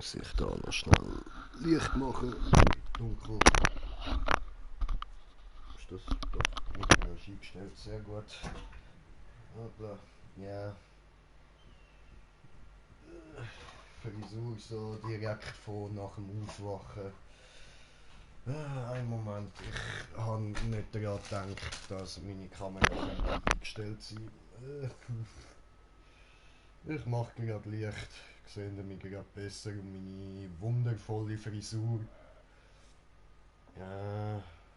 muss ich da noch schnell Licht machen. Dunkel. Ist das doch mit Energie gestellt? Sehr gut. Hoppla. Ja. Frisur so direkt von nach dem Aufwachen. Einen Moment, ich habe nicht daran gedacht, dass meine Kamera eingestellt sein. Ich mache gerade Licht, sehe mich gerade besser und meine wundervolle Frisur.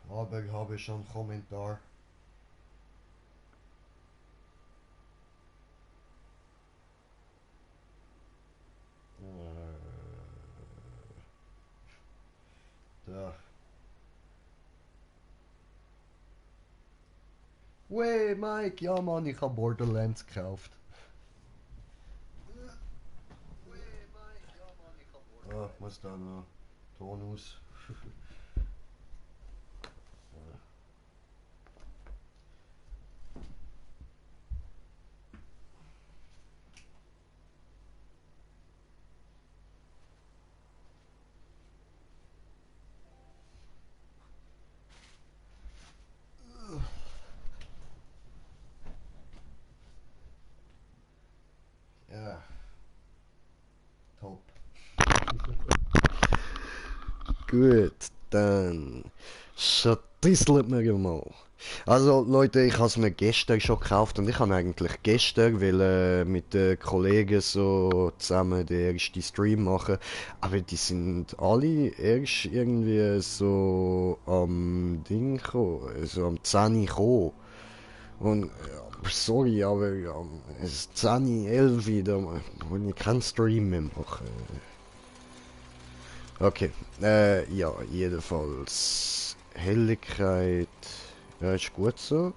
Aber habe schon einen Kommentar. Da. Wey, Mike, ja Mann, ich habe Borderlands gekauft. Ah, muss da noch Ton aus. Ja. Top. Gut, dann schüttelt mir mal. Also Leute, ich habe es mir gestern schon gekauft und ich habe eigentlich gestern mit den Kollegen so zusammen den ersten Stream machen, aber die sind alle erst irgendwie so am Ding gekommen, also am 10 gekommen. Und sorry, aber es ist 10, 11 da will ich keinen Stream mehr machen. Okay, ja, jedenfalls. Helligkeit. Ja, ist gut so.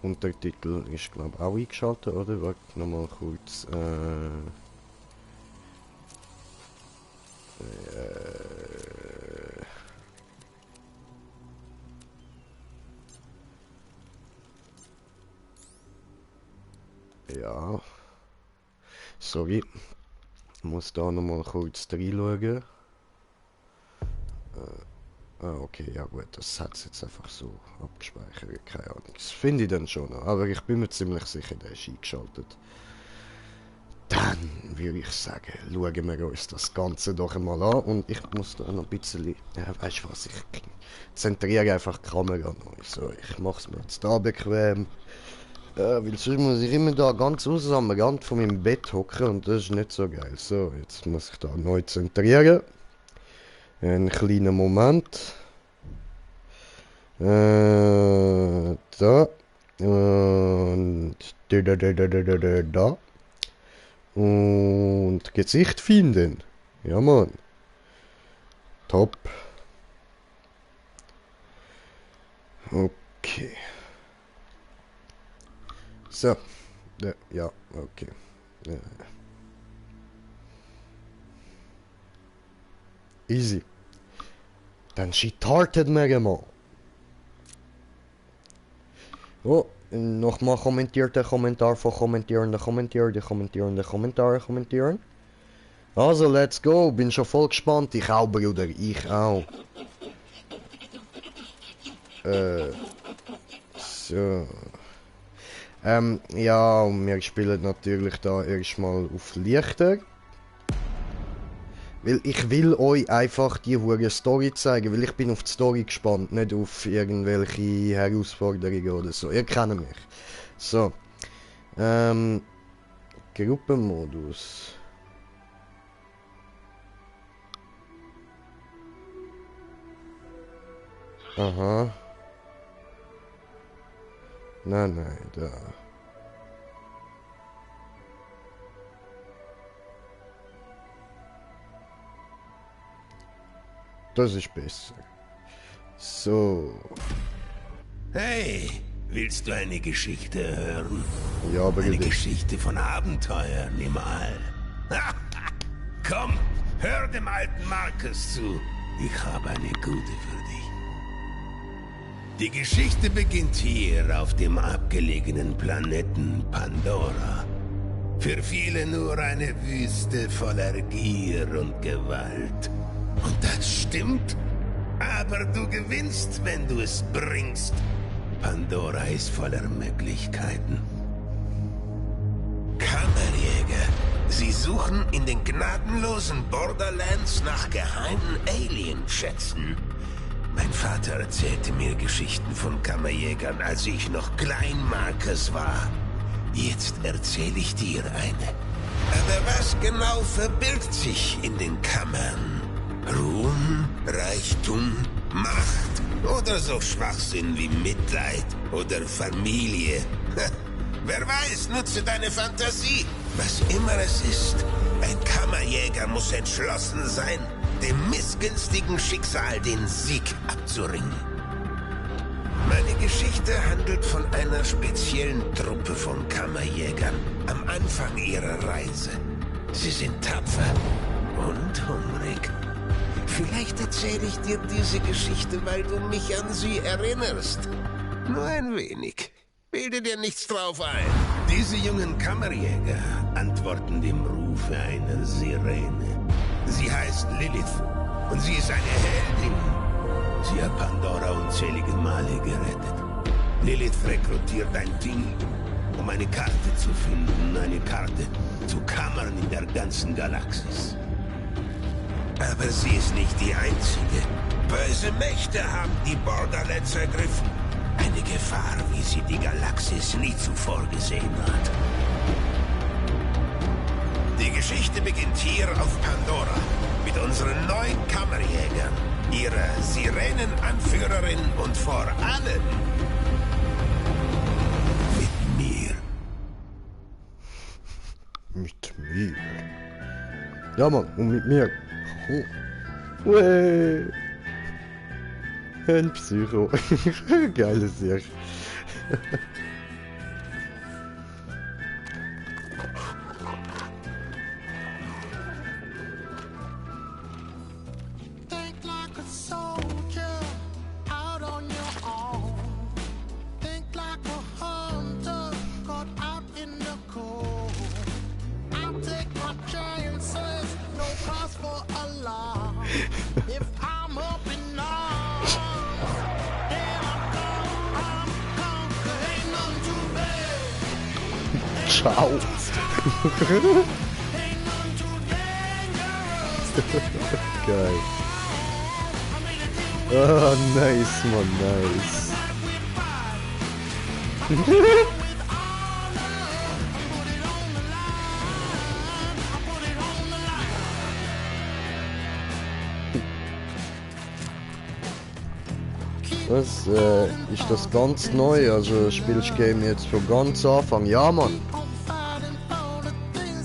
Untertitel ist, glaube ich, auch eingeschaltet, oder? Warte, nochmal kurz. Ja. Sorry. Ich muss da nochmal kurz reinschauen. Okay, ja gut, das hat es jetzt einfach so abgespeichert, keine Ahnung. Das finde ich dann schon noch, aber ich bin mir ziemlich sicher, der ist eingeschaltet. Dann würde ich sagen, schauen wir uns das Ganze doch einmal an und ich muss da noch ein bisschen, weißt du was, ich zentriere einfach die Kamera neu. So, ich mache es mir jetzt da bequem. Weil sonst muss ich immer da ganz außen am Rand von meinem Bett hocken und das ist nicht so geil. So, jetzt muss ich da neu zentrieren. Einen kleinen Moment. Da. Und da. Und Gesicht finden. Ja, Mann. Top. Okay. So. Ja, okay. Easy. Dann startet wir mal. Oh, nochmal kommentiert der Kommentar von kommentierende Kommentare kommentieren. Also, let's go. Bin schon voll gespannt. Ich auch, Bruder. Ich auch. So. Ja, und wir spielen natürlich da erstmal auf Lichter. Weil ich will euch einfach die hure Story zeigen, weil ich bin auf die Story gespannt, nicht auf irgendwelche Herausforderungen oder so. Ihr kennt mich. So. Gruppenmodus. Aha. Nein, da. Das ist besser. So. Hey, willst du eine Geschichte hören? Ja, aber eine Geschichte von Abenteuern im All. Komm, hör dem alten Marcus zu. Ich habe eine gute für dich. Die Geschichte beginnt hier auf dem abgelegenen Planeten Pandora. Für viele nur eine Wüste voller Gier und Gewalt. Und das stimmt. Aber du gewinnst, wenn du es bringst. Pandora ist voller Möglichkeiten. Kammerjäger. Sie suchen in den gnadenlosen Borderlands nach geheimen Alien-Schätzen. Mein Vater erzählte mir Geschichten von Kammerjägern, als ich noch klein Marcus war. Jetzt erzähle ich dir eine. Aber was genau verbirgt sich in den Kammern? Ruhm, Reichtum, Macht oder so Schwachsinn wie Mitleid oder Familie? Wer weiß, nutze deine Fantasie. Was immer es ist, ein Kammerjäger muss entschlossen sein, dem missgünstigen Schicksal den Sieg abzuringen. Meine Geschichte handelt von einer speziellen Truppe von Kammerjägern am Anfang ihrer Reise. Sie sind tapfer und hungrig. Vielleicht erzähle ich dir diese Geschichte, weil du mich an sie erinnerst. Nur ein wenig. Bilde dir nichts drauf ein. Diese jungen Kammerjäger antworten dem Rufe einer Sirene. Sie heißt Lilith und sie ist eine Heldin. Sie hat Pandora unzählige Male gerettet. Lilith rekrutiert ein Team, um eine Karte zu finden, eine Karte zu Kammern in der ganzen Galaxis. Aber sie ist nicht die einzige. Böse Mächte haben die Borderlands ergriffen. Eine Gefahr, wie sie die Galaxis nie zuvor gesehen hat. Die Geschichte beginnt hier auf Pandora mit unseren neuen Kammerjägern, ihrer Sirenenanführerin und vor allem mit mir. Mit mir? Ja, Mann, und mit mir. Oh. Uäh. Ein Psycho. Geile Serie. Ciao. Geil. Oh, nice, man, nice. Was, ist das ganz neu? Also spielst du Game jetzt von ganz Anfang? Ja, Mann.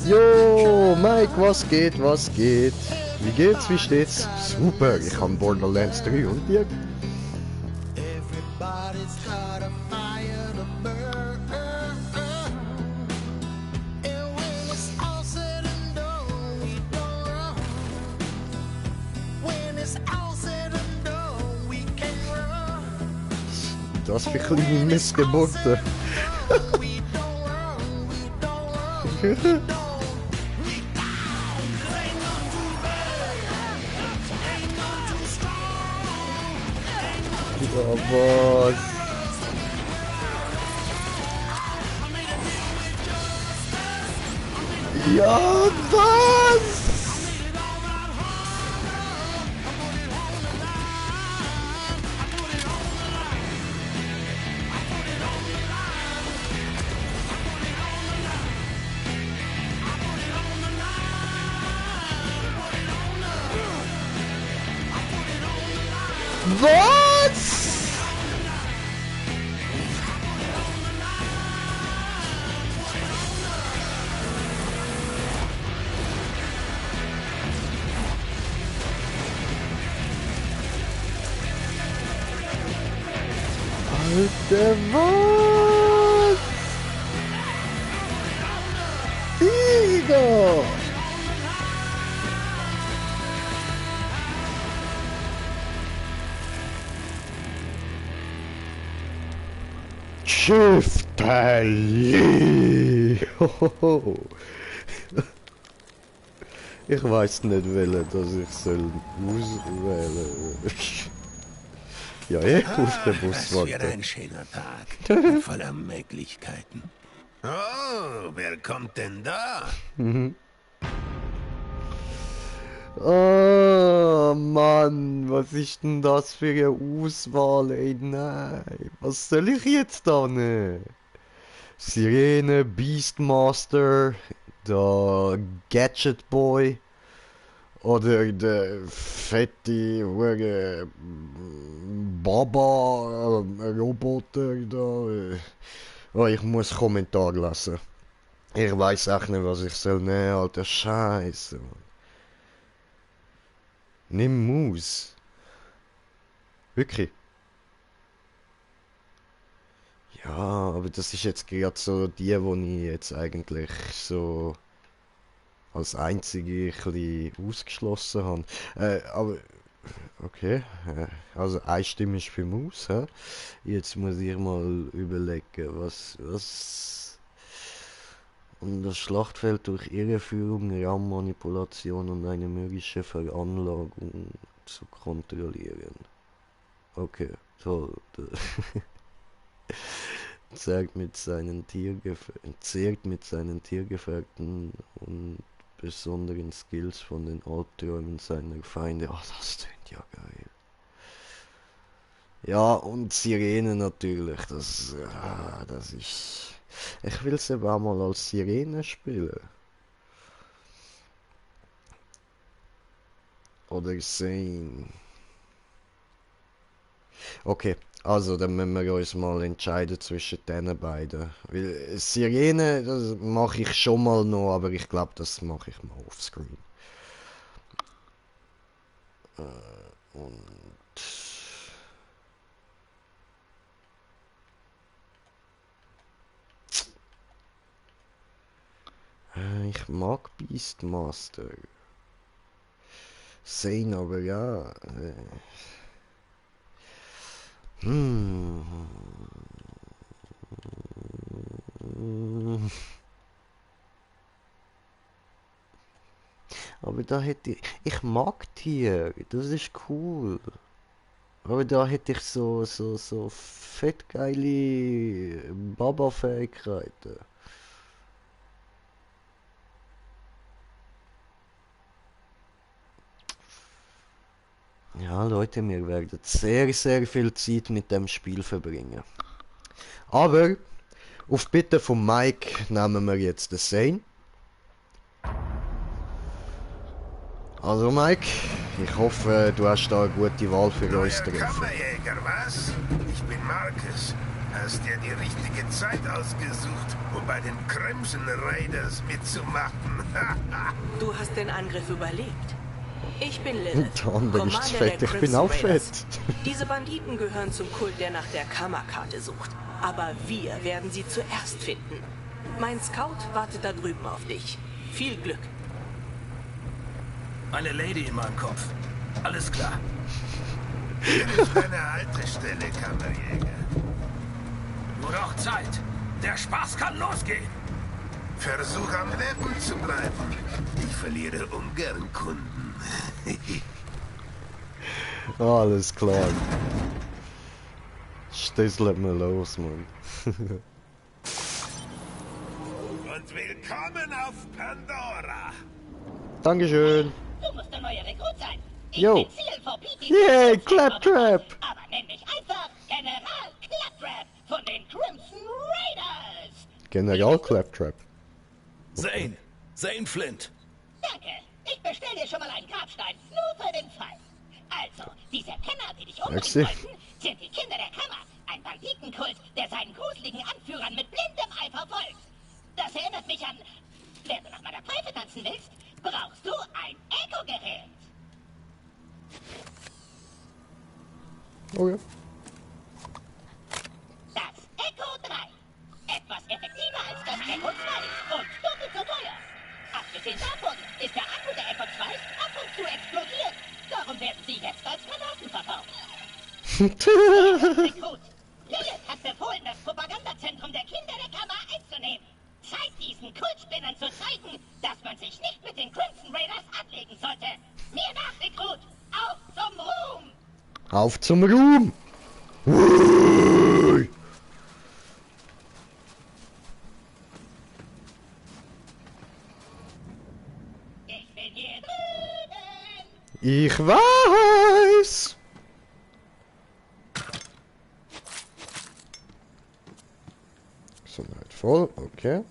Jo, Mike, was geht, was geht? Wie geht's, wie steht's? Super, ich habe Borderlands 3 und dir? Das für kleine Missgeburten. Ja, was? Ja, was? Was? Alter, was? Digga! Schiffteli! Ich weiß nicht, welchen, dass ich soll auswählen. Ja, auf den Bus Was für ein schöner Tag. Voller Möglichkeiten. Oh, wer kommt denn da? Oh Mann, was ist denn das für eine Auswahl, ey, nein. Was soll ich jetzt da nehmen? Sirene, Beastmaster, der Gadget Boy oder der fette, hure Baba, Roboter da. Oh, ich muss Kommentar lassen. Ich weiß auch nicht, was ich soll nehmen, alter Scheiße. Nimm Maus. Wirklich? Ja, aber das ist jetzt gerade so die ich jetzt eigentlich so als einzige ein bisschen ausgeschlossen habe. Aber okay, also einstimmig für Maus, hä? Jetzt muss ich mal überlegen, was um das Schlachtfeld durch Irreführung, Raummanipulation und eine mögliche Veranlagung zu kontrollieren. Okay, toll. Zerrt mit seinen Tiergefährten und besonderen Skills von den Albträumen seiner Feinde. Oh, das klingt ja geil. Ja, und Sirene natürlich. Das ist... Ich will es aber auch mal als Sirene spielen. Oder sehen. Okay, also dann müssen wir uns mal entscheiden zwischen den beiden. Weil Sirene, das mache ich schon mal noch, aber ich glaube, das mache ich mal offscreen. Und... Ich mag Beastmaster. Zane aber ja. Aber da hätte ich mag Tiere, das ist cool. Aber da hätte ich so fett geile Baba-Fähigkeiten. Ja, Leute, wir werden sehr, sehr viel Zeit mit dem Spiel verbringen. Aber, auf Bitte von Mike nehmen wir jetzt den Zane. Also Mike, ich hoffe, du hast da eine gute Wahl für uns getroffen. Kammerjäger, was? Ich bin Marcus. Hast dir die richtige Zeit ausgesucht, um bei den Crimson Raiders mitzumachen. Du hast den Angriff überlebt. Ich bin Lilith, Der andere ist Commander fett, der ich bin Crimson auch Raiders. fett. Diese Banditen gehören zum Kult, der nach der Kammerkarte sucht. Aber wir werden sie zuerst finden. Mein Scout wartet da drüben auf dich. Viel Glück. Eine Lady in meinem Kopf. Alles klar. Hier ist eine Haltestelle, Kammerjäger. Nur noch Zeit. Der Spaß kann losgehen. Versuch am Leben zu bleiben. Ich verliere ungern Kunden. Alles klar. Stüsselt mir los, Mann. Und willkommen auf Pandora. Dankeschön. Du musst der neue Rekrut sein. Ich Jo. bin Ziel vor Pete. Yay, Claptrap. Aber nenn mich einfach General Claptrap von den Crimson Raiders. General Claptrap. Zane Flint. Danke. Ich bestell dir schon mal einen Grabstein, nur für den Fall. Also, diese Penner, die dich umbringen Merci. wollten, sind die Kinder der Kammer. Ein Banditenkult, der seinen gruseligen Anführern mit blindem Eifer folgt. Das erinnert mich an... Wenn du nach meiner Pfeife tanzen willst, brauchst du ein Echo-Gerät. Okay. Das Echo 3. Etwas effektiver als das Echo 2 und doppelt so teuer. Abgesehen davon ist der Akku der Echo 2 ab und zu explodiert. Darum werden sie jetzt als Granaten verkauft. Rekrut. Lilith hat befohlen, das Propagandazentrum Propagandazentrum der Kinder der Kammer einzunehmen. Zeit diesen Kultspinnern zu zeigen, dass man sich nicht mit den Crimson Raiders anlegen sollte. Mir nach, Rekrut! Auf zum Ruhm! Auf zum Ruhm! Ui. Ich bin hier drüben! Ich weiß! Gesundheit voll, okay.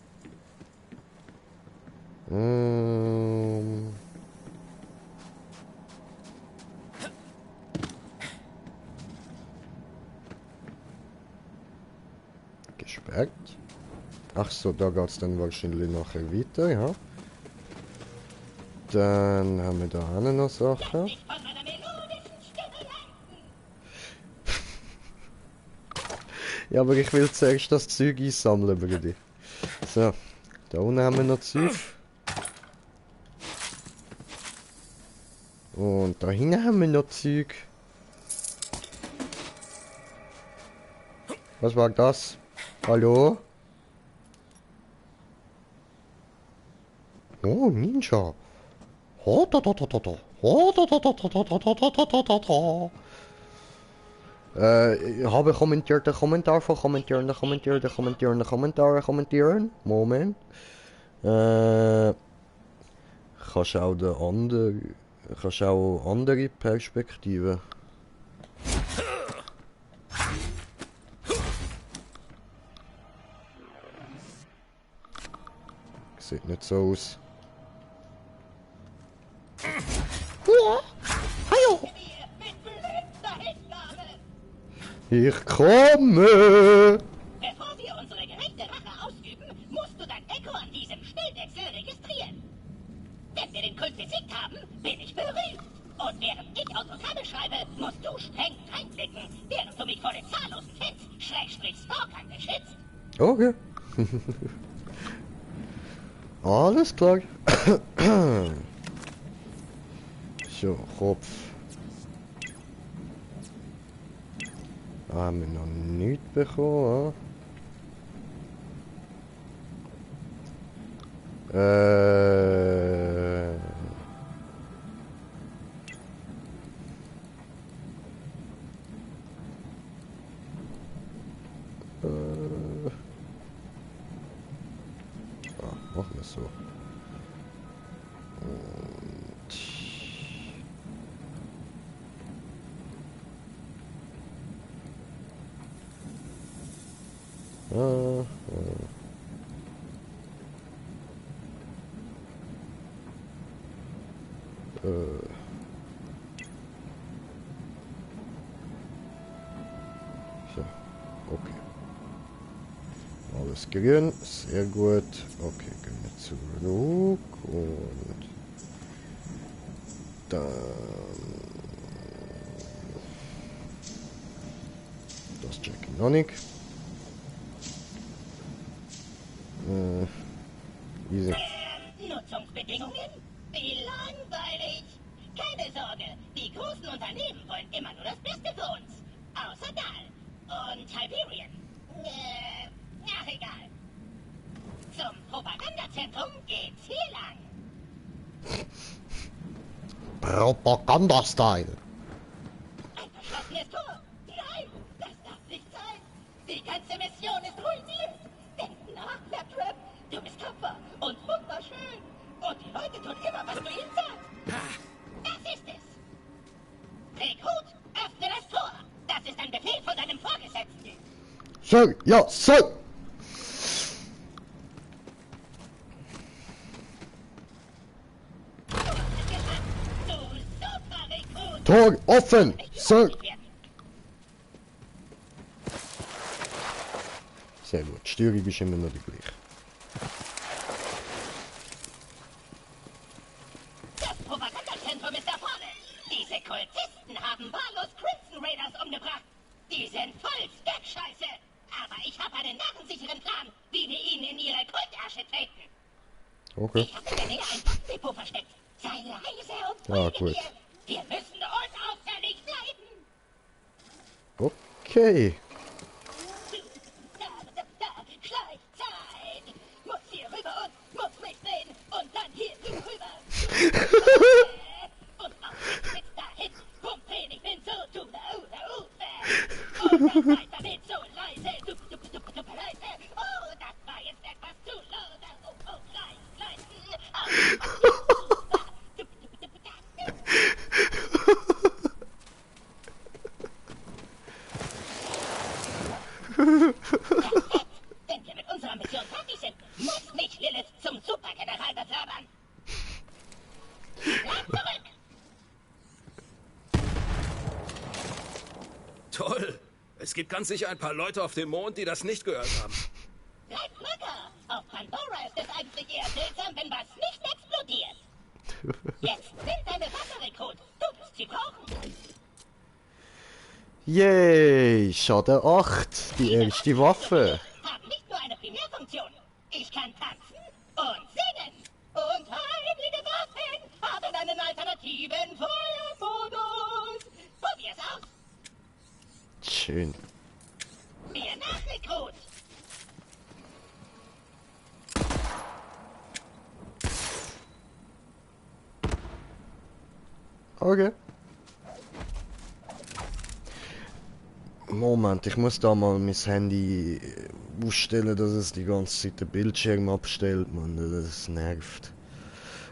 Gesperrt. Ach so, da geht's dann wahrscheinlich nachher weiter, ja. Dann haben wir da auch noch Sachen. Nicht von meiner melodischen Stimme lenken! Ja, aber ich will zuerst das Zeug einsammeln, Brudi. So, da unten haben wir noch Zeug. Und da hinten haben wir noch Zeug. Was war das? Hallo? Oh, Ninja. Oh, da, da, da, da, da. Oh, da, da, da, da, da, da, da, da, da, da, da. Ich habe kommentiert, Kommentar von kommentieren. Moment. Kannst auch de andere, kannst auch andere Perspektiven. Sieht nicht so aus. Hallo. Mit blühender Hingabe! Ich komme! Bevor wir unsere gerechte Rache ausüben, musst du dein Echo an diesem Schnellwechsel registrieren. Wenn wir den Kult besiegt haben, bin ich berühmt. Und während ich Autogramme schreibe, musst du streng reinblicken, während du mich vor den zahllosen Fans, Stalkern beschützt. Okay. Alles klar. So, Kopf. Haben wir noch nichts bekommen? Machen wir so. So, okay. Alles grün, sehr gut. Okay, gehen wir zurück und dann das check ich noch nicht. Easy. Nutzungsbedingungen? Wie langweilig! Keine Sorge, die großen Unternehmen wollen immer nur das Beste für uns. Außer Dahl und Tiberian. Ach egal. Zum Propagandazentrum geht's hier lang. Propaganda-Style. Ein verschlossenes Tor? Nein, das darf nicht sein. Die ganze Mission ist ruiniert. Denk nach, Claptrap. Du bist tapfer und wunderschön. Und die Leute tun immer, was du ihnen sagst. Das ist es. Rekrut, öffne das Tor. Das ist ein Befehl von deinem Vorgesetzten. Sir, ja, Sir. Du super Rekrut. Tor offen, Sir. Sehr gut, die Steuerung ist immer noch die gleiche. Das Propagandazentrum ist da vorne. Diese Kultisten haben wahllos Crimson Raiders umgebracht. Die sind voll Sketch-Scheiße. Aber ich habe einen narrensicheren Plan, wie wir ihnen in ihre Kultasche treten. Okay. Ich habe in der Nähe ein Waffendepot versteckt. Sei leise und Ah, folge gut. mir. Wir müssen unauffällig bleiben. Okay. Perfekt. Wenn wir mit unserer Mission fertig sind, muss mich Lilith zum Supergeneral befördern. Bleib zurück! Toll. Es gibt ganz sicher ein paar Leute auf dem Mond, die das nicht gehört haben. Bleib locker! Auf Pandora ist es eigentlich eher seltsam, wenn was nicht explodiert. Jetzt nimm deine Waffe, Rekrut. Du wirst sie brauchen. Yay, Schaden 8, die erste Waffe. Haben nicht nur eine Primärfunktion. Ich kann tanzen und singen. Und heilige Waffen haben einen alternativen Feuermodus. Probier's aus. Schön. Mir nach, Rekrut. Okay. Moment, ich muss da mal mein Handy ausstellen, dass es die ganze Zeit den Bildschirm abstellt, man, das nervt.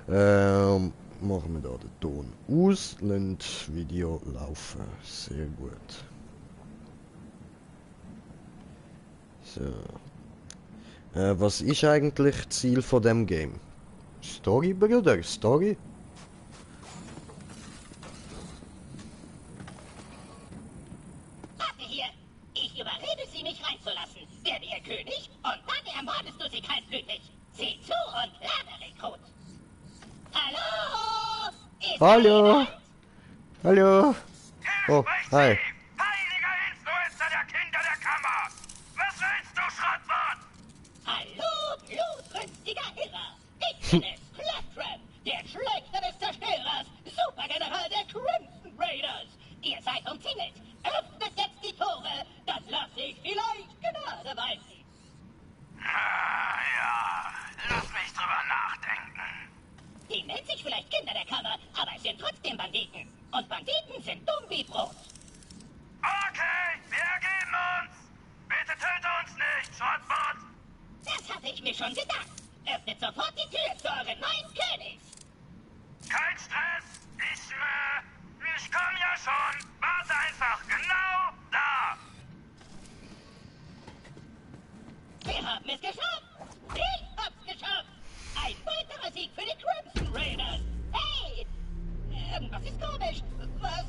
Machen wir da den Ton aus, lassen das Video laufen. Sehr gut. So. Was ist eigentlich das Ziel von dem Game? Story, Bruder? Story? Warte hier. Ich überrede sie, mich reinzulassen. Werde ihr König und dann ermordest du sie kaltblütig. Sieh zu und lerne, Rekrut. Hallo? Ist Hallo? da jemand? Hallo? Oh, hi. Heiliger Influencer der Kinder der Kammer! Was willst du, Schrottwort? Hallo, blutrünstiger Irrer! Ich bin es, Claptrap, der Schlechter des Zerstörers, Supergeneral der Crimson Raiders! Ihr seid umzingelt! Öffnet jetzt die Tore, dann lasse ich vielleicht Gnade walten! Ah, ja. Lass mich drüber nachdenken. Die nennt sich vielleicht Kinder der Kammer, aber es sind trotzdem Banditen. Und Banditen sind dumm wie Brot. Okay, wir ergeben uns. Bitte töte uns nicht, Schrottwort. Das hatte ich mir schon gedacht. Öffnet sofort die Tür zu euren neuen König. Kein Stress. Ich komm ja schon. Warte einfach genau da. Wir haben es geschafft! Ich hab's geschafft! Ein weiterer Sieg für die Crimson Raiders! Hey! Irgendwas ist komisch! Was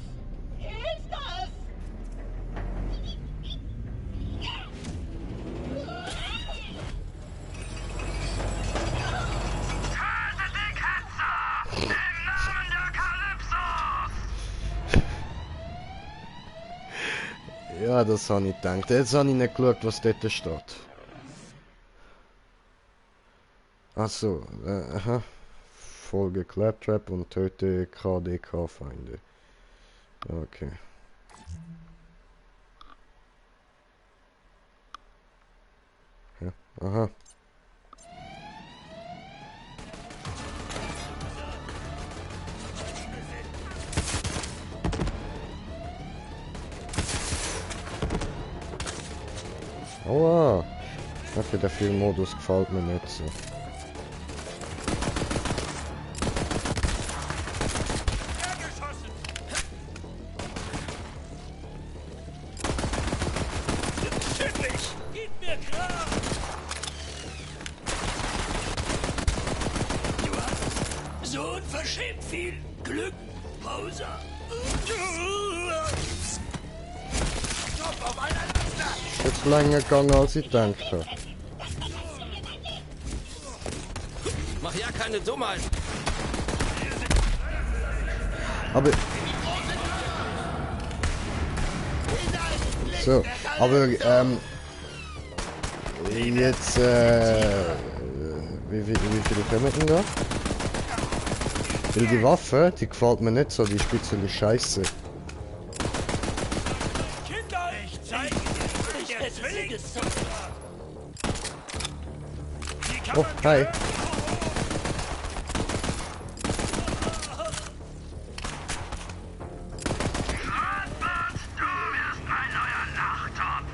ist das? Töte die Ketzer! Im Namen der Kalypsos! Ja, das habe ich gedacht. Jetzt habe ich nicht geschaut, was dort steht. Achso, aha. Folge Claptrap und töte KDK-Feinde. Okay. Ja, aha. Aua! Okay, der Filmmodus gefällt mir nicht so. Gib mir klar! Du hast so unverschämt viel Glück, Bowser. Stopp auf einer Laster! Ist jetzt länger gegangen, als ich gedacht habe. Mach ja keine Dummheit. Aber... So, aber, jetzt, wie viele kommen denn da? Weil die Waffe, die gefällt mir nicht so, die ist ein bisschen scheiße. Kinder, ich zeige dir, der Zwillingszucker. Oh, hi. Schrottwort, du wirst mein neuer Nachttopf.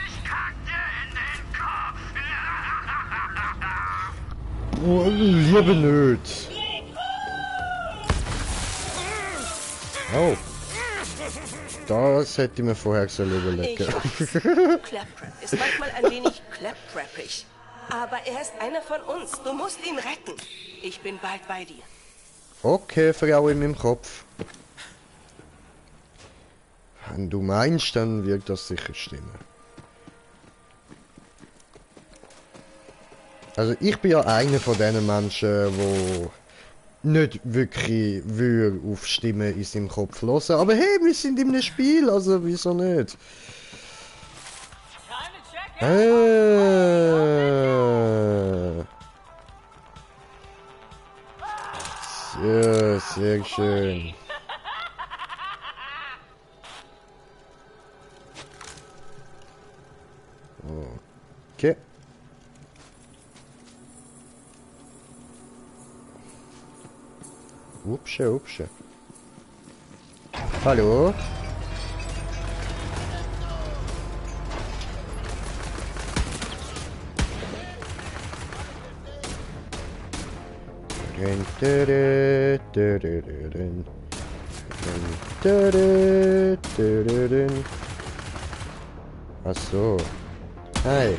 Ich kack dir in den Kopf. Oh, liebe nicht. Oh. Das hätte ich mir vorher überlegen Ich sollen. weiß, Claptrap ist manchmal ein wenig claptrappig. Aber er ist einer von uns. Du musst ihn retten. Ich bin bald bei dir. Okay, Frau in meinem Kopf. Wenn du meinst, dann wird das sicher stimmen. Also ich bin ja einer von diesen Menschen, wo nicht wirklich auf Stimmen in seinem Kopf hören. Aber hey, wir sind in einem Spiel, also wieso nicht? Ja, sehr schön. Okay. Upsche, upsche. Hallo? Ach so. Hi.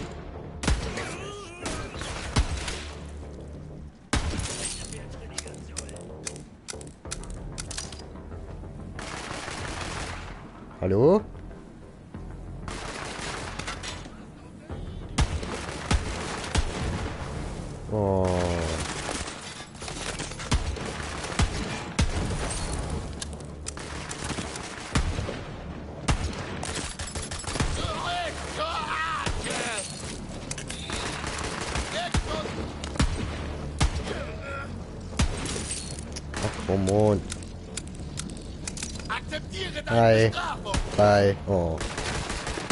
Hallo? Oh. Ach, come on. Akzeptiere Hi. deine Bestrafung. Hi. Oh.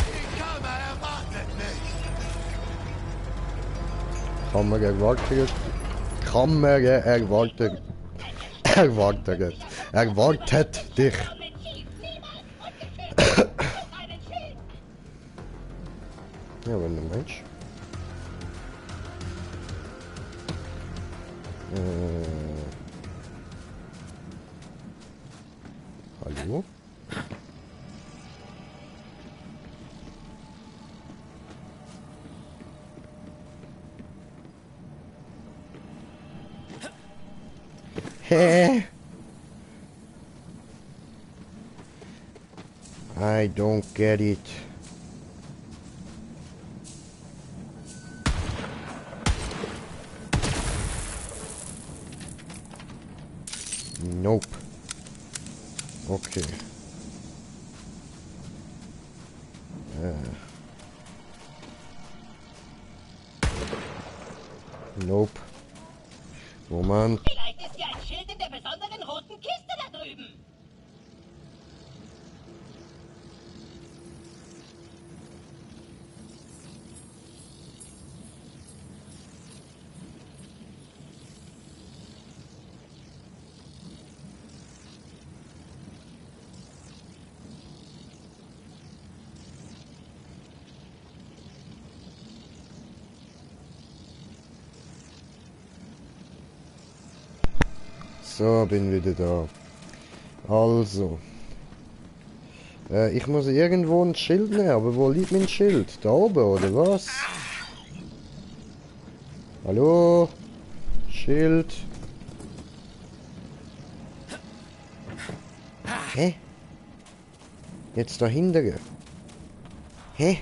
Die Kammer erwartet mich. Kammer erwartet. Kammer erwartet. Erwartet. Erwartet dich. Mit Schief, niemals ungeschützt. Auf einen Schild. Ja, wenn du meinst. Hallo? Hä? I don't get it. Nope. Okay. Nope. Moment. Vielleicht ist ja ein Schild in der besonderen roten Kiste da drüben. So, bin wieder da. Also. Ich muss irgendwo ein Schild nehmen, aber wo liegt mein Schild? Da oben, oder was? Hallo? Schild? Hä? Jetzt dahinter. Hä?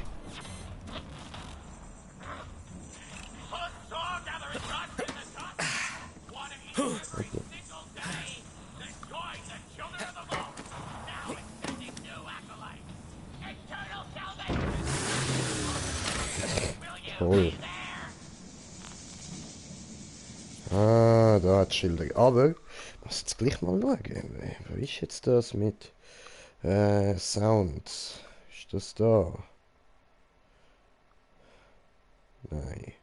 Toll. Ah, da hat Schilder. Aber, ich muss jetzt gleich mal schauen. Wie ist jetzt das mit Sounds? Ist das da? Nein.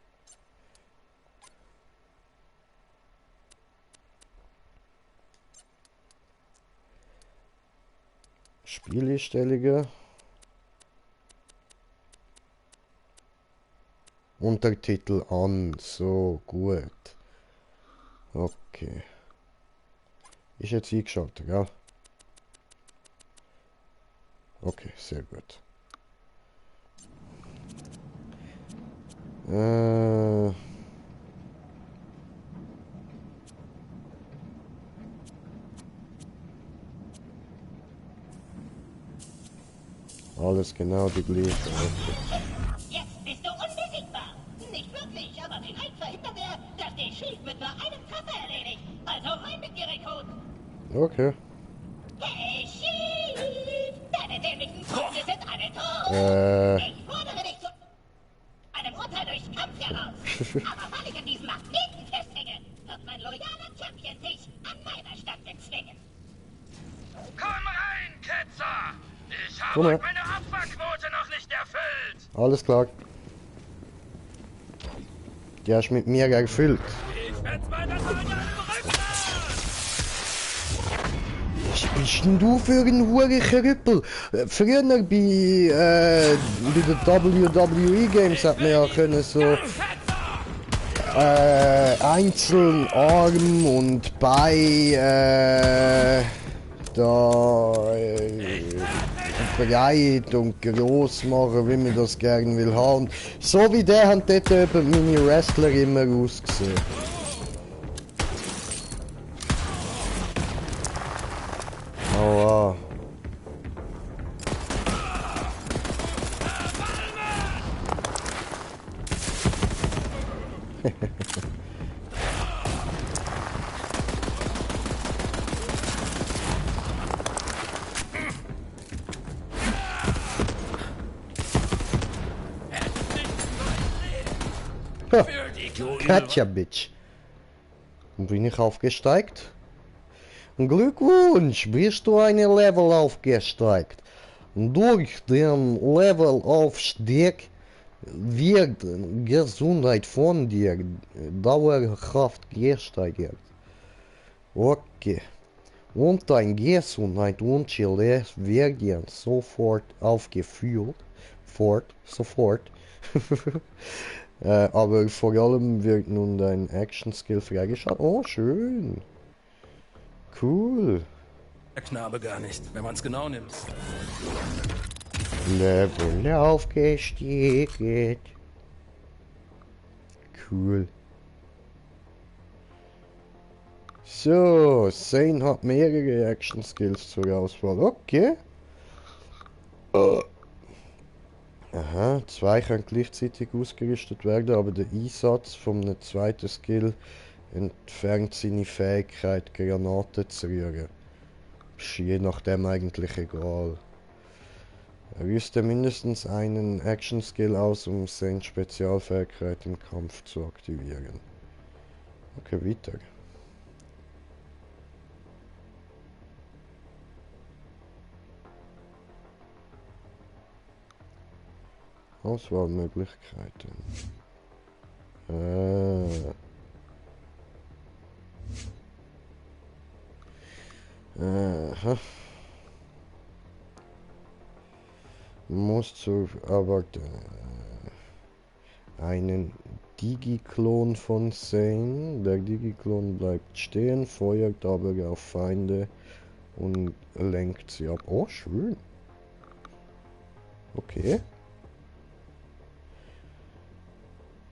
Spieleinstellungen. Untertitel an. So, gut. Okay. Ist jetzt eingeschaltet, gell? Okay, sehr gut. Alles genau die gleiche. Okay. Jetzt bist du unbesiegbar. Nicht wirklich, aber vielleicht verhindert er, dass die Schild mit nur einem Treffer erledigt. Also rein mit dir, Rekrut. Okay. Hey, Schild! Deine dämlichen Freunde sind alle tot. Ich fordere dich zu einem Urteil durch Kampf heraus. Aber weil ich an diesem Magneten festhänge, wird mein loyaler Champion sich an meiner Stadt bezwingen. Komm rein, Ketzer! Ich habe Komm her. heute meine Opferquote noch nicht erfüllt! Alles klar. Die hast mit mir gefüllt. Ich werde mal das an deinem Rücken! Was bist denn du für ein Hurenkrüppel? Früher bei den WWE Games hat man ja können so einzeln Arm und Bein breit und groß machen, wie man das gerne will haben. So wie der haben dort eben meine Wrestler immer ausgesehen. Aua. Katja, Bitch. Bin ich aufgesteigt? Glückwunsch, bist du eine Level aufgesteigt. Durch den Levelaufstieg wird Gesundheit von dir dauerhaft gesteigert. Okay. Und dein Gesundheit und Chile werden sofort aufgeführt. Sofort. Aber vor allem wird nun dein Action-Skill freigeschaltet. Oh, schön. Cool. Der Knabe gar nicht, wenn man es genau nimmt. Level aufgestiegen. Cool. So, Zane hat mehrere Action Skills zur Auswahl. Okay. Aha, zwei können gleichzeitig ausgerüstet werden, aber der Einsatz von einem zweiten Skill entfernt seine Fähigkeit, Granaten zu rühren. Ist je nachdem eigentlich egal. Er rüstet mindestens einen Action-Skill aus, um seine Spezialfähigkeit im Kampf zu aktivieren. Okay, weiter. Auswahlmöglichkeiten. Aha. Muss zu aber einen Digiklon von Zane. Der Digiklon bleibt stehen, feuert aber auf Feinde und lenkt sie ab. Oh, schön. Okay.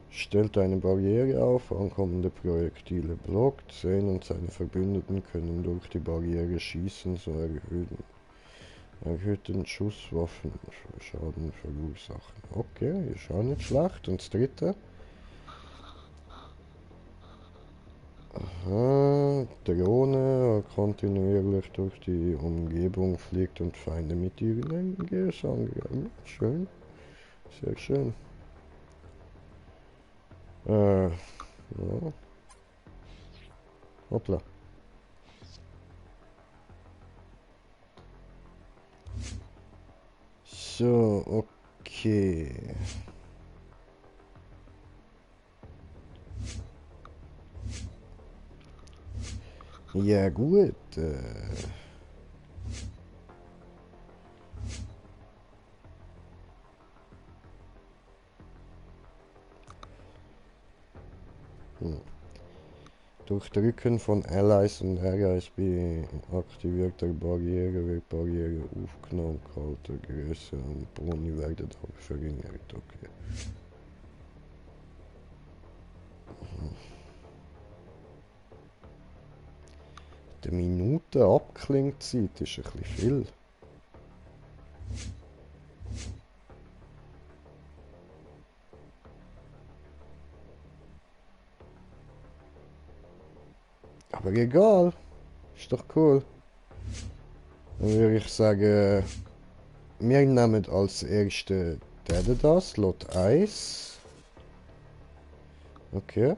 Stellt eine Barriere auf, ankommende Projektile blockt. Zane und seine Verbündeten können durch die Barriere schießen, so erhöhten Schusswaffenschaden verursachen. Okay, ist auch nicht schlecht. Und das dritte? Aha, Drohne kontinuierlich durch die Umgebung fliegt und Feinde mit ihren MGs angreifen. Schön. Sehr schön. Ja. Hoppla. So, okay. Ja gut. Durch Drücken von Allies und RSB aktivierter Barriere wird Barriere aufgenommen, gehalten, größer und Boni werden aber verringert. Okay. Die Minute Abklingzeit ist ein bisschen viel. Aber egal. Ist doch cool. Dann würde ich sagen, wir nehmen als erste das, Slot 1. Okay.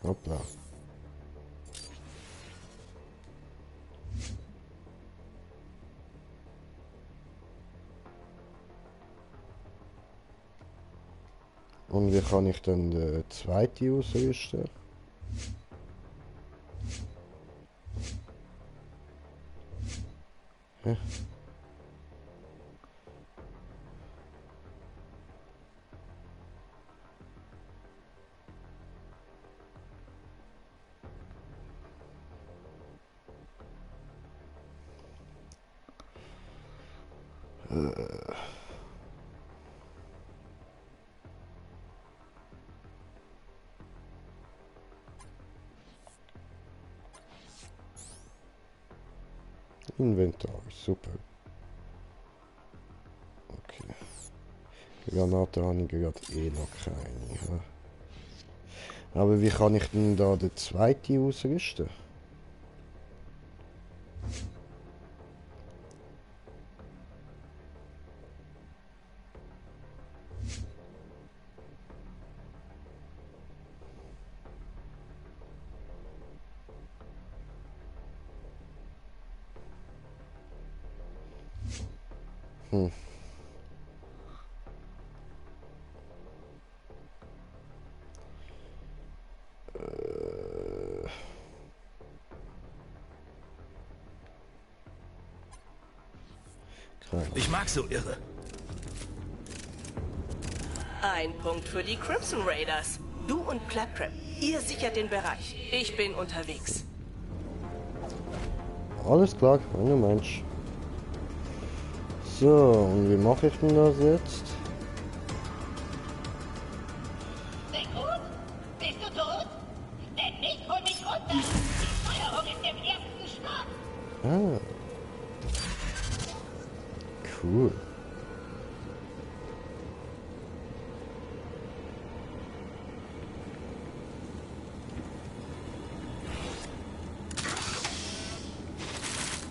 Hoppla. Und wie kann ich dann den zweiten ausrüsten? Hä? Inventar, super. Okay. Granate habe ich gerade eh noch keine. Ja. Aber wie kann ich denn da den zweiten ausrüsten? Hm. Ich mag so irre. Ein Punkt für die Crimson Raiders. Du und Claptrap, ihr sichert den Bereich. Ich bin unterwegs. Alles klar, keine Mensch. So, und wie mache ich denn das jetzt? Sehr gut. Bist du tot? Wenn nicht, hol mich runter. Die Feuerung ist im ersten Stock. Ah. Cool.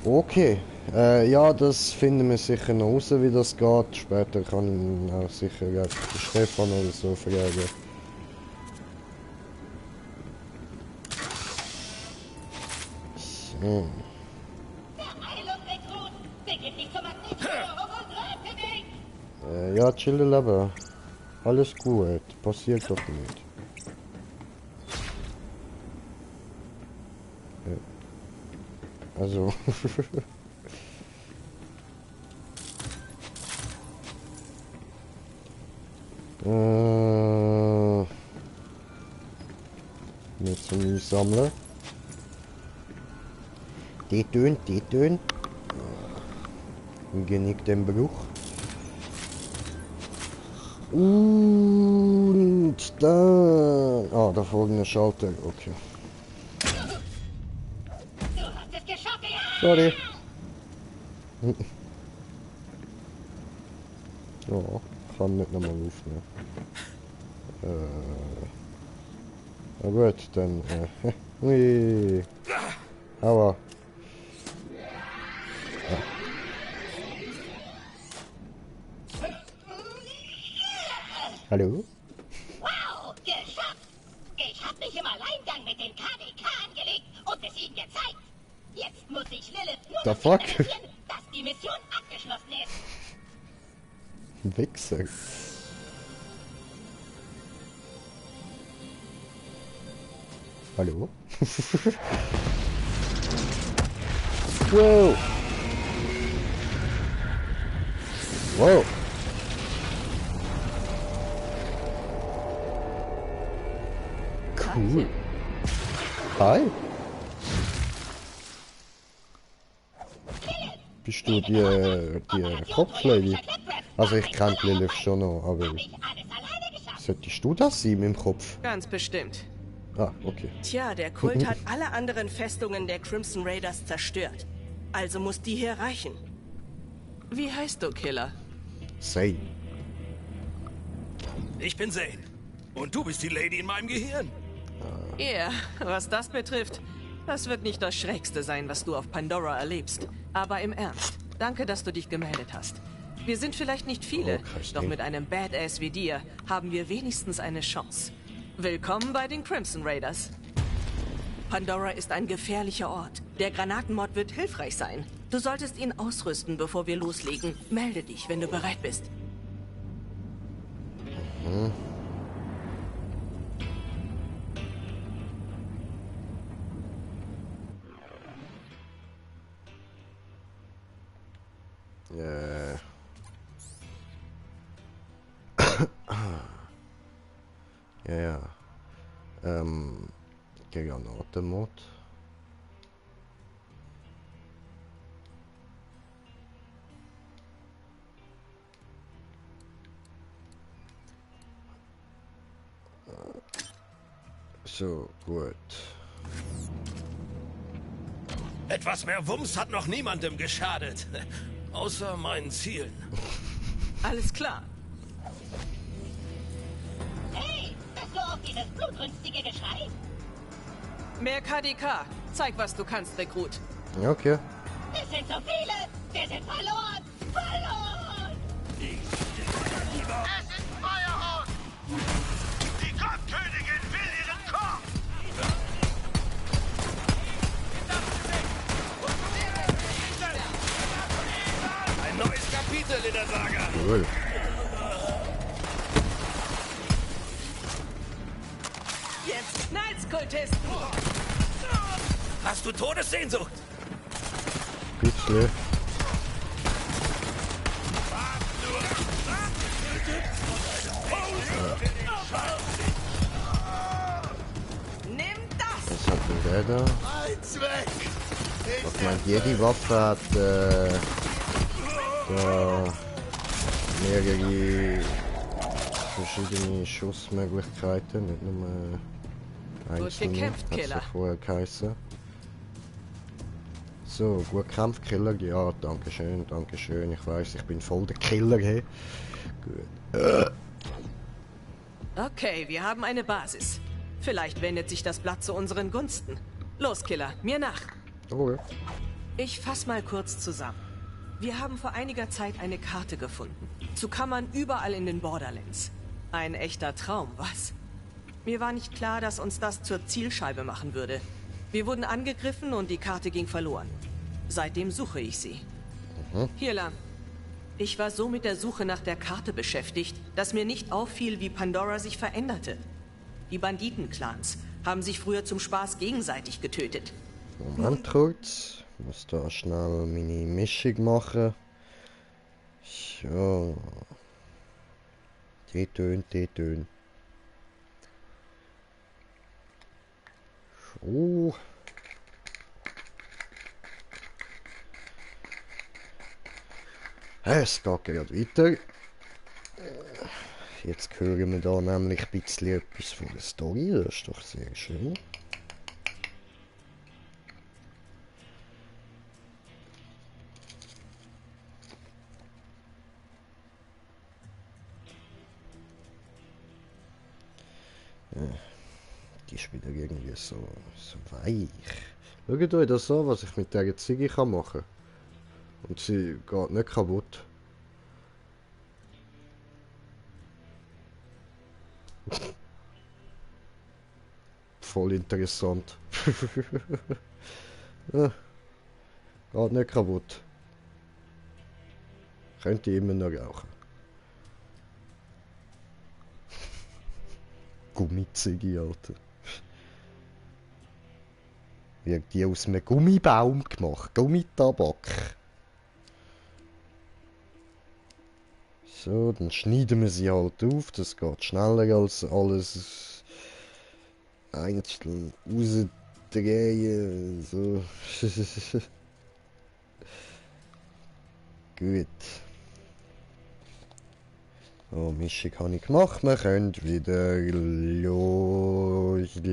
Okay. Ja, das finden wir sicher noch raus, wie das geht. Später kann ich auch sicher den Stefan oder so fragen. So. Verheilung, Rekrut. Begib dich zum Magnetforum und rette dich. Ja, chille Leben. Alles gut. Passiert doch nicht. Also. Nicht zum Einsammeln. Die tönt. Genick den Bruch. Und dann... Ah, da folgt ein Schalter. Okay. Du hast es geschafft, ja! Sorry. Ja, kann nicht nochmal aufnehmen. Na gut, dann... Hui. Aua. Hallo? Wow, geschafft! Ich hab mich im Alleingang mit dem KDK angelegt und es ihnen gezeigt. Jetzt muss ich Lilith nur The noch fuck? signalisieren, dass die Mission abgeschlossen ist. Wichser. Hallo? Wow! Wow! Cool. Hi. Bist du die Kopflady? Also ich kenne Lilith schon noch, aber Hab ich alles alleine geschafft. solltest du das sein mit dem Kopf? Ganz bestimmt. Ah, okay. Tja, der Kult hat alle anderen Festungen der Crimson Raiders zerstört. Also muss die hier reichen. Wie heißt du, Killer? Say. Ich bin Zane. Und du bist die Lady in meinem Gehirn. Ja, was das betrifft, das wird nicht das Schrägste sein, was du auf Pandora erlebst. Aber im Ernst, danke, dass du dich gemeldet hast. Wir sind vielleicht nicht viele, doch mit einem Badass wie dir haben wir wenigstens eine Chance. Willkommen bei den Crimson Raiders. Pandora ist ein gefährlicher Ort. Der Granatenmord wird hilfreich sein. Du solltest ihn ausrüsten, bevor wir loslegen. Melde dich, wenn du bereit bist. Ja. Granatenmod. So, gut. Etwas mehr Wumms hat noch niemandem geschadet. Außer meinen Zielen. Alles klar. Hey, hörst du auf dieses blutrünstige Geschrei? Mehr KDK. Zeig, was du kannst, Rekrut. Ja, okay. Es sind so viele! Wir sind verloren! Verloren! Es ist Feuerhaus! Die Kopfkönigin will ihren Kopf! Ein neues Kapitel in der Saga. Cool. Jetzt knallt's, Kultisten! Hast du Todessehnsucht? Bisschen. Nimm das! Was hat denn der da? Eins weg! Ich meine, jede Waffe hat da mehrere verschiedene Schussmöglichkeiten, nicht nur einzelne. gekämpft, Hat's Killer. ja vorher geheißen. So, gut gekämpft, Killer. Ja, danke schön, danke schön. Ich weiß, ich bin voll der Killer, hey. Gut. Okay, wir haben eine Basis. Vielleicht wendet sich das Blatt zu unseren Gunsten. Los, Killer, mir nach. Okay. Ich fass mal kurz zusammen. Wir haben vor einiger Zeit eine Karte gefunden. Zu Kammern überall in den Borderlands. Ein echter Traum, was? Mir war nicht klar, dass uns das zur Zielscheibe machen würde. Wir wurden angegriffen und die Karte ging verloren. Seitdem suche ich sie. Hier lang. Ich war so mit der Suche nach der Karte beschäftigt, dass mir nicht auffiel, wie Pandora sich veränderte. Die Banditenclans haben sich früher zum Spaß gegenseitig getötet. Moment kurz. Ich muss da schnell meine Mischung machen. So. Die Töne, die Töne. So. Es geht gerade weiter. Jetzt hören wir da nämlich ein bisschen etwas von der Story. Das ist doch sehr schön. Die ist wieder irgendwie so weich. Schaut euch das an, was ich mit dieser Ziege kann machen. Und sie geht nicht kaputt. Voll interessant. Ja, geht nicht kaputt. Könnte immer noch rauchen. Gummizige, Alter. Wird die aus einem Gummibaum gemacht. Gummitabak. So, dann schneiden wir sie halt auf. Das geht schneller als alles einzeln rausdrehen. So. Gut. So, Mischung habe ich gemacht. Wir können wieder loslegen.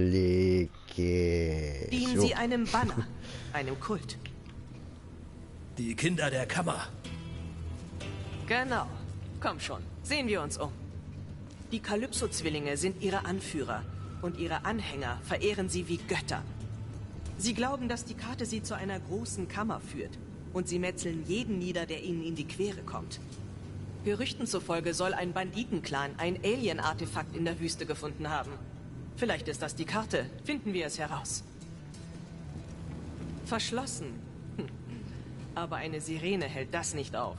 Dienen So. Sie einem Banner, einem Kult. Die Kinder der Kammer. Genau. Komm schon, sehen wir uns um. Die Kalypso-Zwillinge sind ihre Anführer und ihre Anhänger verehren sie wie Götter. Sie glauben, dass die Karte sie zu einer großen Kammer führt und sie metzeln jeden nieder, der ihnen in die Quere kommt. Gerüchten zufolge soll ein Banditenclan ein Alien-Artefakt in der Wüste gefunden haben. Vielleicht ist das die Karte, finden wir es heraus. Verschlossen. Aber eine Sirene hält das nicht auf.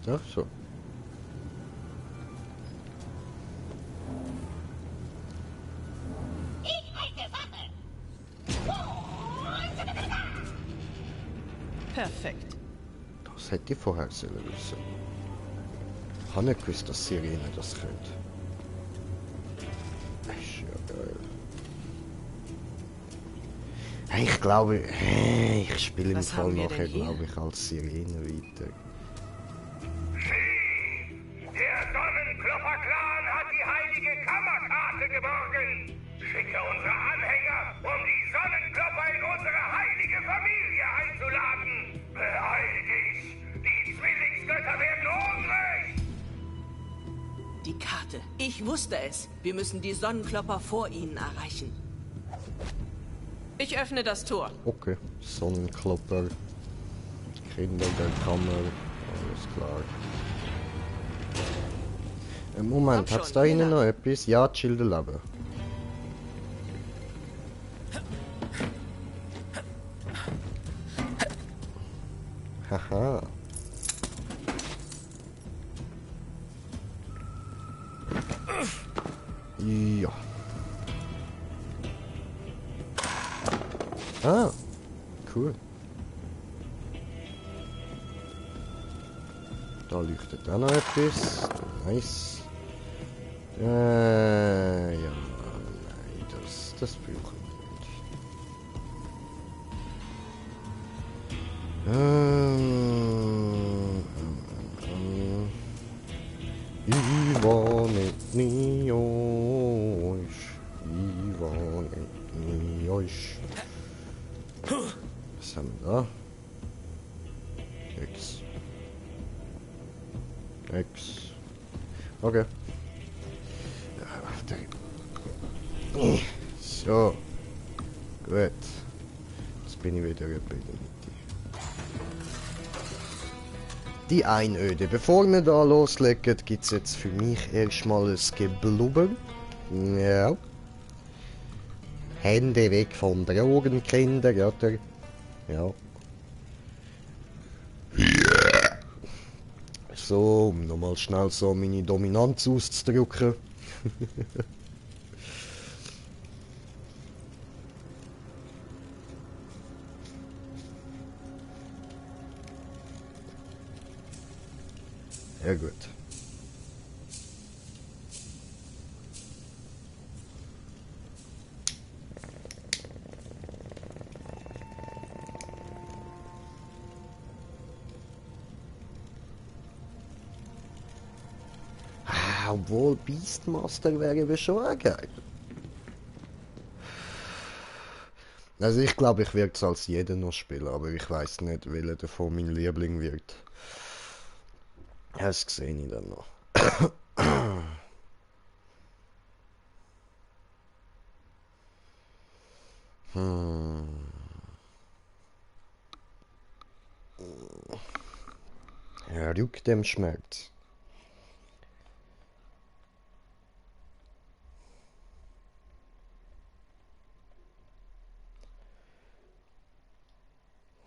Ach so. Ich halte Wache. Perfekt. Das hätte ich vorher sollen wissen. Ich habe nicht gewusst, dass Sirene das könnte. Das ist ja geil. Ich glaube, ich spiele im Was Fall haben wir nachher, denn hier? glaube ich, als Sirene weiter. Der Sonnenklopper-Clan hat die heilige Kammerkarte geborgen. Schicke unsere Anhänger, um die Sonnenklopper in unsere heilige Familie einzuladen. Beeil dich! Die Zwillingsgötter werden hungrig! Die Karte. Ich wusste es. Wir müssen die Sonnenklopper vor ihnen erreichen. Ich öffne das Tor. Okay, Sonnenklopper, Kinder der Kammer, alles klar. Moment, Komm hat's schon, da innen Kinder. noch etwas? Ja, die Schilder leben. Haha. Ja. Ah, cool. Da leuchtet auch noch etwas. Nice. Ja, nein, das brauchen wir nicht. Ich war nicht nie euch. Ich war nicht nie euch. Was haben wir da? X. X. Okay. So. Gut. Jetzt bin ich wieder bei der Mitte. Die Einöde. Bevor wir da loslegen, gibt es jetzt für mich erstmal ein Geblubber. Ja. Hände weg von Drogen, Kinder, oder? Ja. So, um nochmal schnell so meine Dominanz auszudrücken. Ja gut. Obwohl Beastmaster wäre aber schon auch geil. Also ich glaube, ich werde es als jeder noch spielen, aber ich weiß nicht, welcher davon mein Liebling wird. Das sehe ich dann noch. Ja, Rück dem Schmerz.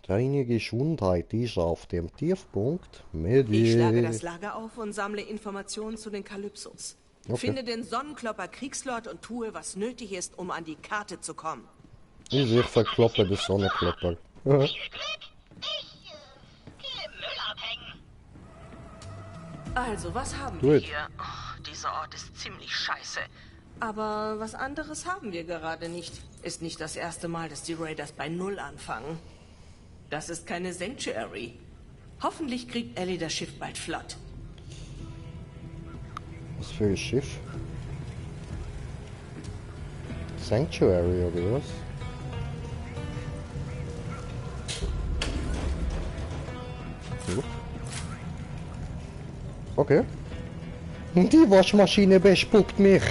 Deine Gesundheit ist auf dem Tiefpunkt. Ich schlage das Lager auf und sammle Informationen zu den Kalypsos. Okay. Finde den Sonnenklopper Kriegslord und tue, was nötig ist, um an die Karte zu kommen. Ich verkloppe den Sonnenklopper. Viel Glück. Ich gehe im Müll abhängen. Also, was haben Gut. wir hier? Oh, dieser Ort ist ziemlich scheiße. Aber was anderes haben wir gerade nicht. Ist nicht das erste Mal, dass die Raiders bei Null anfangen. Das ist keine Sanctuary. Hoffentlich kriegt Ellie das Schiff bald flott. Was für ein Schiff? Sanctuary oder was? Gut. Okay. Die Waschmaschine bespuckt mich.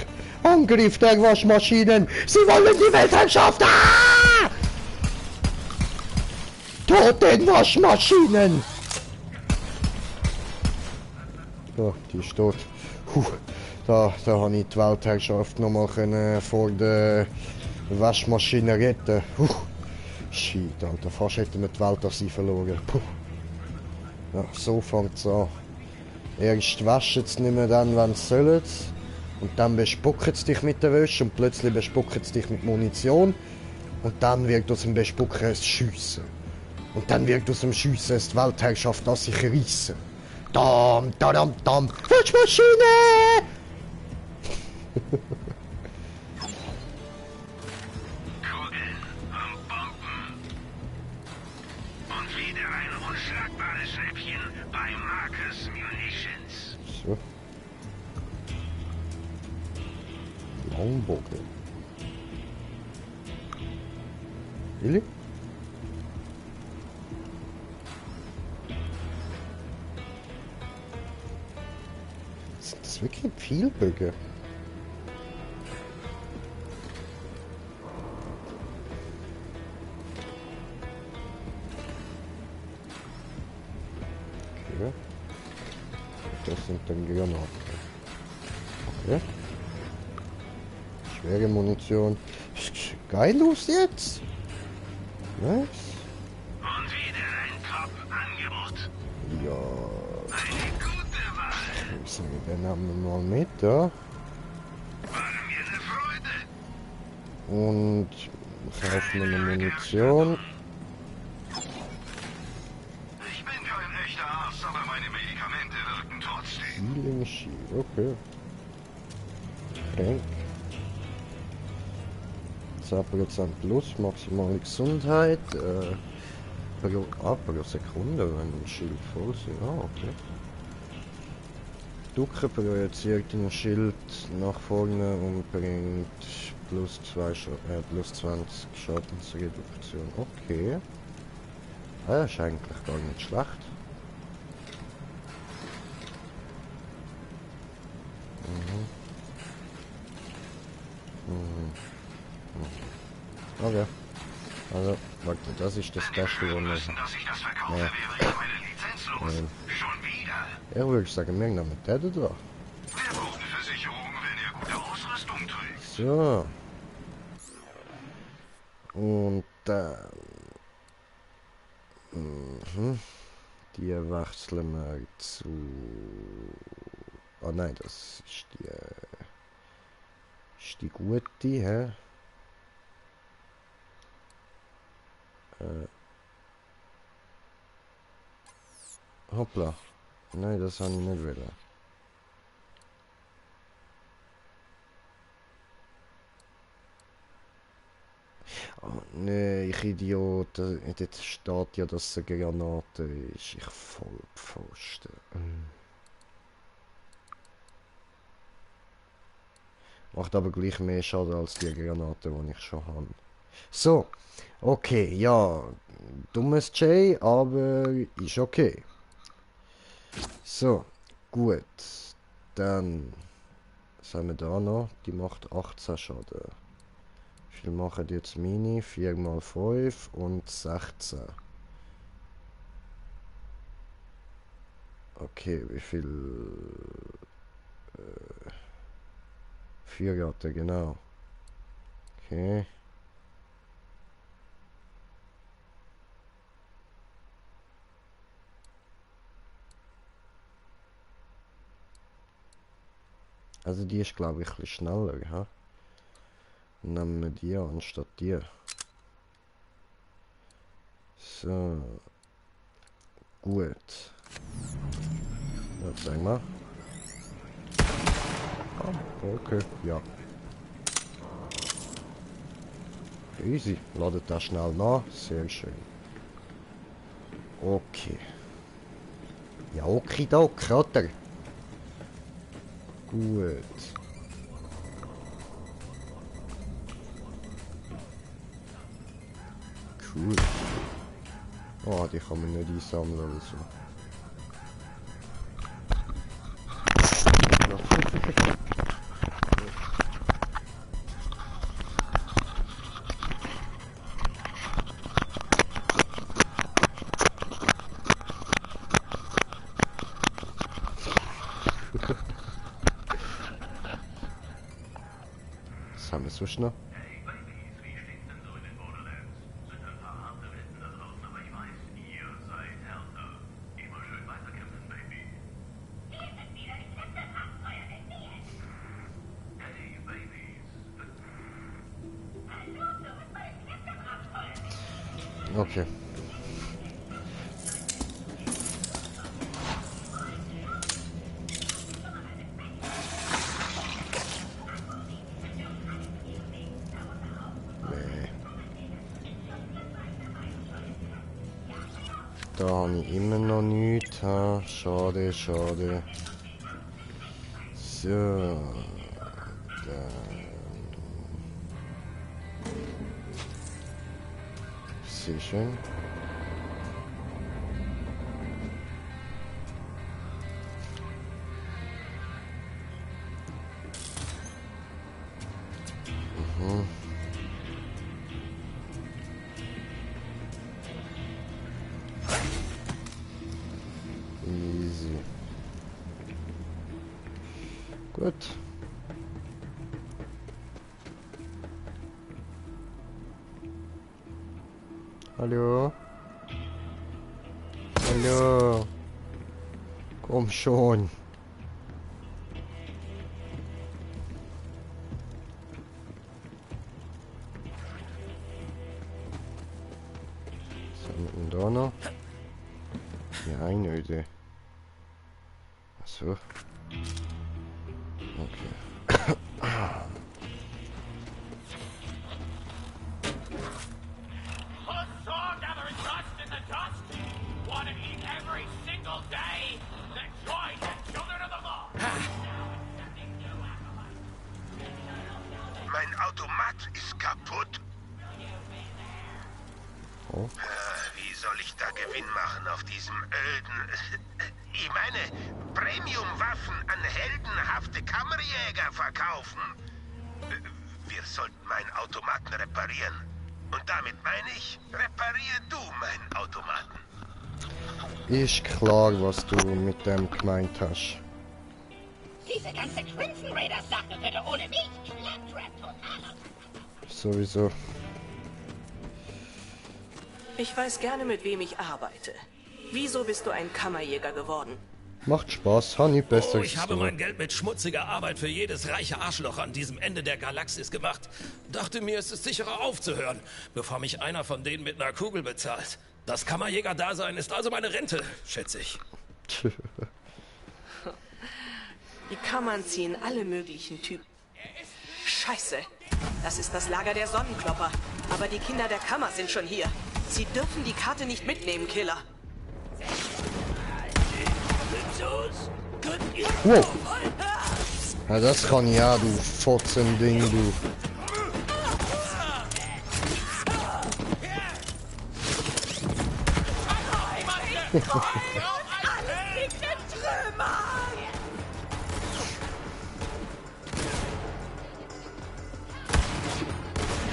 Angriff der Waschmaschinen. Sie wollen die Weltherrschaft. Ah! Tod den Waschmaschinen. So, die ist tot. Da habe ich die Weltherrschaft nochmal vor der Waschmaschine retten. Shit, Alter, fast hätten wir die Welt auf sie verloren. Puh. Ja, so fängt es an. Erst waschen sie nicht mehr dann, wenn sie sollen. Und dann bespucken sie dich mit der Wäsche und plötzlich bespucken sie dich mit Munition. Und dann wird aus dem Bespucken ein Schiessen. Und dann wird aus dem Schiessen die Weltherrschaft an sich reissen. Dam, dam, dam, Waschmaschine! Kugeln und Bomben. Und wieder ein unschlagbares Schnäppchen bei Marcus Munitions. So. Longbogen. Willi? Sind das wirklich viele Böcke? Okay. Das sind dann Granaten. Okay. Schwere Munition. Geil los jetzt. Nice. Und wieder ein Top-Angebot. Ja. Eine gute Wahl. Was nehmen wir denn mal mit, ja? War mir eine Freude. Und kaufen wir eine Munition. Ich bin kein echter Arzt, aber meine Medikamente wirken trotzdem. Healing Shield, okay. Trank. 10% plus, maximale Gesundheit. Pro Sekunde, wenn ein Schild voll ist. Ah, okay. Ducken projiziert ein Schild nach vorne und bringt plus 20 Schadensreduktion. Okay. Ah, das ist eigentlich gar nicht schlecht. Okay. Also, warte, das ist das Beste, was wir... Dass ich das verkaufe, wäre ich meine Lizenz los. Schon wieder. Ja, würde ich sagen, wir nehmen den da. Wer braucht eine Versicherung, wenn er gute Ausrüstung trägt? So. Und dann... Die wechseln wir zu... Ah nein, das ist die... ist die gute, hä? Hoppla. Nein, das habe ich nicht wieder. Oh, nee, ich Idiot. Dort steht ja, dass es eine Granate ist. Ich voll Pfosten. Macht aber gleich mehr Schaden als die Granate, die ich schon habe. So. Okay, ja. Dummes Jay, aber ist okay. So. Gut. Dann. Was haben wir da noch? Die macht 18 Schaden. Wie viel machen die jetzt Mini? 4 mal 5 und 16. Okay, wie viel... 4 Ratte, genau. Okay. Also die ist glaube ich ein bisschen schneller, ha? Nehmen wir die anstatt die. So. Gut. Ja, sag mal. Ah, okay, ja. Easy. Ladet das schnell nach. Sehr schön. Okay. Ja, okidok, oder? Gut. Cool. Oh, die kann man nicht einsammeln oder so. Was haben wir sonst noch? Hey Babys, wie steht's denn so in den Borderlands? Sind ein paar harte Welten da draußen, aber ich weiß, ihr seid härter. Immer schön weiterkämpfen, Baby. Wir sind wieder die letzte Abenteuer des Meeres. Hey Babys. Also, du bist bei den letzten Abenteuer. Okay. Nee. Da habe ich immer noch nichts. Ha. Schade, schade. So. Dann. Sehr schön. Easy. Gut. Hallo? Hallo? Komm schon. Was haben wir denn da noch? Die Einöde. Achso. Okay. Huzzah, gathering dust in the dust. Want to eat every single day. The joys and children of the law. Mein Automat ist kaputt. Oh. Wie soll ich da Gewinn machen auf diesem öden... Ich meine, Premium-Waffen an heldenhafte Kammerjäger verkaufen. Wir sollten meinen Automaten reparieren. Und damit meine ich, reparier du meinen Automaten. Ist klar, was du mit dem gemeint hast. Diese ganze Crimson Raiders Sache würde ohne mich Claptrap total. Sowieso. Ich weiß gerne, mit wem ich arbeite. Wieso bist du ein Kammerjäger geworden? Macht Spaß, habe ich besser Oh, ich habe mein Geld mit schmutziger Arbeit für jedes reiche Arschloch an diesem Ende der Galaxis gemacht. Dachte mir, es ist sicherer aufzuhören, bevor mich einer von denen mit einer Kugel bezahlt. Das Kammerjäger-Dasein ist also meine Rente, schätze ich. Die Kammern ziehen alle möglichen Typen. Scheiße. Das ist das Lager der Sonnenklopper. Aber die Kinder der Kammer sind schon hier. Sie dürfen die Karte nicht mitnehmen, Killer. Wow. Ja, das kann ich ja, du Fotzen-Ding, du.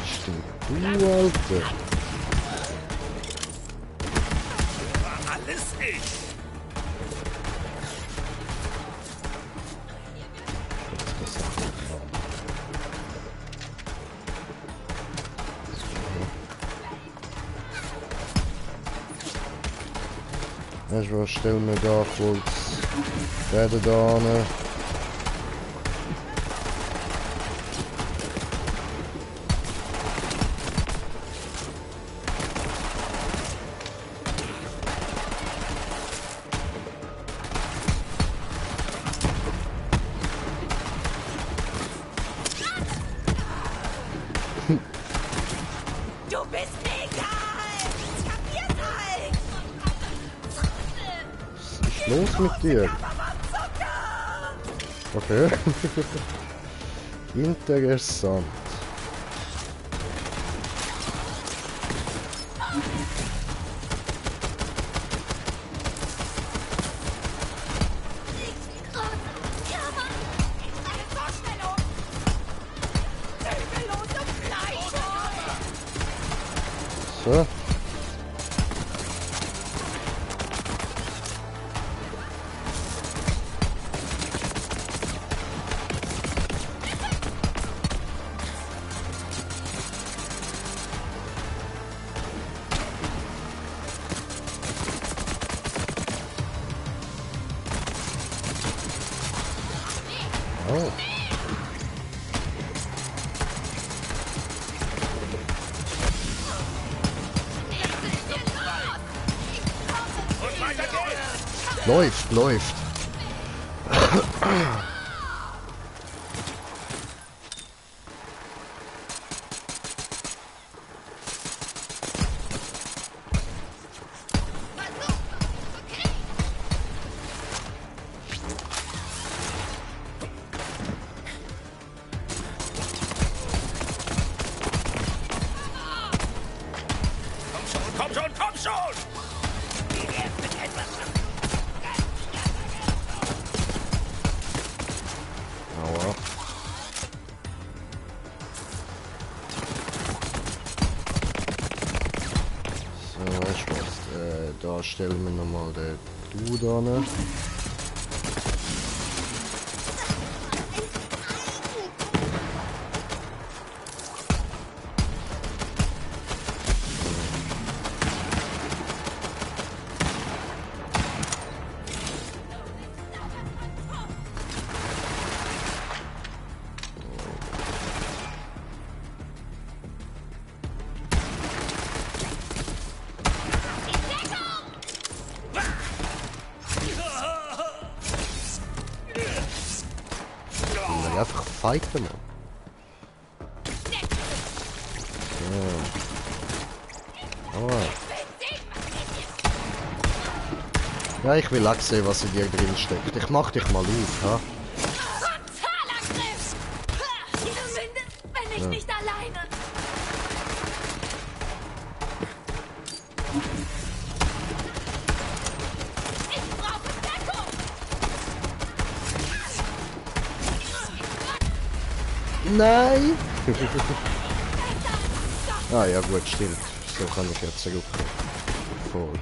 Stimmt. Du Alter. War alles ich. Weißt du was, stell mir da kurz Räder da hin. ist los mit dir? Okay. Interessant. So. Oh. Läuft, läuft. Komm schon, komm schon! Aua. So, weißt du was? Da stellen wir nochmal den Dude an. Einfach fighten, Mann. Ja. Oh. Ja, ich will auch sehen, was in dir drin steckt. Ich mach dich mal auf, ha? Frontalangriff! Zumindest bin ich nicht alleine. Ich brauche Deckung! Nein! Ah ja gut, stimmt. So kann ich jetzt zurück. Voll.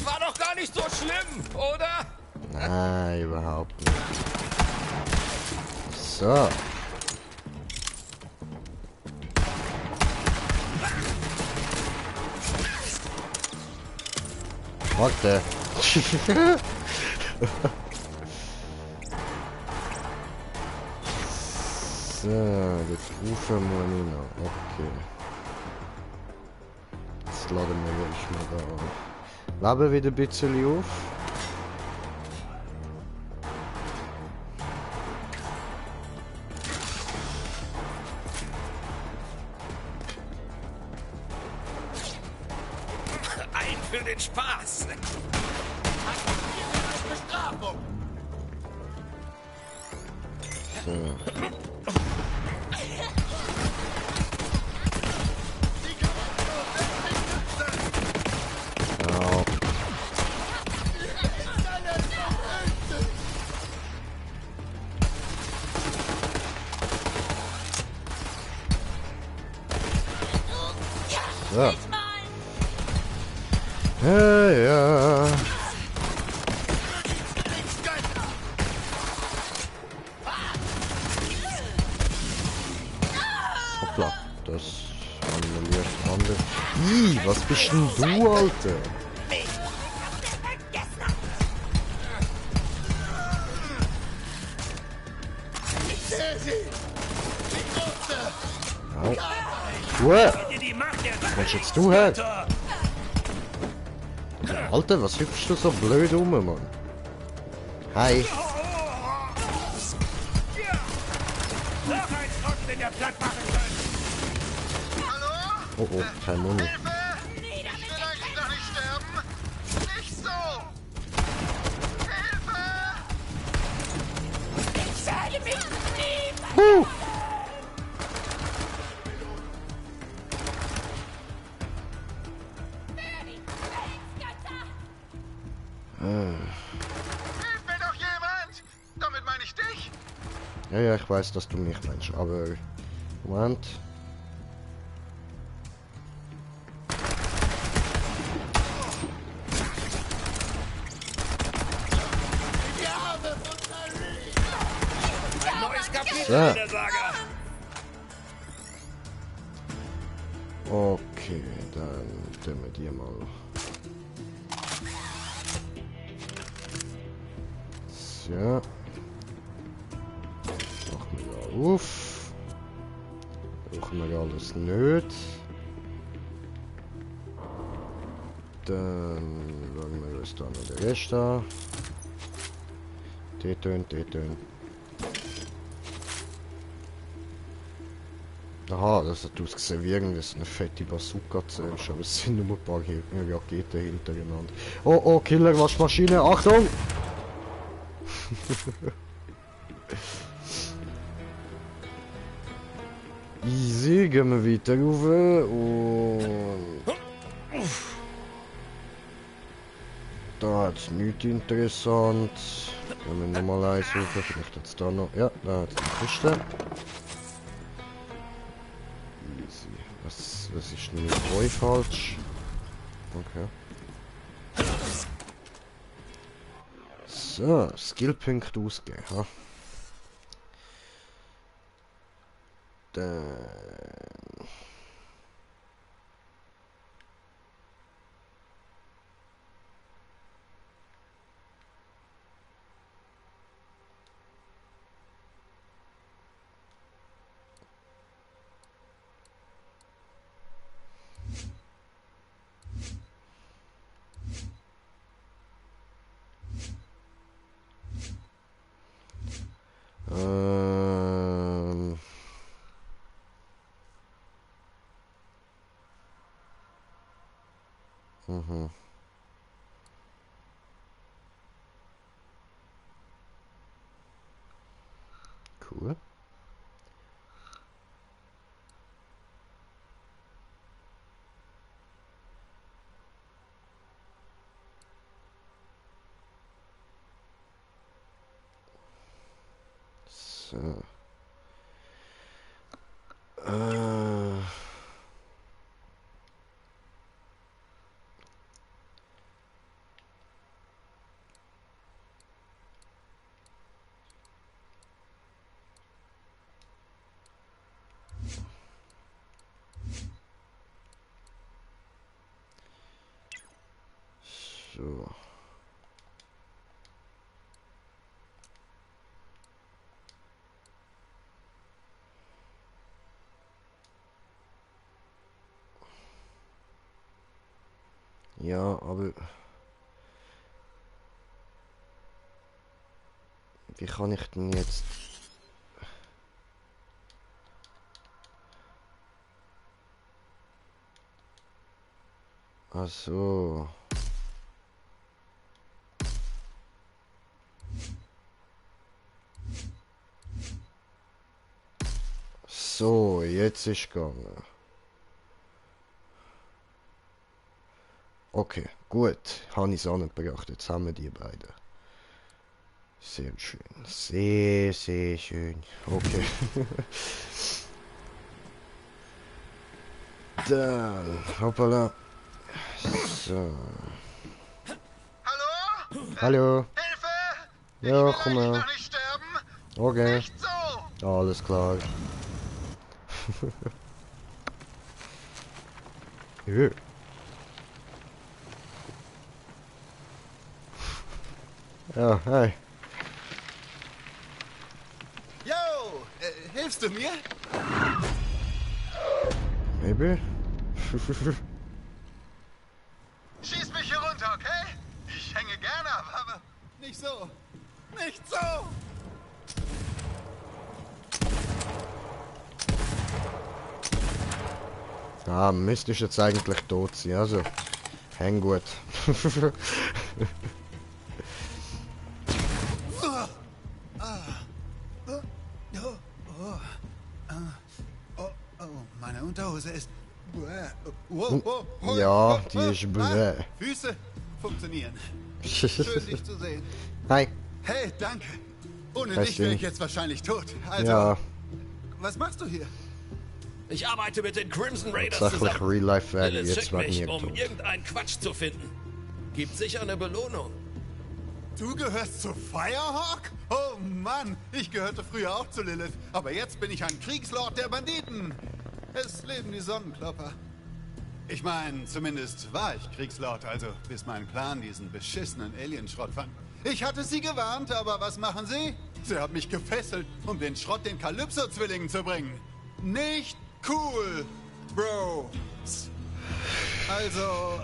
War doch gar nicht so schlimm, oder? Nein, überhaupt nicht. So. Warte. So, das rufen wir nicht noch. Okay. Jetzt laden wir erstmal da auf. Leben wieder ein bisschen auf. Ein für den Spaß. Bestrafung. So. Au. So. Ja. Hoppla, das annulliert andere. Ih, was bist denn du, Alter? Au. Uah. Was willst jetzt du her? Alter, was hüpfst du so blöd rum, Mann? Hi. Noch ein Trottel in der Platt machen können. Hallo? Oh, oh, kein Muni. Hilfe! Ich will eigentlich noch nicht sterben! Nicht so! Hilfe! Ich werde mich nie. Hilf mir doch jemand! Damit meine ich dich! Ja, ja, ich weiß, dass du mich meinst, aber... Moment. Ein neues Kapitel Ja. in der Saga. Okay, dann tun wir die mal. So. Machen wir da auf. Brauchen wir alles nicht. Dann schauen wir uns da noch den Rest an. Die tönt. Aha, das hat ausgesehen wie irgendwas eine fette Bazooka zuerst, aber es sind nur ein paar Raketen hintereinander. Oh, oh, Killerwaschmaschine, Achtung! Easy, gehen wir weiter rauf und... Da hat es nichts interessant. Wenn wir nochmal eins suchen, vielleicht hat es da noch... Ja, da hat es eine Kiste. Easy. Was ist denn mit euch falsch? Okay. So, Skillpunkt ausgeben, ha? Dann... Mhm. Cool. So. So. Ja, aber... Wie kann ich denn jetzt... Ach so. So, jetzt ist gegangen. Okay, gut. Habe ich es angebracht. Jetzt haben wir die beiden. Sehr schön. Sehr, sehr schön. Okay. Dann, hoppala. So. Hallo? Hallo. Hilfe! Ich Ja, will komm eigentlich her. noch nicht sterben! Okay. Nicht so! Alles klar. Ja. Ja, hey. Yo! Hilfst du mir? Maybe? Schieß mich hier runter, okay? Ich hänge gerne ab, aber nicht so. Nicht so! Ah, müsstest jetzt eigentlich tot sein, also. Häng gut. Oh, meine Unterhose ist... Wow, Ja, die ist bläh. Füße funktionieren. Schön, dich zu sehen. Hi. Hey, danke. Ohne Weißt dich du wäre ich nicht. jetzt wahrscheinlich tot. Also, Ja, was machst du hier? Ich arbeite mit den Crimson Raiders tatsächlich zusammen. Real Life wäre Lilith jetzt schickt wegen mich, mir um tot. irgendeinen Quatsch zu finden. Gibt sicher eine Belohnung. Du gehörst zu Firehawk? Oh Mann, ich gehörte früher auch zu Lilith, aber jetzt bin ich ein Kriegslord der Banditen. Es leben die Sonnenklopper. Ich meine, zumindest war ich Kriegslord, also bis mein Clan diesen beschissenen Alienschrott fand. Ich hatte sie gewarnt, aber was machen sie? Sie haben mich gefesselt, um den Schrott den Kalypso-Zwillingen zu bringen. Nicht cool, Bro. Also,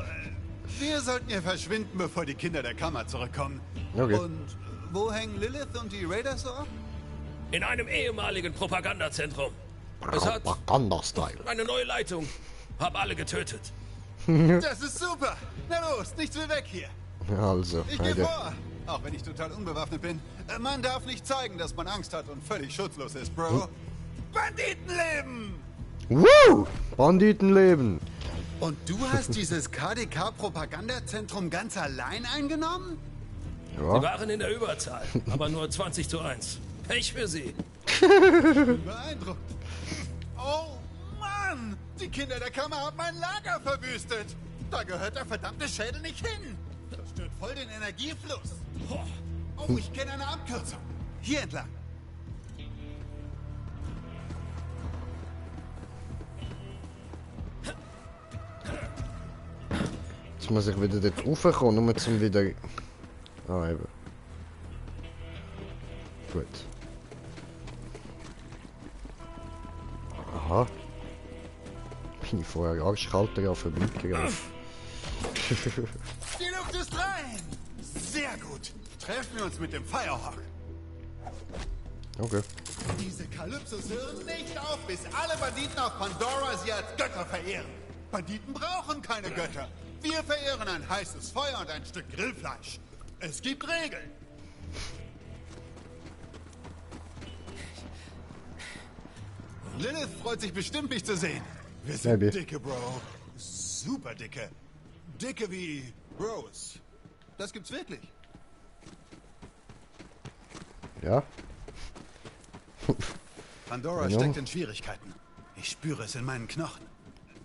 wir sollten hier verschwinden, bevor die Kinder der Kammer zurückkommen. Okay. Und wo hängen Lilith und die Raiders so ab? In einem ehemaligen Propagandazentrum. Es hat Propaganda-Style. eine neue Leitung. Hab alle getötet. Das ist super. Na los, nichts wie weg hier. Also, Ich gehe Heide. vor. Auch wenn ich total unbewaffnet bin. Man darf nicht zeigen, dass man Angst hat und völlig schutzlos ist, Bro. Banditenleben! Woo! Banditenleben. Und du hast dieses KDK-Propagandazentrum ganz allein eingenommen? Sie Ja, waren in der Überzahl, aber nur 20:1. Pech für sie. Beeindruckend. Oh Mann! Die Kinder der Kammer haben mein Lager verwüstet. Da gehört der verdammte Schädel nicht hin. Das stört voll den Energiefluss. Oh, ich kenne eine Abkürzung. Hier entlang. jetzt muss ich wieder dort raufkommen, nur zum wieder... Ah, eben. Gut. Aha. Bin ich vorher arschkalter ja vorbeigegangen. Die Luft ist rein. Sehr gut. Treffen wir uns mit dem Firehawk. Okay. Diese Kalypsos hören nicht auf, bis alle Banditen auf Pandora sie als Götter verehren. Banditen brauchen keine Götter. Wir verehren ein heißes Feuer und ein Stück Grillfleisch. Es gibt Regeln. Lilith freut sich bestimmt, mich zu sehen. Wir sind Maybe. dicke, Bro. Super dicke. Dicke wie Bros. Das gibt's wirklich. Ja. Pandora Ja. steckt in Schwierigkeiten. Ich spüre es in meinen Knochen.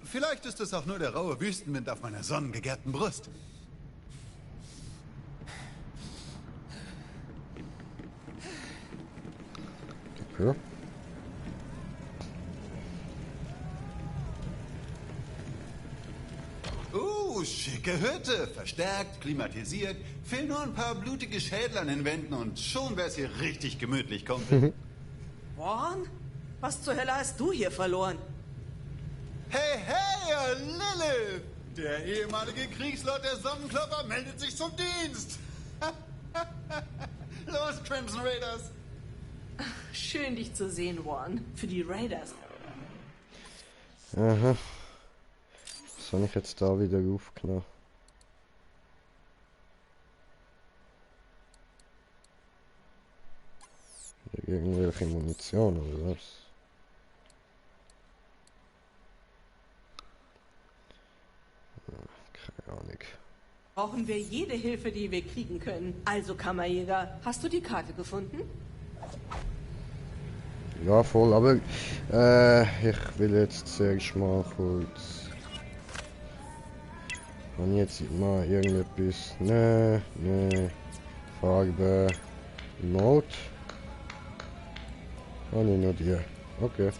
Vielleicht ist es auch nur der raue Wüstenwind auf meiner sonnengegerbten Brust. Ja. Schicke Hütte. Verstärkt, klimatisiert. Fehlen nur ein paar blutige Schädel an den Wänden und schon wär's hier richtig gemütlich, Kumpel. Warren? Was zur Hölle hast du hier verloren? Hey, hey, Lilith! Der ehemalige Kriegslord der Sonnenklopper meldet sich zum Dienst. Los, Crimson Raiders. Schön, dich zu sehen, Warren. Für die Raiders. Aha. Was habe ich jetzt da wieder aufgenommen? Irgendwelche Munition oder was? Keine Ahnung. Brauchen wir jede Hilfe, die wir kriegen können. Also, Kammerjäger, hast du die Karte gefunden? Ja, voll, aber ich will jetzt zuerst mal kurz. Wenn jetzt mal irgendetwas. Ne, Farbe. Mode. Ah, ne, nur die. Okay.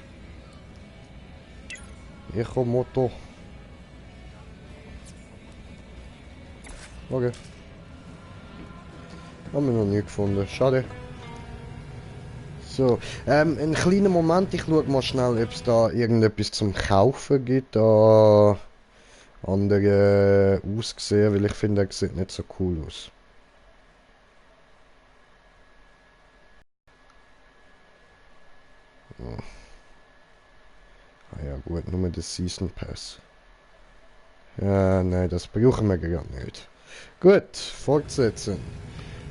Echo-Motor. Okay. Haben wir noch nie gefunden. Schade. So, einen kleinen Moment, ich schaue mal schnell, ob es da irgendetwas zum Kaufen gibt. Da andere ausgesehen, weil ich finde, er sieht nicht so cool aus. Ah ja gut, nur der Season Pass. Ja, nein, das brauchen wir gar nicht. Gut, fortsetzen.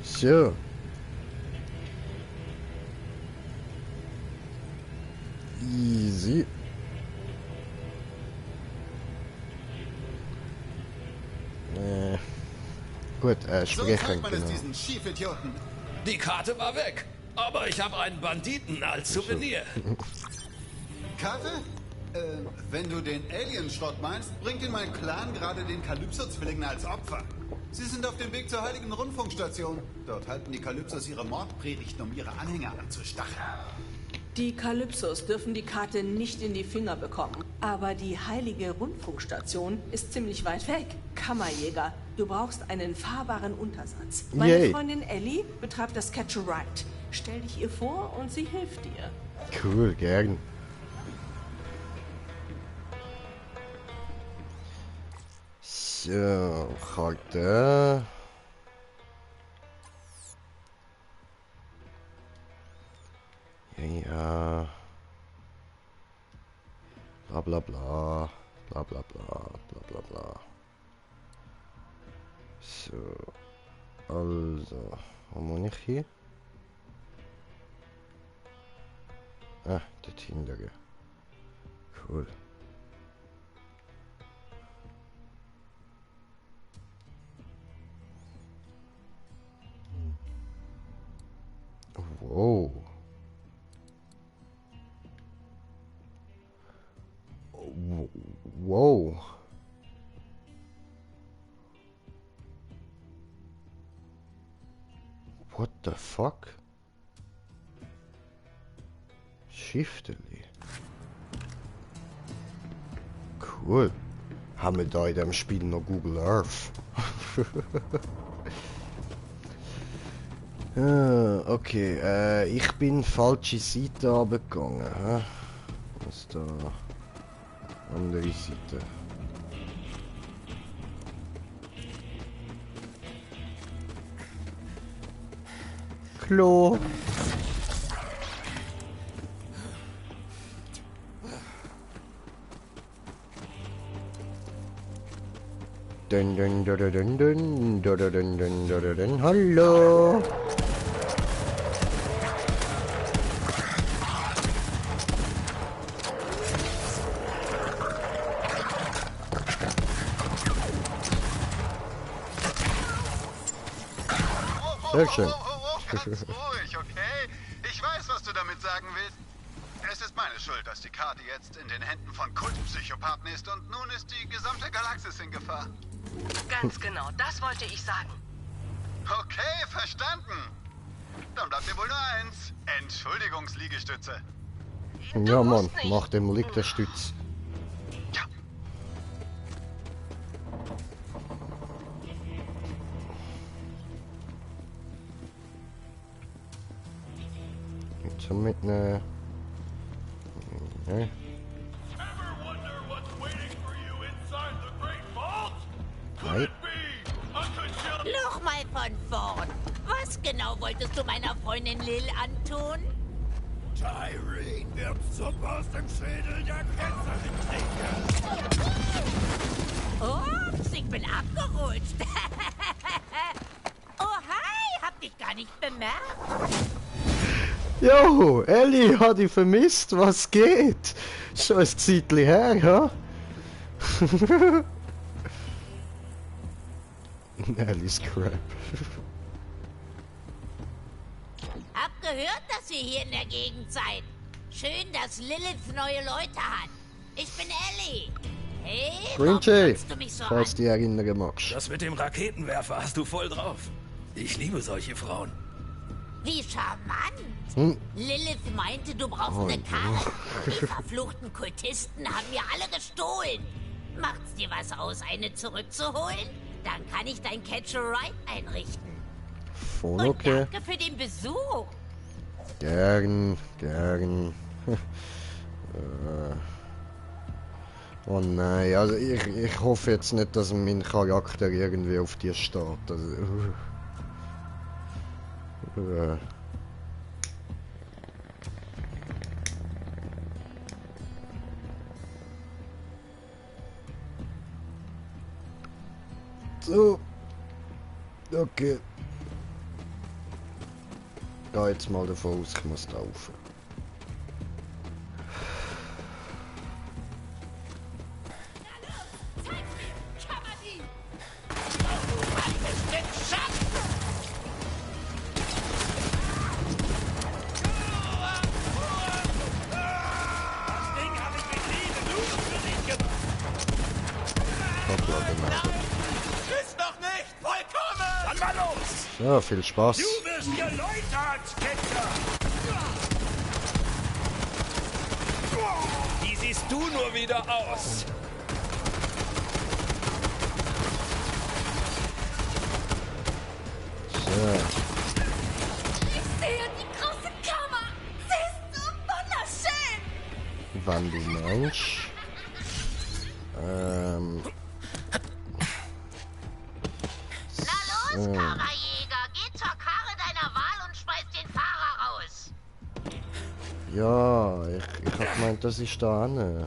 So. Easy. Gut, So sprechen, zeigt man es genau. diesen Schiefidioten. Die Karte war weg. Aber ich habe einen Banditen als Souvenir. Karte? Wenn du den Alien-Schrott meinst, bringt ihn mein Clan gerade den Kalypso-Zwillingen als Opfer. Sie sind auf dem Weg zur Heiligen Rundfunkstation. Dort halten die Kalypsos ihre Mordpredigten, um ihre Anhänger anzustacheln. Die Kalypsos dürfen die Karte nicht in die Finger bekommen. Aber die Heilige Rundfunkstation ist ziemlich weit weg. Kammerjäger, du brauchst einen fahrbaren Untersatz. Meine Yay. Freundin Ellie betreibt das Catch-a-Ride. Stell dich ihr vor und sie hilft dir. Cool, gern. So, Karte. Ja. Bla bla bla. Bla bla bla. Bla bla bla. So. Also. Wo muss ich hier? Ah, dort hinten. Cool. Wow. Wow. What the fuck? Shifteli. Cool. Haben wir da in dem Spiel noch Google Earth? Okay, ich bin falsche Seite runtergegangen. Hä? Was da? Andere Seite. Klo. Dun dun dun dun dun dun dun dun dun dun dun. Hallo. Sehr schön. Ganz ruhig, okay? Ich weiß, was du damit sagen willst. Es ist meine Schuld, dass die Karte jetzt in den Händen von Kultpsychopathen ist und nun ist die gesamte Galaxis in Gefahr. Ganz genau, das wollte ich sagen. Okay, verstanden. Dann bleibt mir wohl nur eins. Entschuldigungsliegestütze. Ja, Mann, mach dem liegt der Stütz. Ja. Jetzt mit ne. Ne. Ever wonder what's waiting for you inside the Great Vault? Could Nein. it be a congealed... Nochmal von vorn. Was genau wolltest du meiner Freundin Lil antun? Tyreen wird Suppe aus dem Schädel der Ketzerin trinken. Ups, ich bin abgerutscht. Oh, hi, hab dich gar nicht bemerkt. Jo, Ellie, hat ich vermisst, was geht? Schon ein Zeitli her, ha? Ellie's Crap. Hab gehört, dass ihr hier in der Gegend seid. Schön, dass Lilith neue Leute hat. Ich bin Ellie. Hey, warum Green guckst du mich so falls an? du dich erinnern magst. Das mit dem Raketenwerfer hast du voll drauf. Ich liebe solche Frauen. Wie charmant. Hm. Lilith meinte, du brauchst eine Karte. Die verfluchten Kultisten haben mir alle gestohlen. Macht's dir was aus, eine zurückzuholen? Dann kann ich dein Catch-a-Ride einrichten. Voll Und okay. danke für den Besuch. Gern. Oh nein, also ich hoffe jetzt nicht, dass mein Charakter irgendwie auf dir steht. Also, So. Okay. Ich gehe jetzt mal davon aus, ich muss da rauf. Ja, viel Spaß. Du wirst geläutert, Ketzer! Wie siehst du nur wieder aus? So. Ich sehe die große Kammer. Sie ist so wunderschön. Wann du meinst. Na los, Kammerjäger, geh zur Karre deiner Wahl und schmeiß den Fahrer raus. Ja, ich hab gemeint, das ist da an.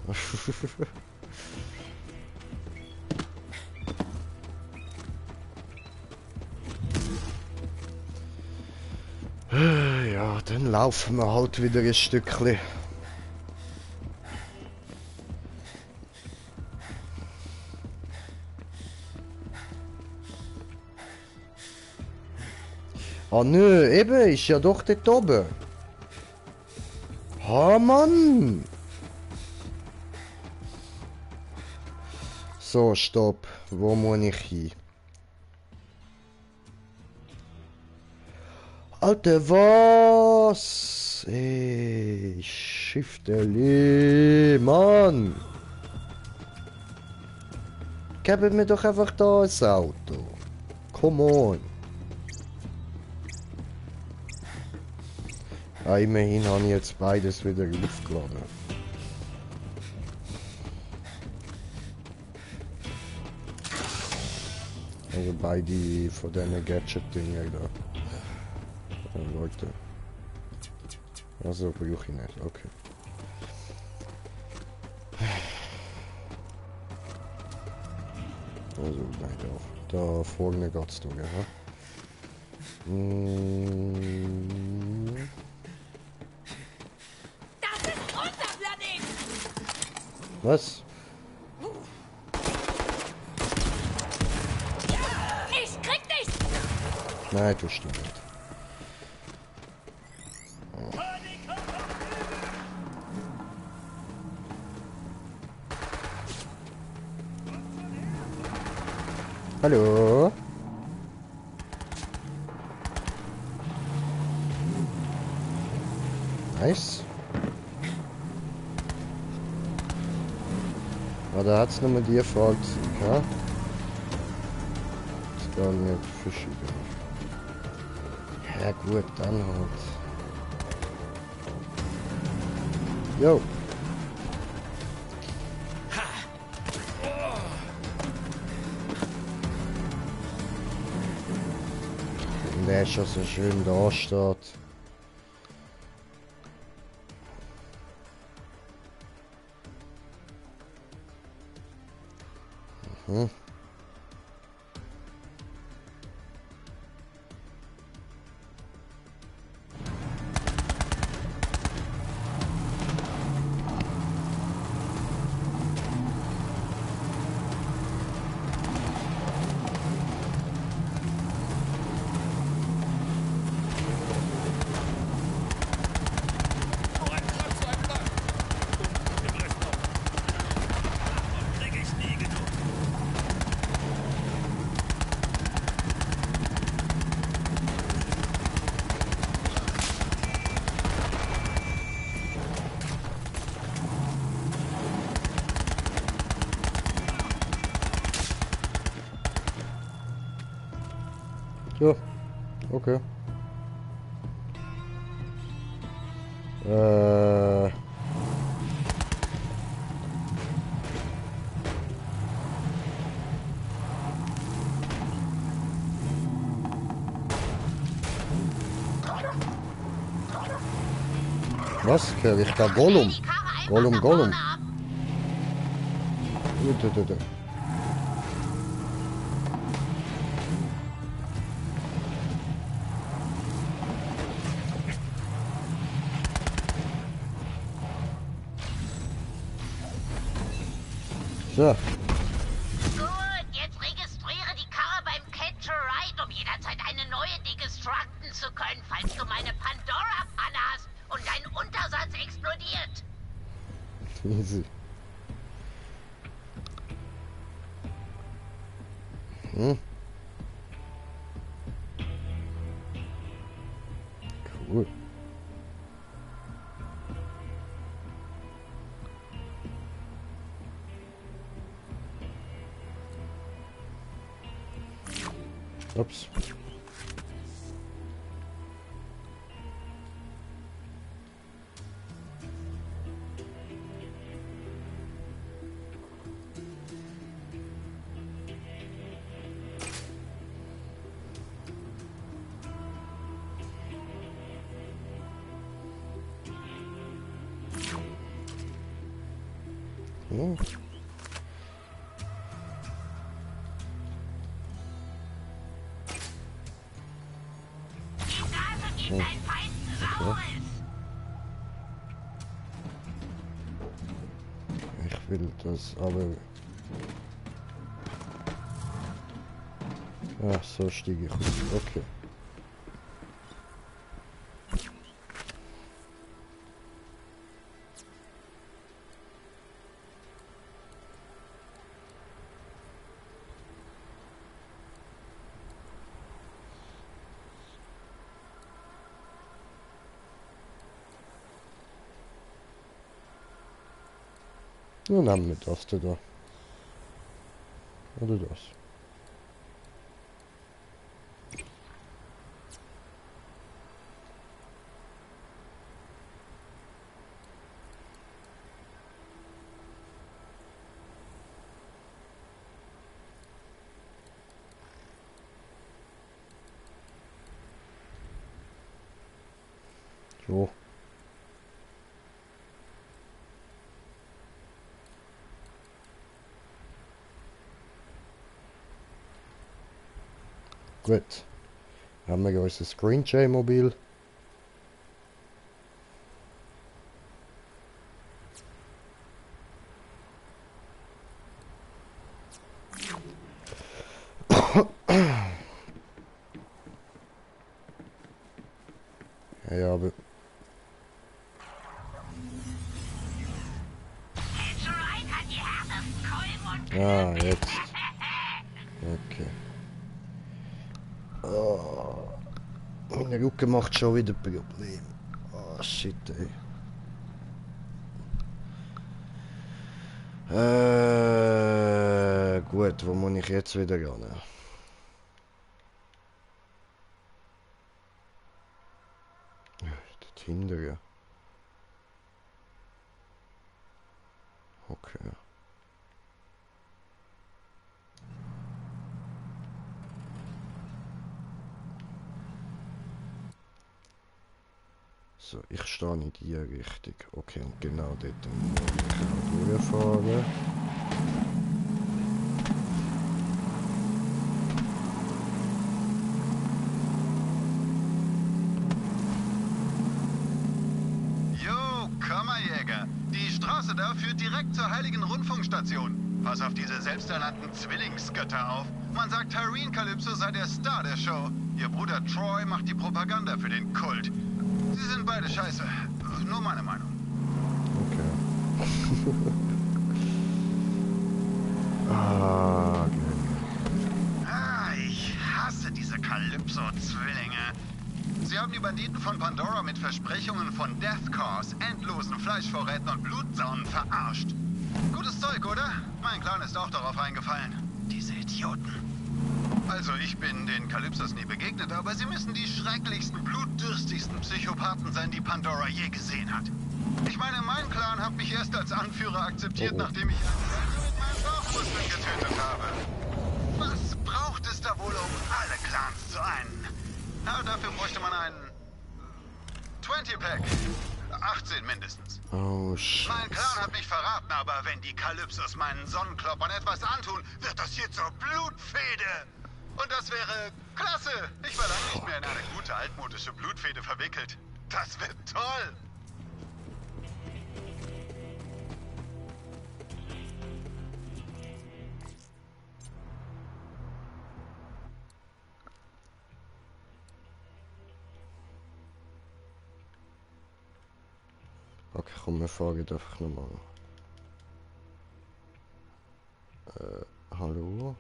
Ja, dann laufen wir halt wieder ein Stückchen. Ah nö, eben, ist ja doch dort oben. Ha, Mann! So, stopp. Wo muss ich hin? Alter, was? Ey, Schifteli, Mann! Gebt mir doch einfach da ein Auto. Come on. Ja, immerhin habe ich jetzt beides wieder aufgeladen. Also beide von diesen Gadget-Dingen da. Leute. Also brauche ich nicht, okay. Also nein, da vorne geht's durch, ja. Das ist unser Planet. Was? Ich krieg dich. Nein, tust du nicht. Hallo? Nice. Ah, da hat's nur mit dir Fault, ja? Das gar nicht verschieben. Ja gut, dann halt. Jo. Und der schon so schön da steht. Mhm. Ja, okay. Was? Höre ich da Gollum? Gollum, Gollum. So. Gut, jetzt registriere die Karre beim Catch a Ride, um jederzeit eine neue deconstructen zu können, falls du meine Pandora-Panne hast und dein Untersatz explodiert. Easy. Cool. Ups. Oh. Die Nase gibt dein Feinden Saures. Ich will das, aber... Ach, so stieg ich aus. Okay. Nun haben wir das da. Oder das. So. Gut. Haben wir unser Screenshare-Mobil. Ja, aber... Catch a Ride hat die härtesten Kolben und Ah, jetzt. Okay. Oh. Mein Rücken macht schon wieder Probleme. Oh shit, ey. Gut, wo muss ich jetzt wieder ran? Dort hinten, ja. Okay. So, ich stehe in die Richtung. Okay, und genau dort muss ich auch durchfahren. Jo, Kammerjäger. Die Straße da führt direkt zur Heiligen Rundfunkstation. Pass auf diese selbsternannten Zwillingsgötter auf. Man sagt, Tyreen Calypso sei der Star der Show. Ihr Bruder Troy macht die Propaganda für den Kult. Sie sind beide scheiße. Nur meine Meinung. Okay. Ah, Ich hasse diese Calypso-Zwillinge. Sie haben die Banditen von Pandora mit Versprechungen von Death Cause, endlosen Fleischvorräten und Blutsaunen verarscht. Gutes Zeug, oder? Mein Clan ist auch darauf eingefallen. Diese Idioten. Also, ich bin den Calypsos nie begegnet, aber sie müssen die schrecklichsten, blutdürstigsten Psychopathen sein, die Pandora je gesehen hat. Ich meine, mein Clan hat mich erst als Anführer akzeptiert, nachdem ich einen mit meinen Bauchmuskeln getötet habe. Was braucht es da wohl, um alle Clans zu einen? Na, dafür bräuchte man einen 20-Pack. 18 mindestens. oh shit. Mein Clan hat mich verraten, aber wenn die Calypsos meinen Sonnenkloppern etwas antun, wird das hier zur Blutfehde. Und das wäre klasse. Ich war lange nicht mehr in eine gute altmodische Blutfehde verwickelt. Das wird toll. Komm, wir fahren einfach nochmal. Hallo?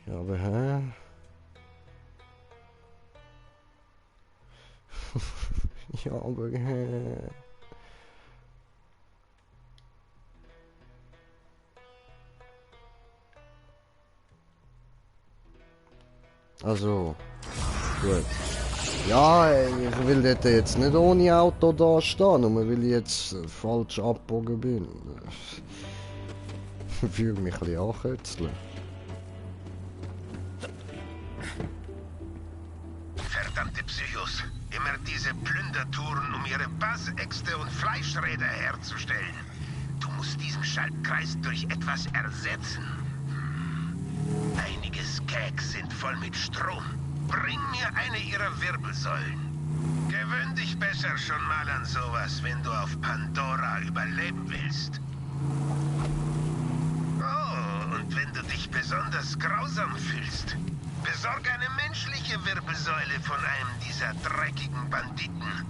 Ja, aber hä? Ja, aber hä? Also, gut. Ja, ich will dort jetzt nicht ohne Auto da stehen, nur weil ich jetzt falsch abgebogen bin. Ich fühle mich ein bisschen ankötzeln. Verdammte Psychos. Immer diese Plündertouren, um ihre Bassäxte und Fleischräder herzustellen. Du musst diesen Schaltkreis durch etwas ersetzen. Einige Skags sind voll mit Strom. Bring mir eine ihrer Wirbelsäulen. Gewöhn dich besser schon mal an sowas, wenn du auf Pandora überleben willst. Oh, und wenn du dich besonders grausam fühlst, besorg eine menschliche Wirbelsäule von einem dieser dreckigen Banditen.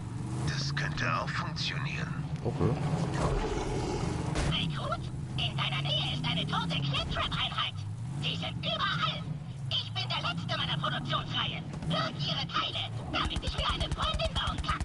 Das könnte auch funktionieren. Okay. Rekrut, in deiner Nähe ist eine tote Claptrap-Einheit. Die sind überall. Ich bin der Letzte meiner Produktionsreihe. Birg ihre Teile, damit ich mir eine Freundin bauen kann.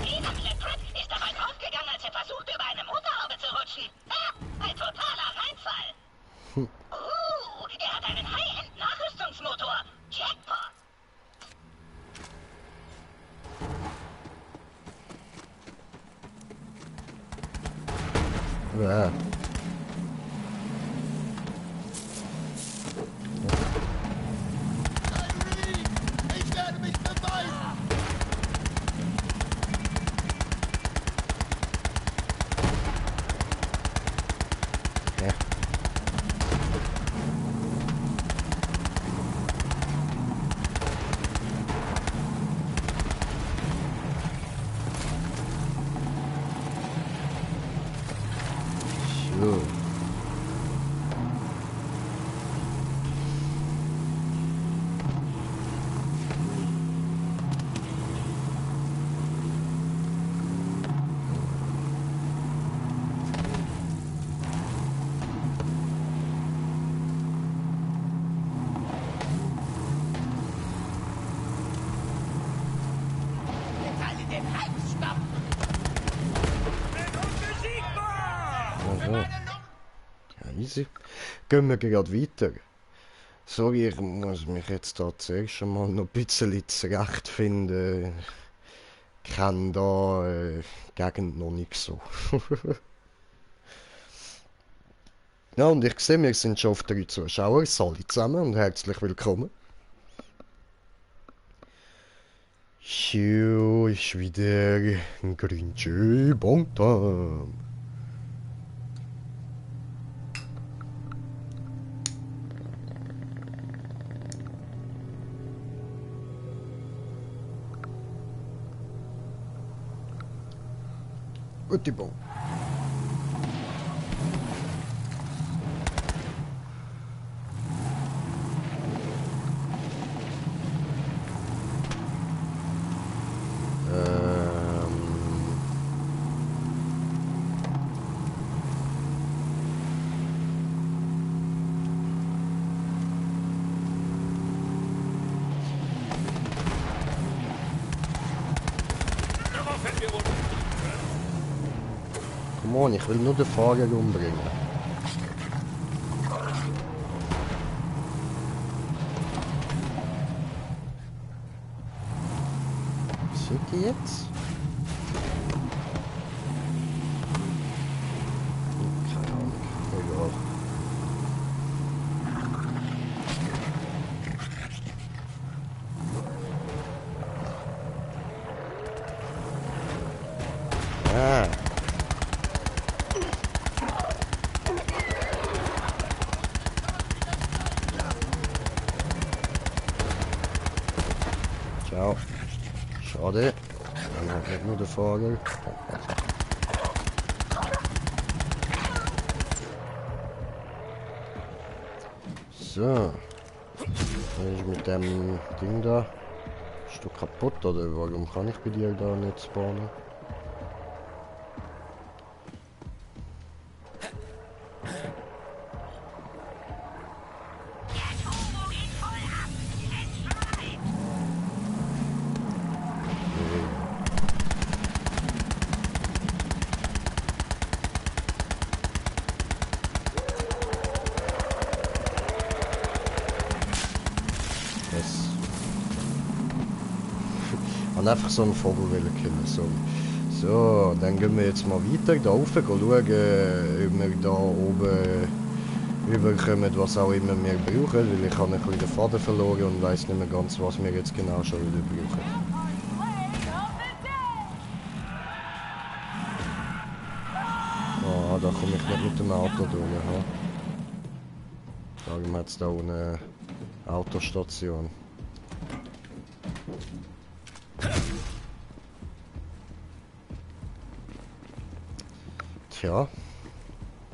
Dieser Claptrap ist dabei draufgegangen, als er versuchte, über eine Motorhaube zu rutschen. Ein totaler Reinfall. Er hat einen High-End-Nachrüstungsmotor. Jackpot. Ja. Ich werde mich beweisen! Ja. So. Metalle den Hals stoppen. Aha. Ja, easy. Gehen wir gerade weiter. Sorry, ich muss mich jetzt da zuerst schon mal noch ein bisschen zurechtfinden. Ich kenne da Gegend noch nicht so. Ja, und ich sehe, wir sind schon auf 3 Zuschauer. Salut zusammen und herzlich willkommen. Hier ist wieder ein Grinche Bontam. Gute Bon. Come on, ich will nur den Fahrer umbringen. jetzt? Keine Ahnung. Egal. Ah. Ciao. Schade. Dann hat nicht nur der Vogel. So. Was ist mit dem Ding da? Ist du kaputt oder warum kann ich bei dir da nicht spawnen? Und einfach so einen Vogel killen. So, dann gehen wir jetzt mal weiter da rauf, schauen, ob wir da oben überkommen, was auch immer wir brauchen, weil ich habe ein bisschen den Faden verloren und weiss nicht mehr ganz, was wir jetzt genau schon wieder brauchen. Ah, da komme ich nicht mit dem Auto durch. Ja. Darum hat es da eine Autostation. Tja.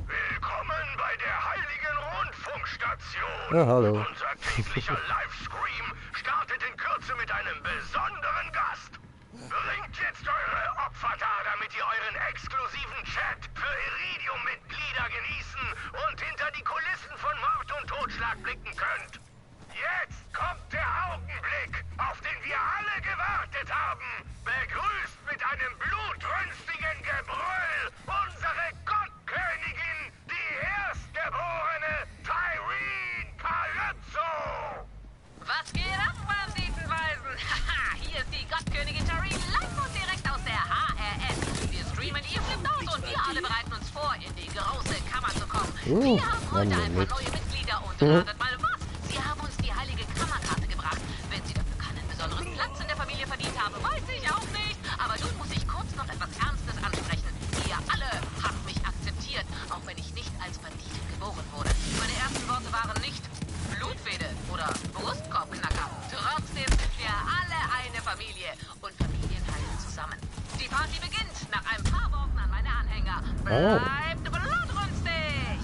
Willkommen bei der Heiligen Rundfunkstation. Ja, hallo. Unser täglicher Livestream startet in Kürze mit einem besonderen Gast. Bringt jetzt eure Opfer da, damit ihr euren exklusiven Chat für Iridium-Mitglieder genießen und hinter die Kulissen von Mord und Totschlag blicken könnt. Jetzt kommt der Augenblick, auf den wir alle gewartet haben. Begrüßt mit einem blutrünstigen Gebrüll unsere Gottkönigin, die Erstgeborene Tyreen Calypso. Was geht ab, Banditenweisen? Haha, hier ist die Gottkönigin Tyreen live und direkt aus der HRS. Wir streamen, ihr flippt aus und wir alle bereiten uns vor, in die große Kammer zu kommen. Wir haben heute ein paar neue Mitglieder und ratet mal was. Sie haben uns die heilige Kammerkarte gebracht. Wenn sie dafür keinen besonderen Platz in der Familie verdient haben, weiß ich auch nicht. Aber nun muss ich kurz noch etwas Ernstes ansprechen. Ihr alle habt mich akzeptiert, auch wenn ich nicht als Banditin geboren wurde. Meine ersten Worte waren nicht Blutfede oder Brustkorbknacker. Trotzdem sind wir alle eine Familie und Familien halten zusammen. Die Party beginnt nach ein paar Worten an meine Anhänger. Bleibt blutrünstig!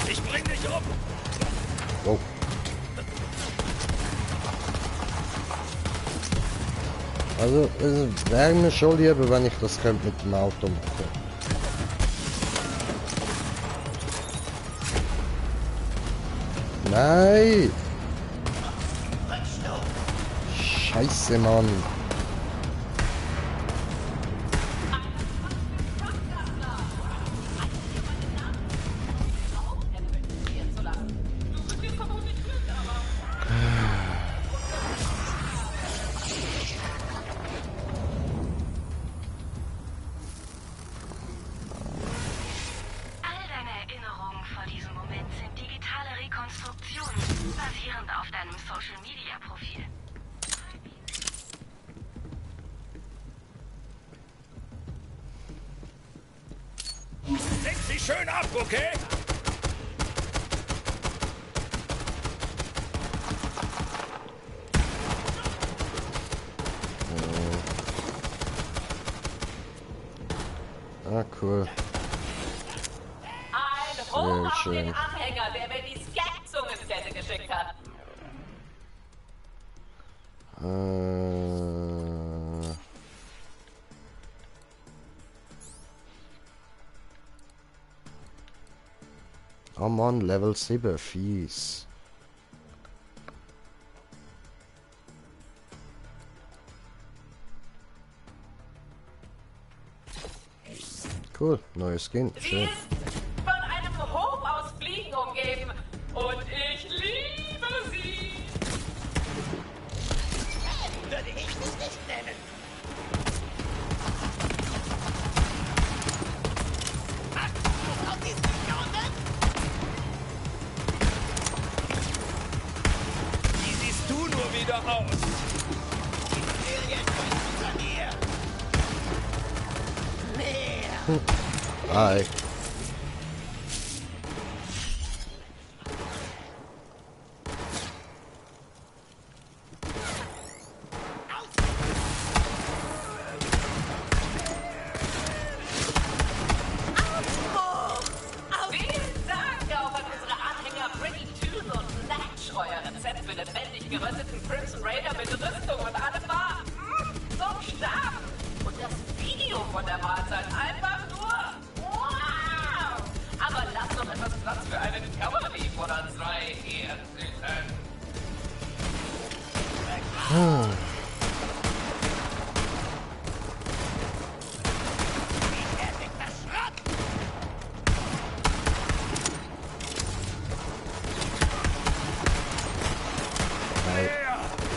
Ich bring dich um! Oh. Also, es wäre mir schon lieber, wenn ich das könnte mit dem Auto machen. Nein! Scheiße, Mann! All deine Erinnerungen vor diesem Moment sind digitale Rekonstruktionen, basierend auf deinem Social-Media-Profil. Lenk sie schön ab, okay? Ah, cool. Ein Hoch auf schön. den Anhänger, der mir die Skat-Zungenstätte geschickt hat. Oh Mann, Level 7, fies. Cool, neues Skin, Sie schön. ist von einem Hof aus Fliegen umgeben. Und ich liebe sie. Würde ich dich nicht nennen. Achtung auf die Sekunde! Wie siehst du nur wieder aus? Alien unter mir! Mehr! Hi. Vielen Dank auch an unsere Anhänger Pretty Tooth und Natch. Euer Rezept für lebendig gerösteten Crimson Raider mit Rüstung und allem war so stark. Und das Video von der Mahlzeit einfach nur wow. Aber lasst doch etwas Platz für einen Cavalry oder zwei hier sitzen. Hi.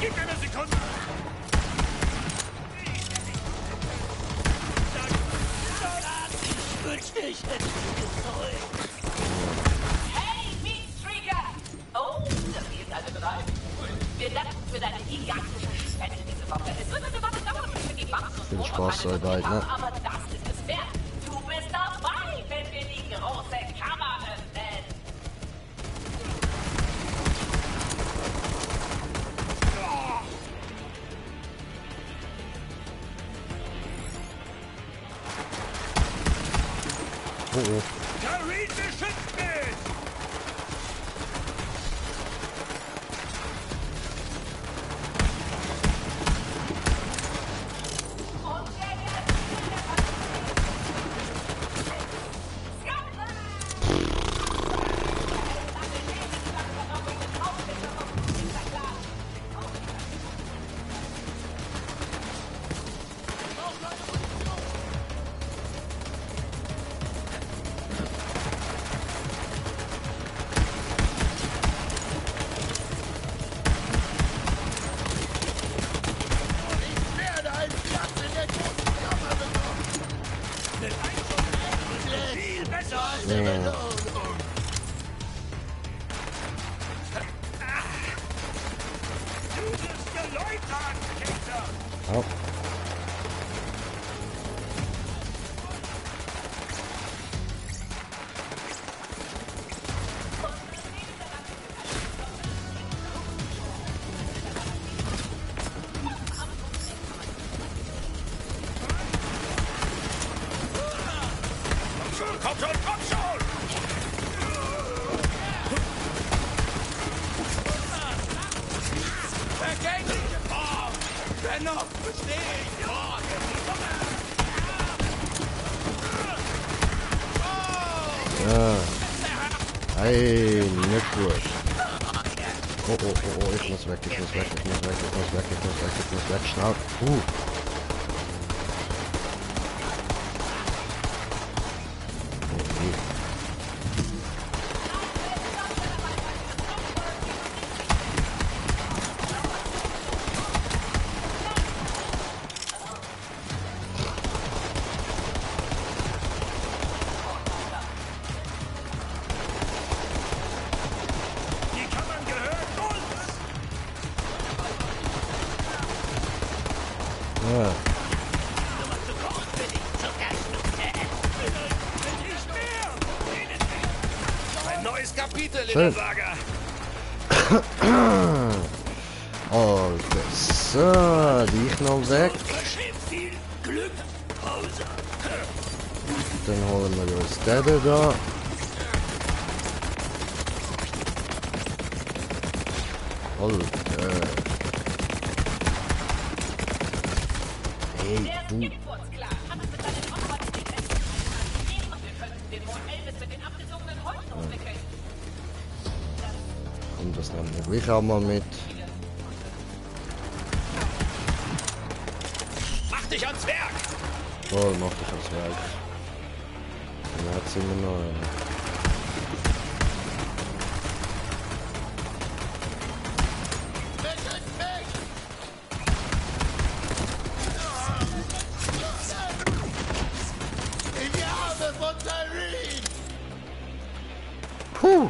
Gib mir eine Sekunde! Ich wünschte, ich hätte sie gezeugt. Hey, Meatstreaker! Oh, das geht also bereit. Wir danken für deine gigantische Spende diese Woche. Es wird eine Woche dauern, bis wir die Bugs und Viel Fotos Spaß eine dabei, haben, ne? aber das ist es wert. Du bist dabei, wenn wir die große Kammer öffnen. Oh, oh. Karin beschützt mich! Ich werde einen Platz in der großen Kammer bekommen. Viel besser als eine Belohnung. Du wirst geläutert, Kinder! Au. Komm schon, komm schon! Vergängliche Form! Dennoch bestehe ich! Ja. Hey, nicht gut. Oh, oh, oh, oh, ich muss weg, ich muss weg, ich muss weg, ich muss weg, ich muss weg, ich muss weg, schnell. Okay. Die Kammern gehören uns! Ja. Nicht mehr! Ein neues Kapitel in Schön. der Saga! Okay, so, dich noch weg. Viel Glück, Pause. Dann holen wir uns den da. Alter. Hey, Der du. Skipfurzklan hat es mit seinen Opfern die letzten und wir könnten den Mond Elvis mit den abgezogenen Häuten umwickeln. Und das nehmen wir gleich auch mal mit. Mach dich ans Werk! Voll, mach dich ans Werk. Dann hat es immer noch... Puh!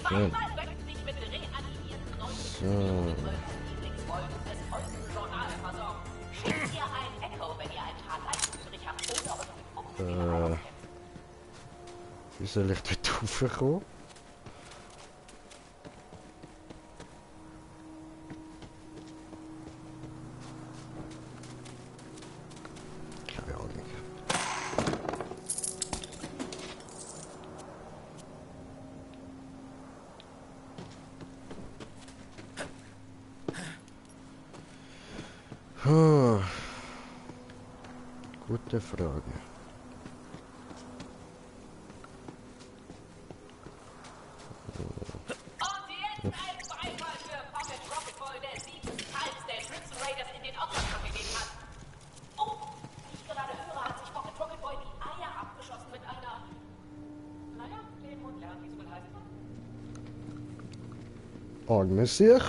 Schön. So. Wie soll ich dort raufkommen? Keine Ahnung. Gute Frage. Und jetzt ein Beifall für Pocket Rocket Boy, der 7 Times der Crimson Raiders in den Opferkampf gegeben hat. Oh, wie ich gerade höre, hat sich Pocket Rocket Boy die Eier abgeschossen mit einer... Naja, leben und lernen, wie es wohl heißt. Argmüssig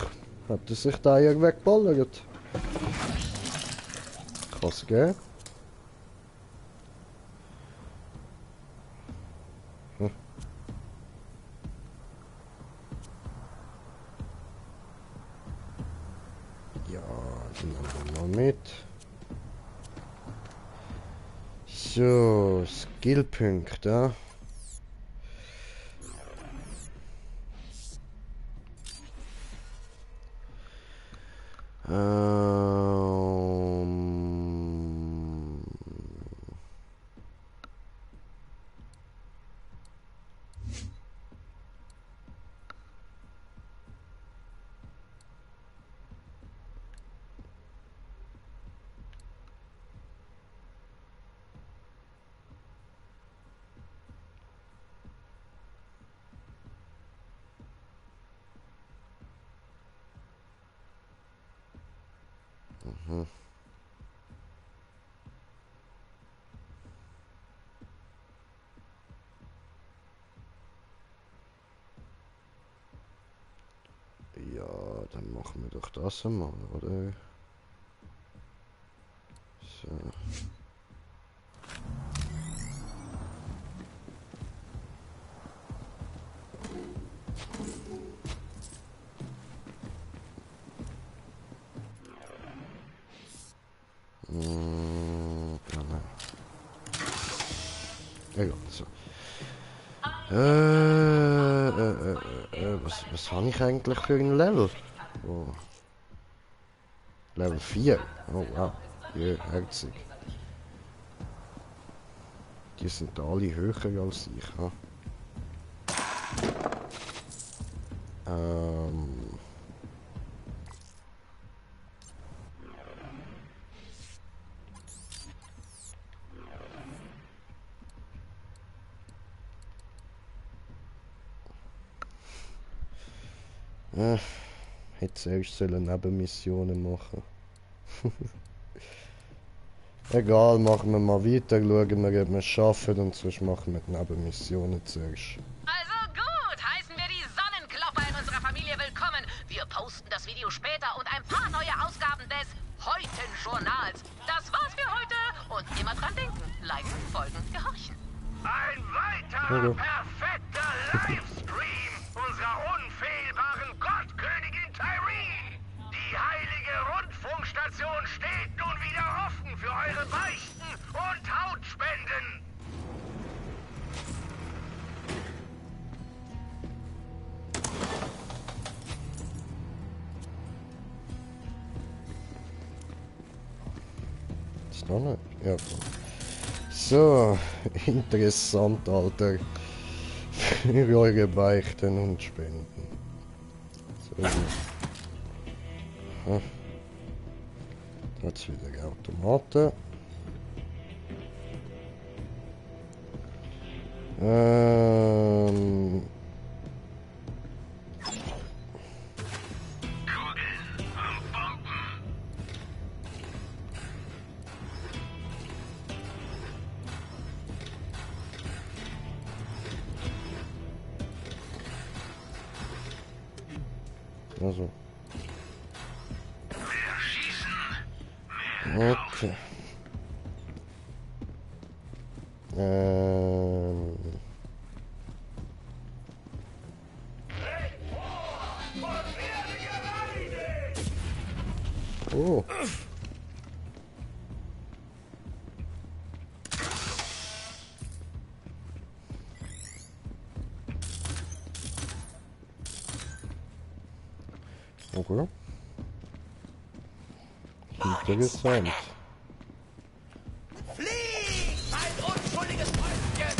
hat er sich die Eier weggeballert. Krass, gell? Ja, die nehmen wir mal mit. So, Skillpunkte. Ja, dann machen wir doch das einmal, oder? So. Egal, so. Was habe ich eigentlich für ein Level? Oh. Level 4. Oh wow. Ja, herzig. Die sind alle höher als ich. Ha? Hätte zuerst Nebenmissionen machen. Egal, machen wir mal weiter, schauen wir, ob wir es schaffen und sonst machen wir die Nebenmissionen zuerst. Also gut, heißen wir die Sonnenklopper in unserer Familie willkommen. Wir posten das Video später und ein paar neue Ausgaben des Heuten-Journals. Das war's für heute und immer dran denken, liken, folgen, gehorchen. Ein weiterer perfekter Livestream unserer unfehlbaren Gottkönigin Tyreen. Die heilige Rundfunkstation steht nun wieder offen für eure Beichten und Hautspenden. Ist noch nicht? Ja. So, interessant, Alter. Für eure Beichten und Spenden. So. Jetzt wieder Automaten. Also. Okay. Oh. Okay. Interessant. Flieh! Ein unschuldiges Mäuschen!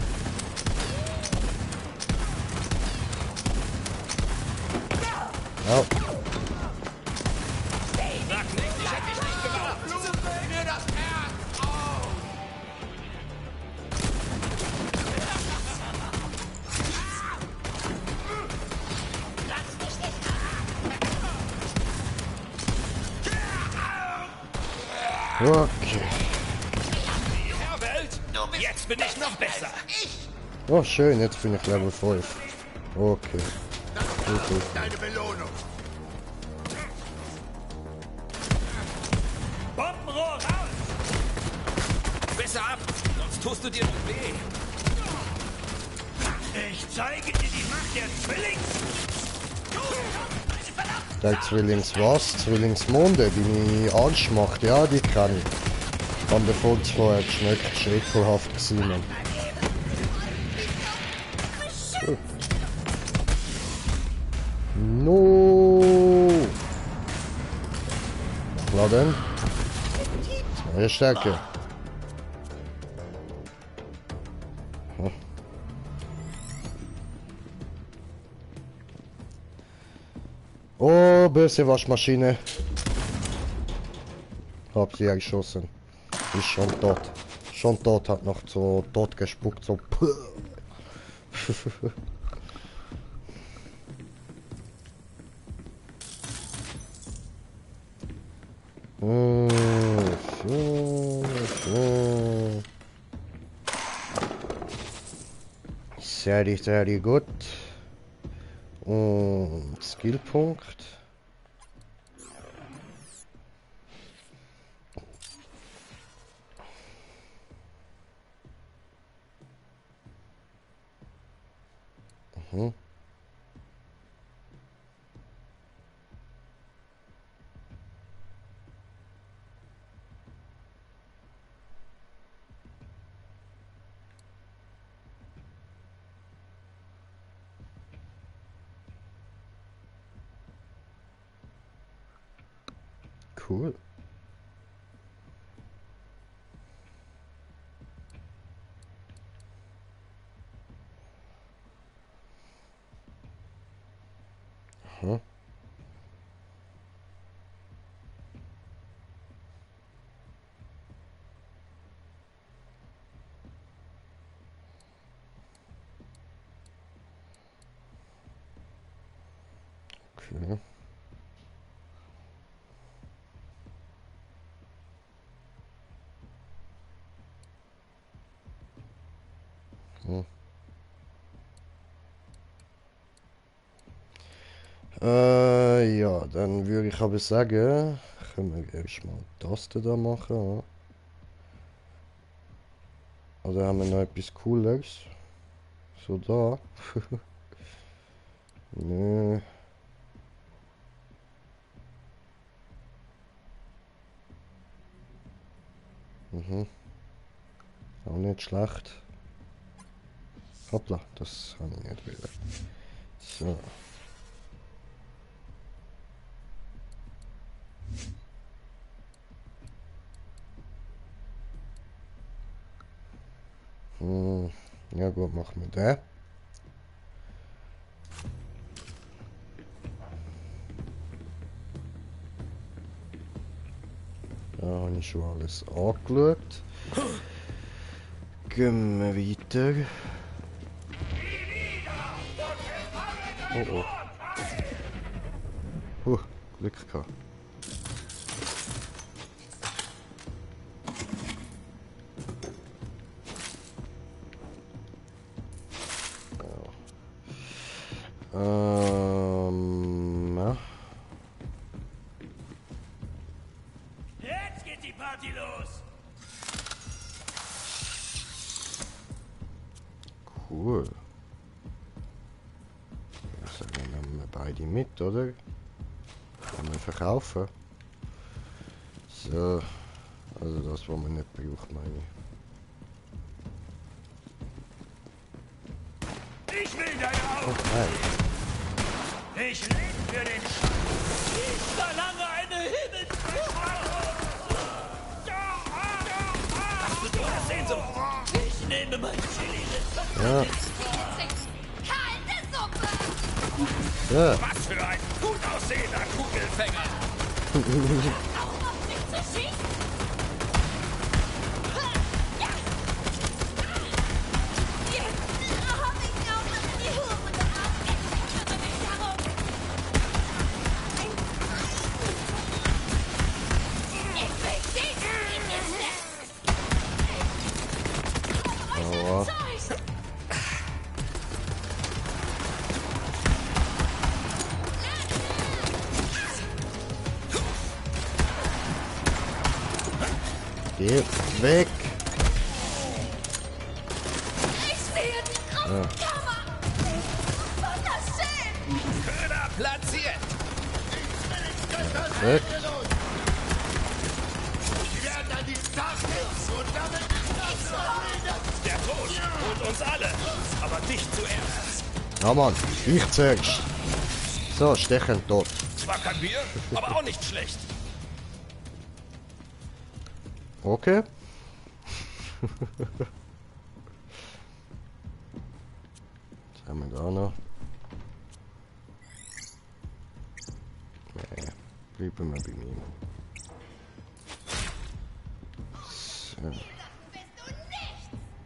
Ja. Sag nicht, ich hätte dich nicht gemacht! Bluten mir das Herz auf! Lass mich nicht! Okay. Herrwelt, jetzt bin ich noch besser. Oh, schön, jetzt bin ich Level 5. Okay. Gut. Deine Belohnung. Bombenrohr raus! Besser ab, sonst tust du dir noch weh. Ich zeige dir die Macht der Der Zwillings was? Zwillingsmonde, die Angst macht, ja, die kann ich. An der Folge vorher schreckhaft gewesen, Mann. Gut. No! Laden. Neue Stärke. Hm. Oh, böse Waschmaschine. Hab sie geschossen. Ist schon tot. Schon tot, hat noch so tot gespuckt, so. Sehr gut. Und Skillpunkt. Mhm. Cool. Aha. Okay. Hm. Ja, dann würde ich aber sagen, können wir erstmal das da machen. Oder haben wir noch etwas Cooles? So da. Nö. Mhm. Auch nicht schlecht. Hoppla, das habe ich nicht will. So. Ja gut, machen wir den. Da habe ich schon alles angeschaut. Gehen wir weiter. Oh oh. Glück gehabt. Ja. Jetzt geht die Party los! Cool. Also, dann nehmen wir beide mit, oder? Kann man verkaufen. So. Also das, was man nicht braucht, meine ich. Ich will deine Augen! Okay. Ich lebe für den Sch... Ich verlange eine Himmelsbeschreibung! Hast du so eine Sehnsucht? Ich nehme mein Chili. Ja. Kalte Suppe! Ja. Was für ein gut aussehender Kugelfänger! Auch auf mich zu schießen? Ja! Jetzt hab ich auch noch in die Hure gemacht. Ich kümmere mich darum. Ich will dich in den Oh. Zeug! Geh weg! Ich sehe die Kraftkammer! Wunderschön! Köder platziert! Weg! Der Tod holt uns alle, aber dich zuerst. Ja Mann, ich zuerst. So, stechen tot. Zwar kein Bier, aber auch nicht schlecht. Okay. Was haben wir da noch? Nee, bleiben wir bei mir. So.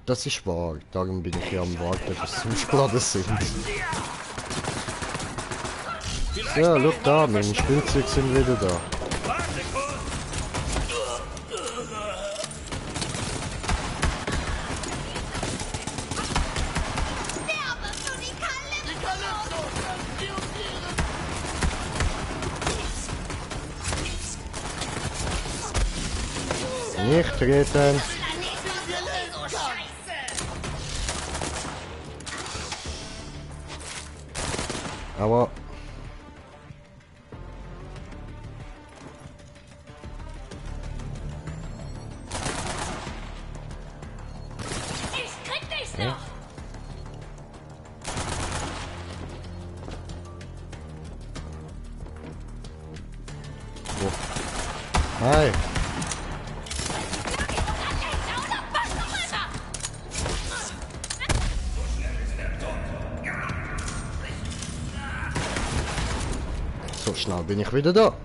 Das ist wahr, darum bin ich ja am Warten, bis sie aufgeladen sind. Ja, schau da, meine Spielzeuge sind wieder da. Warte kurz! Sterbe für die Kalypso! Nicht treten! Aber... Ich krieg dich noch! Hi! So schnell bin ich wieder da.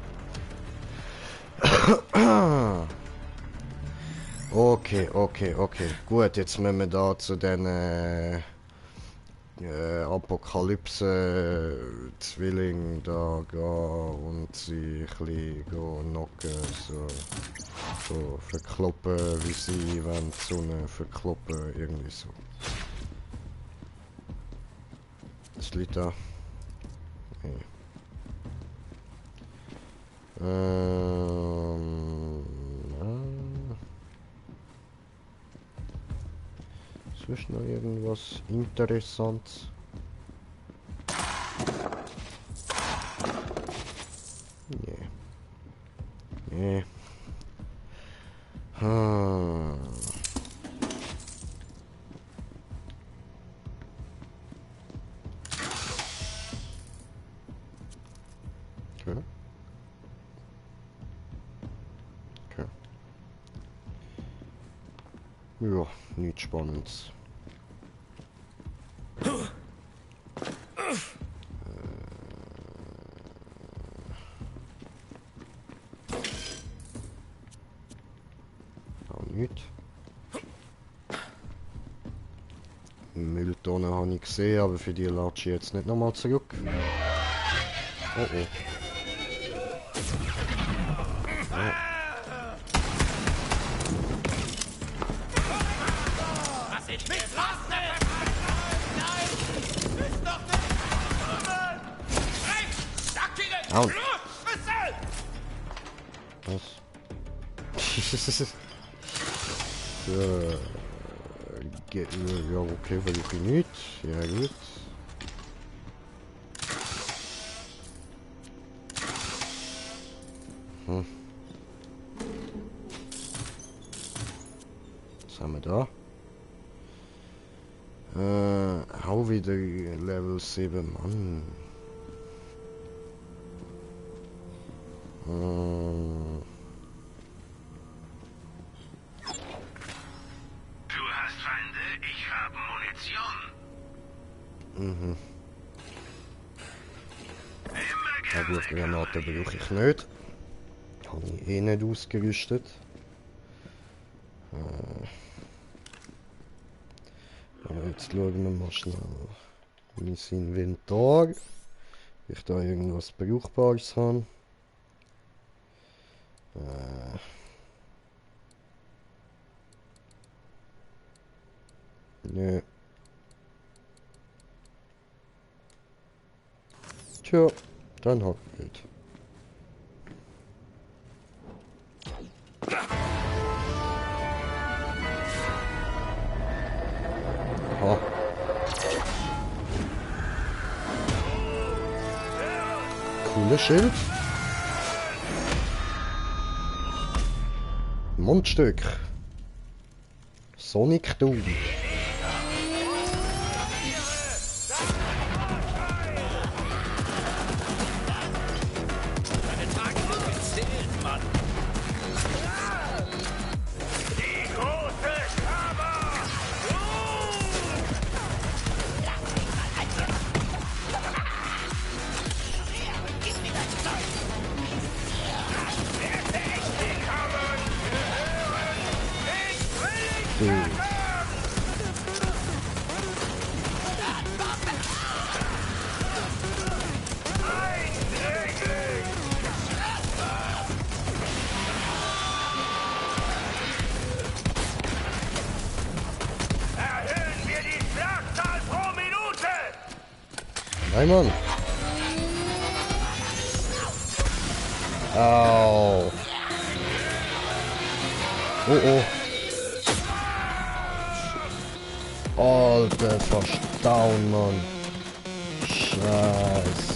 Okay. Gut, jetzt müssen wir da zu den Apokalypse-Zwilling da gehen und sie ein bisschen knocken, so verkloppen, wie sie wollen die Sonne verkloppen, irgendwie so. Das liegt da. Nee. Ist noch irgendwas Interessantes? Nee. Nee. Okay. Okay. Ja, nichts Spannendes. Nichts. Mülltonne habe ich gesehen, aber für die latsche ich jetzt nicht nochmal zurück. Oh oh. Oh. Au. Was? Ja, okay, weil ich nicht. Ja, gut. Was haben wir da? Auch wieder Level 7, Mann. Du hast Feinde, ich habe Munition. Aber auf Granaten brauche ich nicht. Habe ich eh nicht ausgerüstet. Aber jetzt schauen wir mal schnell mein Inventar. Ob ich da irgendwas Brauchbares habe. Nö. Tja, dann halt nicht. Aha. Cooles Schild. Mundstück. Sonic Doom. Nein, Mann. Au. Oh, oh. Alter, fast down, Mann. Scheiße.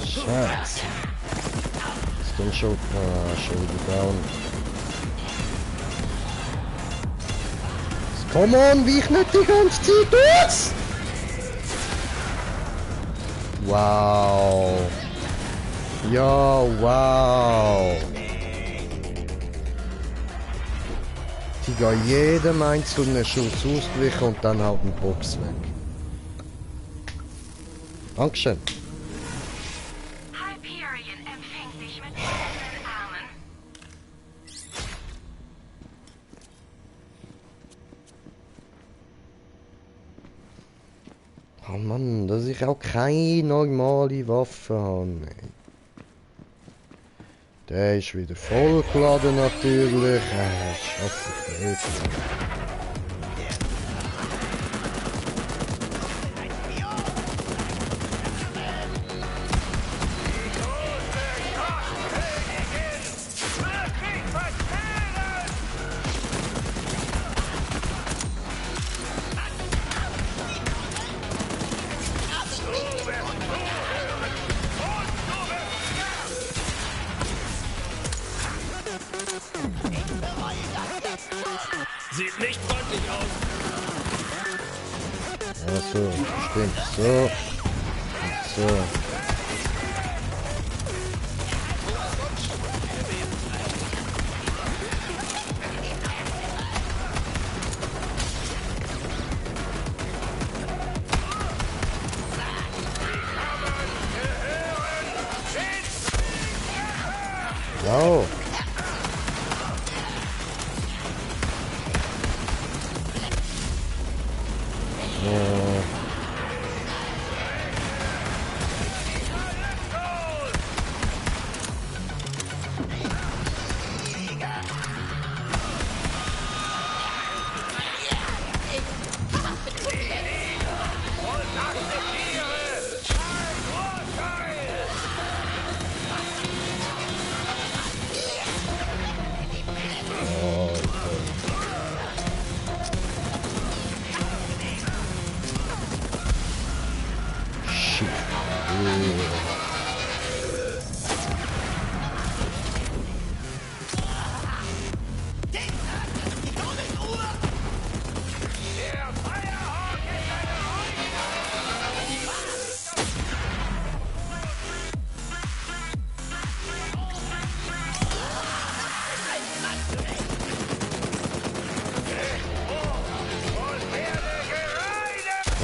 Scheiße. Ist dann schon down. Come on, wie ich nicht die ganze Zeit aus! Wow. Ja, wow. Die gehen jedem einzelnen Schuss ausweichen und dann halt den Box weg. Dankeschön. Hyperion empfängt dich mit offenen Armen. Oh Mann, dass ich auch keine normale Waffe habe. Der ist wieder vollgeladen natürlich. Schaffe ich nicht. Sieht nicht freundlich aus. Also, stimmt. So. Und so. Wow.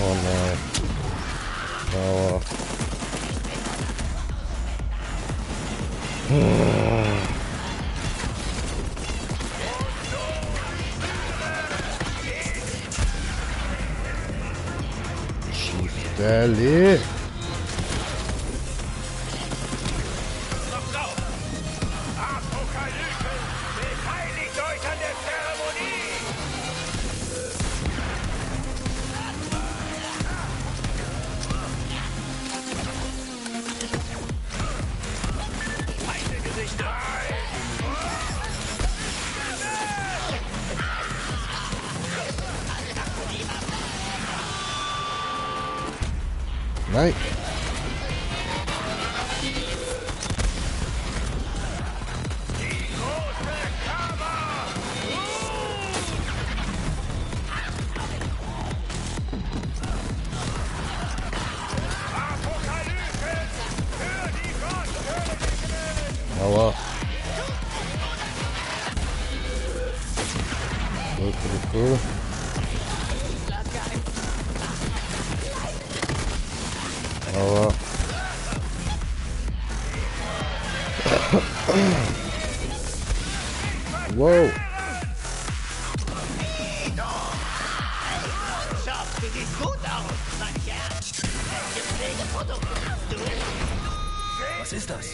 Oh nein. Aua. Schiefdeli. Apokalypse, beteiligt euch an der Zeremonie! Meine Gesichter. Nein. Aua. Cool. Aua. Wow. Schau, du siehst gut aus, mein Kerl. Welche Pflegeprodukte hast du? Was ist das?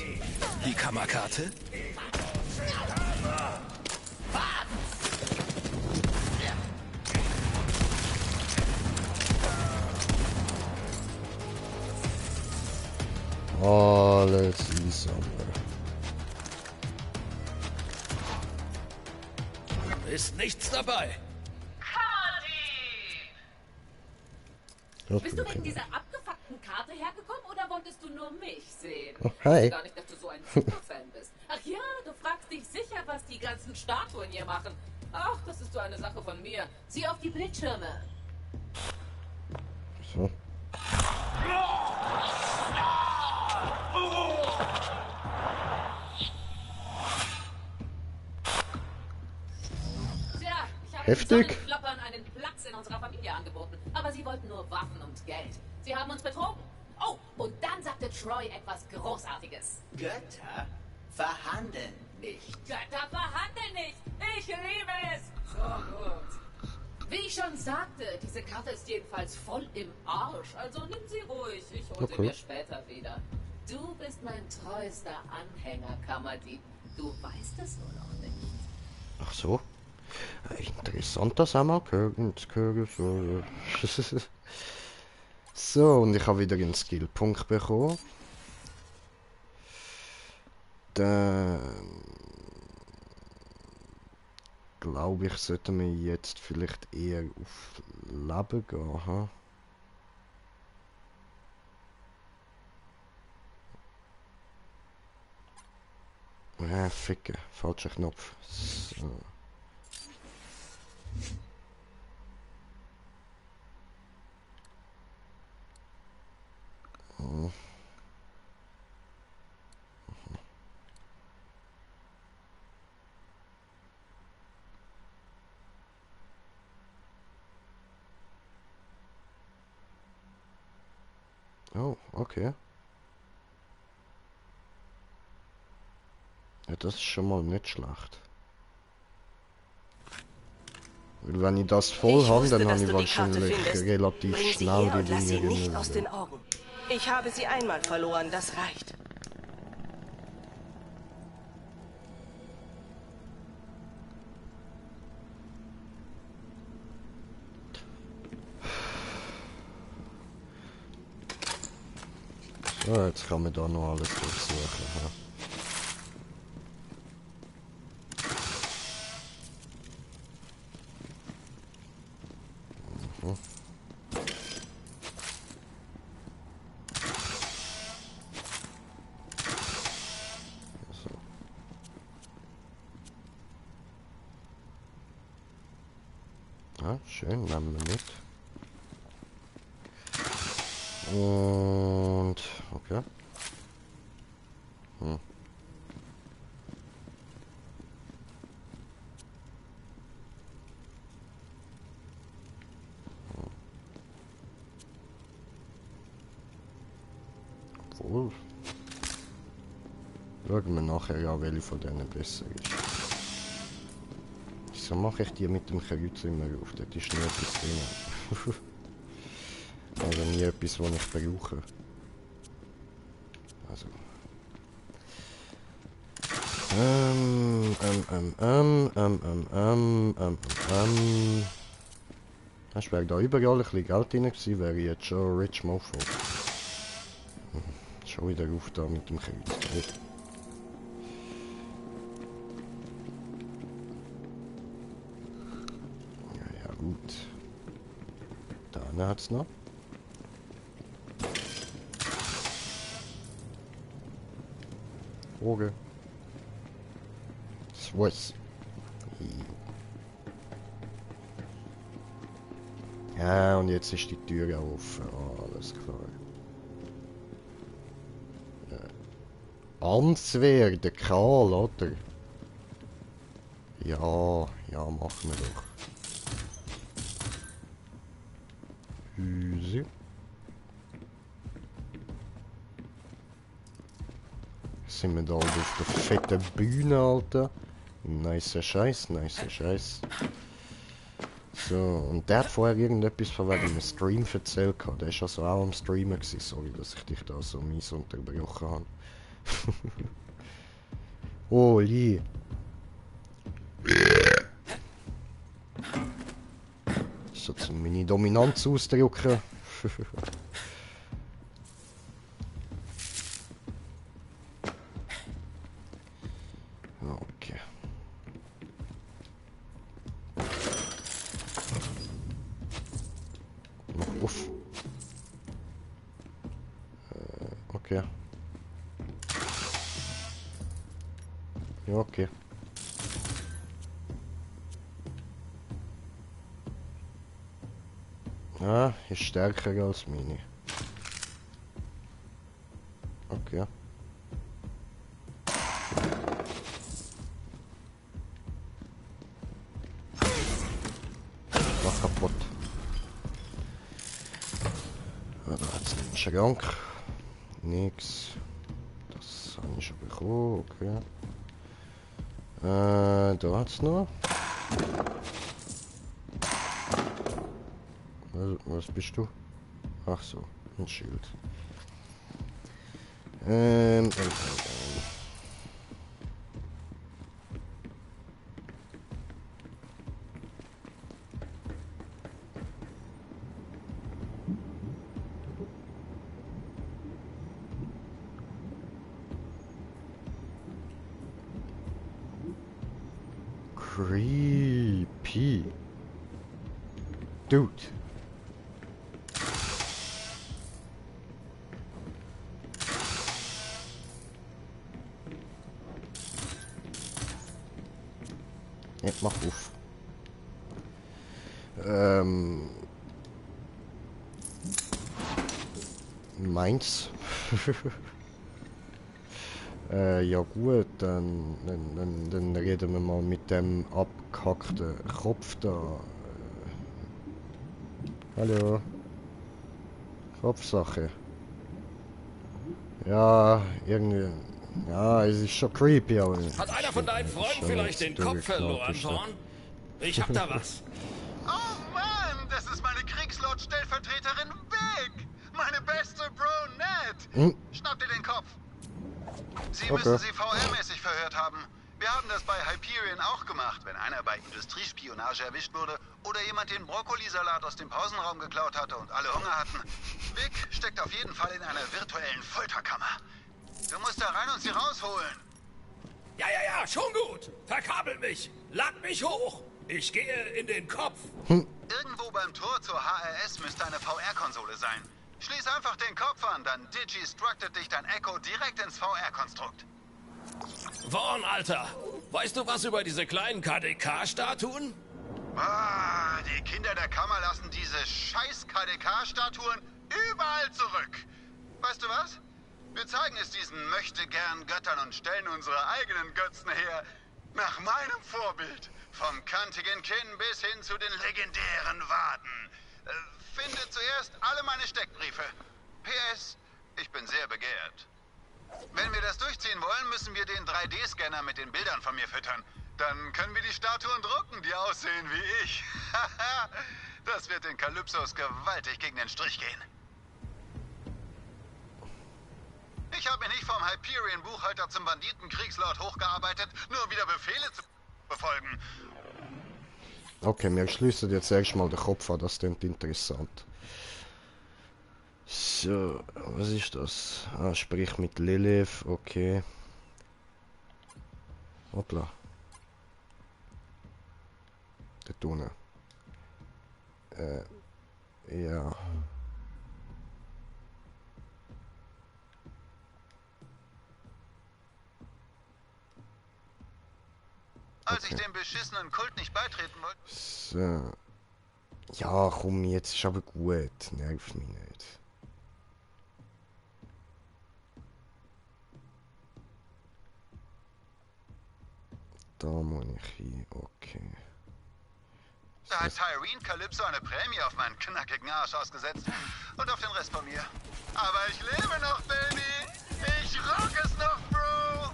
Die Kammerkarte? Alles einsammeln. Ist nichts dabei. Bist du wegen dieser abgefuckten Karte hergekommen oder wolltest du nur mich sehen? Oh, hi. Ich wusste gar nicht, dass du so ein Superfan bist. Ach ja, du fragst dich sicher, was die ganzen Statuen hier machen. Ach, das ist so eine Sache von mir. Sieh auf die Bildschirme. So. Tja, ich habe Heftig. den Sonnenfloppern einen Platz in unserer Familie angeboten. Aber sie wollten nur Waffen und Geld. Sie haben uns betrogen. Oh, und dann sagte Troy etwas Großartiges. Götter verhandeln nicht. Götter verhandeln nicht. Ich liebe es. So gut. Wie ich schon sagte, diese Karte ist jedenfalls voll im Arsch. Also nimm sie ruhig. Ich hole sie Okay. mir später wieder. Du bist mein treuester Anhänger, Kammerdieb. Du weißt es nur noch nicht. Ach so. Interessant, das haben wir gehört. So, und ich habe wieder einen Skillpunkt bekommen. Dann glaube ich, sollten wir jetzt vielleicht eher auf Leben gehen. Ha? Ficken, falscher Knopf. So. Mhm. Oh, okay. Ja, das ist schon mal nicht schlecht. Weil wenn ich das voll habe, dann habe ich wahrscheinlich relativ schnell die Dinge nicht aus den Augen. Ich habe sie einmal verloren, das reicht. So, jetzt kann man da noch alles durchsuchen. Ja. Ja, schön, nehmen wir mit. Und okay. Obwohl. Schauen wir nachher ja, welche von denen besser ist. Wieso mache ich die mit dem Kreuz immer auf? Dort ist nie etwas drin. Also nie etwas, was ich brauche. Also. Es wäre da überall ein bisschen Geld drin gewesen, wäre ich jetzt schon Rich Mofo. Schon wieder auf da mit dem Kreuz. Ja, gut. Da hat es noch. Frage. Was? Ja, und jetzt ist die Tür offen. Oh, alles klar. Answer, der Karl, oder? Ja, ja, machen wir doch. Hüse. Sind wir da auf der fetten Bühne, Alter? Nice Scheiß, nice Scheiß. So, und der hat vorher irgendetwas von wegen einem Stream erzählt. Der ist also auch am Streamen gewesen. Sorry, dass ich dich da so mies unterbrochen habe. Oh, Lee. So zum meine Dominanz ausdrücken. Okay. Mach auf. Okay. Ja, okay. Ah, ist stärker als meine. Okay. Mach kaputt. Ja, da hat's einen Schrank. Nix. Das habe ich schon bekommen, okay. Da hat's noch. Was bist du? Ach so, ein Schild. Creepy. Dude. Ja, mach auf. Meins. Ja gut, dann reden wir mal mit dem abgehackten Kopf da. Hallo. Kopfsache. Ja, irgendwie. Ja, es ist schon creepy, aber... Hat einer von deinen Freunden vielleicht den Kopf verloren, Thorn? Ich hab da was. Oh Mann, das ist meine Kriegslord-Stellvertreterin Vic. Meine beste Bro-Net. Schnapp dir den Kopf. Sie müssen sie VR-mäßig verhört haben. Wir haben das bei Hyperion auch gemacht, wenn einer bei Industriespionage erwischt wurde oder jemand den Brokkolisalat aus dem Pausenraum geklaut hatte und alle Hunger hatten. Vic steckt auf jeden Fall in einer virtuellen Folterkammer. Du musst da rein und sie rausholen. Ja, schon gut. Verkabel mich. Lad mich hoch. Ich gehe in den Kopf. Irgendwo beim Tor zur HRS müsste eine VR-Konsole sein. Schließ einfach den Kopf an, dann Digi-structet dich dein Echo direkt ins VR-Konstrukt. Vaughn, Alter. Weißt du was über diese kleinen KDK-Statuen? Ah, die Kinder der Kammer lassen diese scheiß KDK-Statuen überall zurück. Weißt du was? Wir zeigen es diesen Möchtegern-Göttern und stellen unsere eigenen Götzen her. Nach meinem Vorbild. Vom kantigen Kinn bis hin zu den legendären Waden. Finde zuerst alle meine Steckbriefe. PS, ich bin sehr begehrt. Wenn wir das durchziehen wollen, müssen wir den 3D-Scanner mit den Bildern von mir füttern. Dann können wir die Statuen drucken, die aussehen wie ich. Das wird den Kalypsos gewaltig gegen den Strich gehen. Ich habe mich nicht vom Hyperion-Buchhalter zum Banditen-Kriegslord hochgearbeitet, nur um wieder Befehle zu befolgen. Okay, wir schließen jetzt erstmal den Kopf an, das klingt interessant. So, was ist das? Ah, sprich mit Lilith, okay. Hoppla. Der Tunnel. Ja. Als ich dem beschissenen Kult nicht beitreten wollte. So. Ja, komm, jetzt ist aber gut. Nerv mich nicht. Da muss ich hin, okay. Da hat Tyreen Calypso eine Prämie auf meinen knackigen Arsch ausgesetzt. Und auf den Rest von mir. Aber ich lebe noch, Baby! Ich rock es noch, Bro!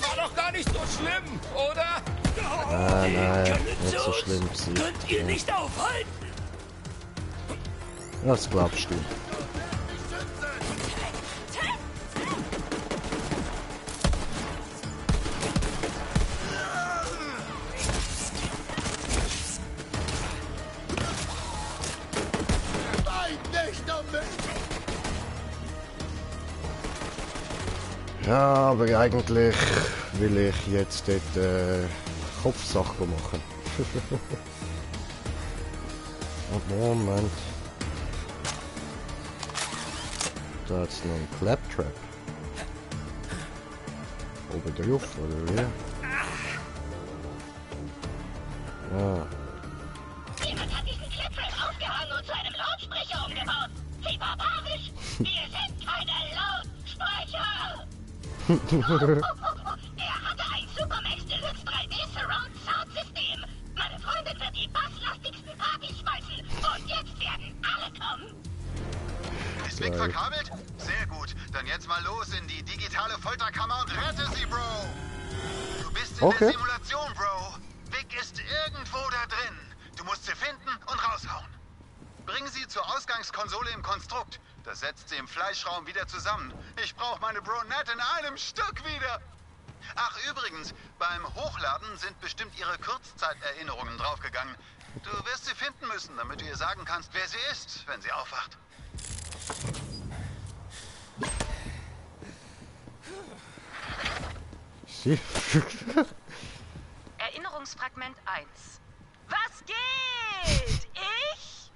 War doch gar nicht so schlimm, oder? Ah, nein, nicht so schlimm. Könnt ihr nicht aufhalten? Das glaubst du. Ja, aber eigentlich will ich jetzt dort Kopfsache machen. Moment. Da ist noch ein Claptrap. Oben drauf, oder wie? Ja. Jemand hat diesen Claptrap aufgehangen und zu einem Lautsprecher umgebaut. Wie barbarisch! Wir sind keine Lautsprecher! Er hatte ein Supermax Deluxe 3D Surround Sound System. Meine Freundin wird die basslastigsten Partys schmeißen. Und jetzt werden alle kommen. Ist Vic verkabelt? Sehr gut. Dann jetzt mal los in die digitale Folterkammer und rette sie, Bro. Du bist in der Simulation, Bro. Vic ist irgendwo da drin. Du musst sie finden und raushauen. Bring sie zur Ausgangskonsole im Konstrukt. Das setzt sie im Fleischraum wieder zusammen. Ich brauche meine Bro-Net in einem Stück wieder. Ach, übrigens, beim Hochladen sind bestimmt ihre Kurzzeiterinnerungen draufgegangen. Du wirst sie finden müssen, damit du ihr sagen kannst, wer sie ist, wenn sie aufwacht. Sie. Erinnerungsfragment 1. Was geht? Ich?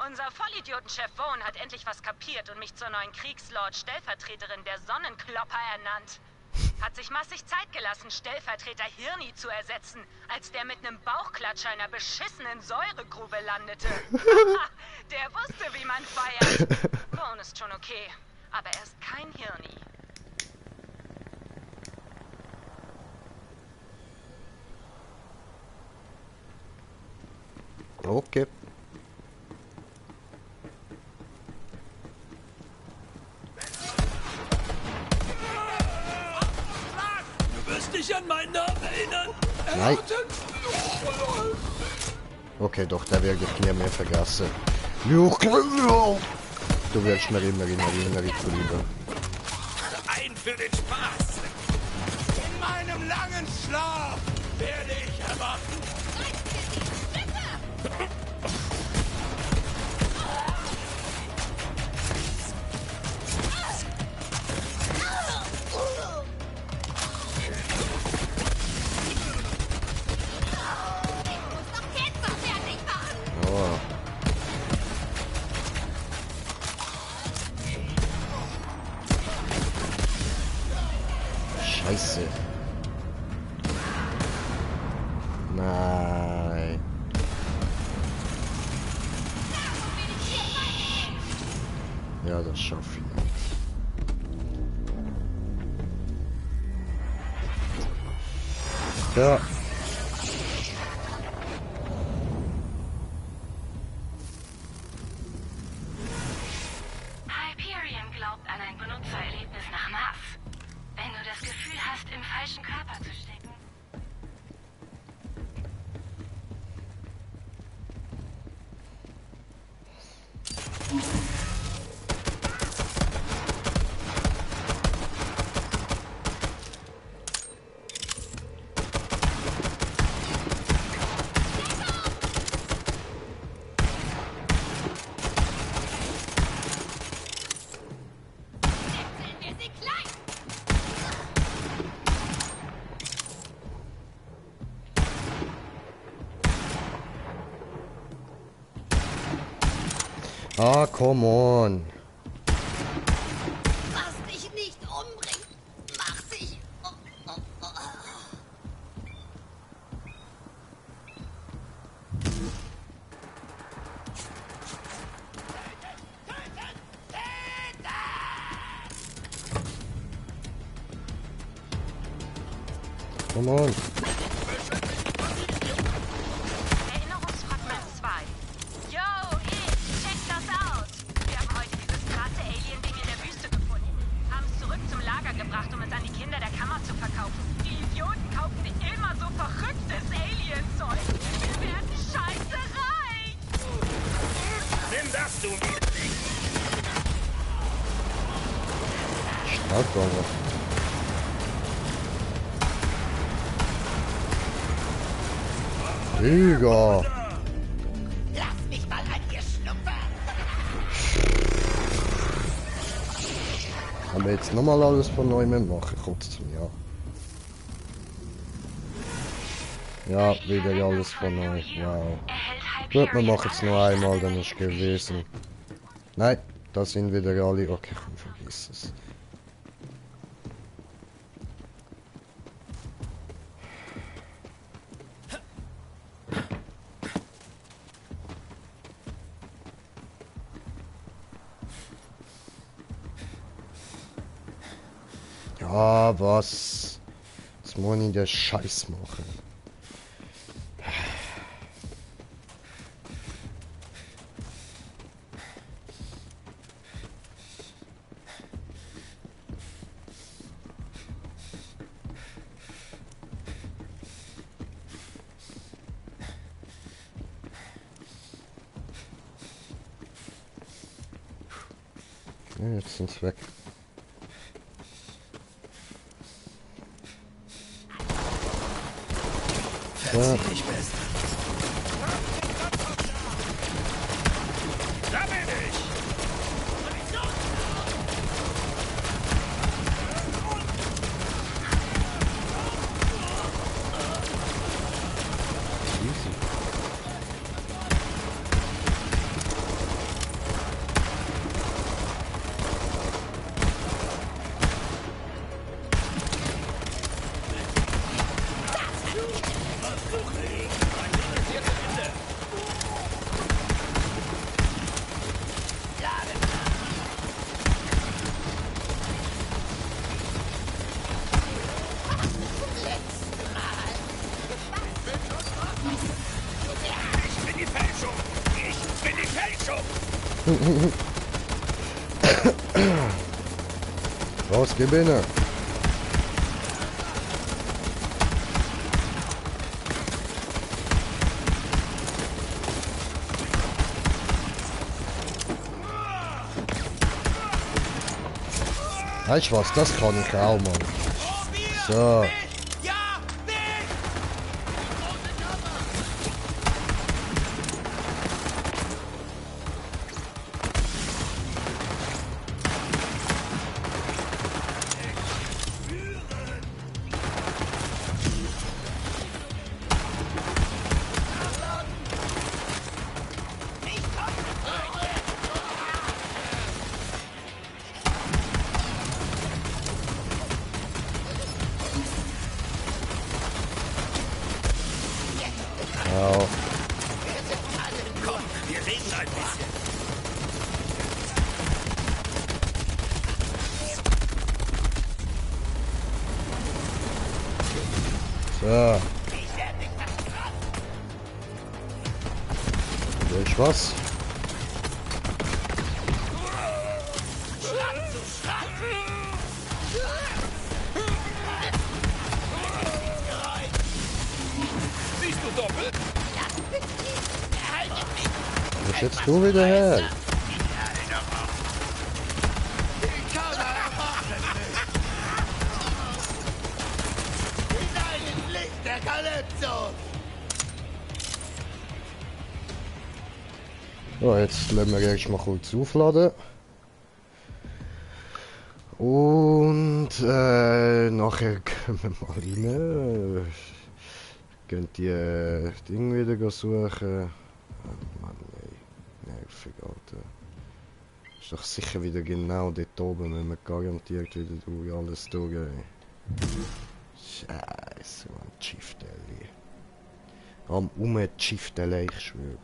Unser Vollidiotenchef Vaughn hat endlich was kapiert und mich zur neuen Kriegslord-Stellvertreterin der Sonnenklopper ernannt. Hat sich massig Zeit gelassen, Stellvertreter Hirni zu ersetzen, als der mit einem Bauchklatscher in einer beschissenen Säuregrube landete. Der wusste, wie man feiert. Bone ist schon okay, aber er ist kein Hirni. Okay. Du wirst dich an meinen Namen erinnern. Nein. Okay, doch, der werde ich nie mehr vergessen. Du wirst mir immer lieber. Ein für den Spaß. In meinem langen Schlaf werde ich erwachen. Oh. Scheiße. Nein. Ja, das schaffe ich nicht. Ja. Hyperion glaubt an ein Benutzererlebnis nach Mars. Wenn du das Gefühl hast, im falschen Körper zu stecken. Wir sind klein. Ah, come on. Was dich nicht umbringt, macht sich... Come on. Erinnerungsfragment 2. Yo, check das aus. Wir haben heute dieses krasse Alien-Ding in der Wüste gefunden. Haben es zurück zum Lager gebracht, um es an die Kinder der Kammer zu verkaufen. Die Idioten kaufen sich immer so verrücktes Alien-Zeug. Wir werden scheiße reich. Nimm das, du Widerling. Stark, aber. Digga. Lass mich mal an dir schnuppern. Haben wir jetzt nochmal alles von neu machen? Trotzdem, ja. Ja, wieder alles von neu. Wow. Gut, wir machen es noch einmal, dann ist gewesen. Nein, da sind wieder alle. Okay, komm, vergiss es. Ja, was? Jetzt muss ich den Scheiß machen. Ja, jetzt sind sie weg. Verzieh dich besser. Da bin ich. Raus, gib ihn. Weißt du was, das kann ich auch, Mann. So. Wow. Komm, wir reden ein bisschen. So. Willst du was? Siehst du doppelt? Wo ist jetzt du wieder her? Der Calypso! So, jetzt lassen wir erstmal kurz aufladen. Und nachher gehen wir mal rein. Gehen die Dinge wieder suchen. Oh Mann, ey. Nervig, Alter. Ist doch sicher wieder genau dort oben, wenn wir garantiert wieder durch alles durchgehen. Scheiße, Mann, Chieftelli. Am Chieftelli, ich schwöre.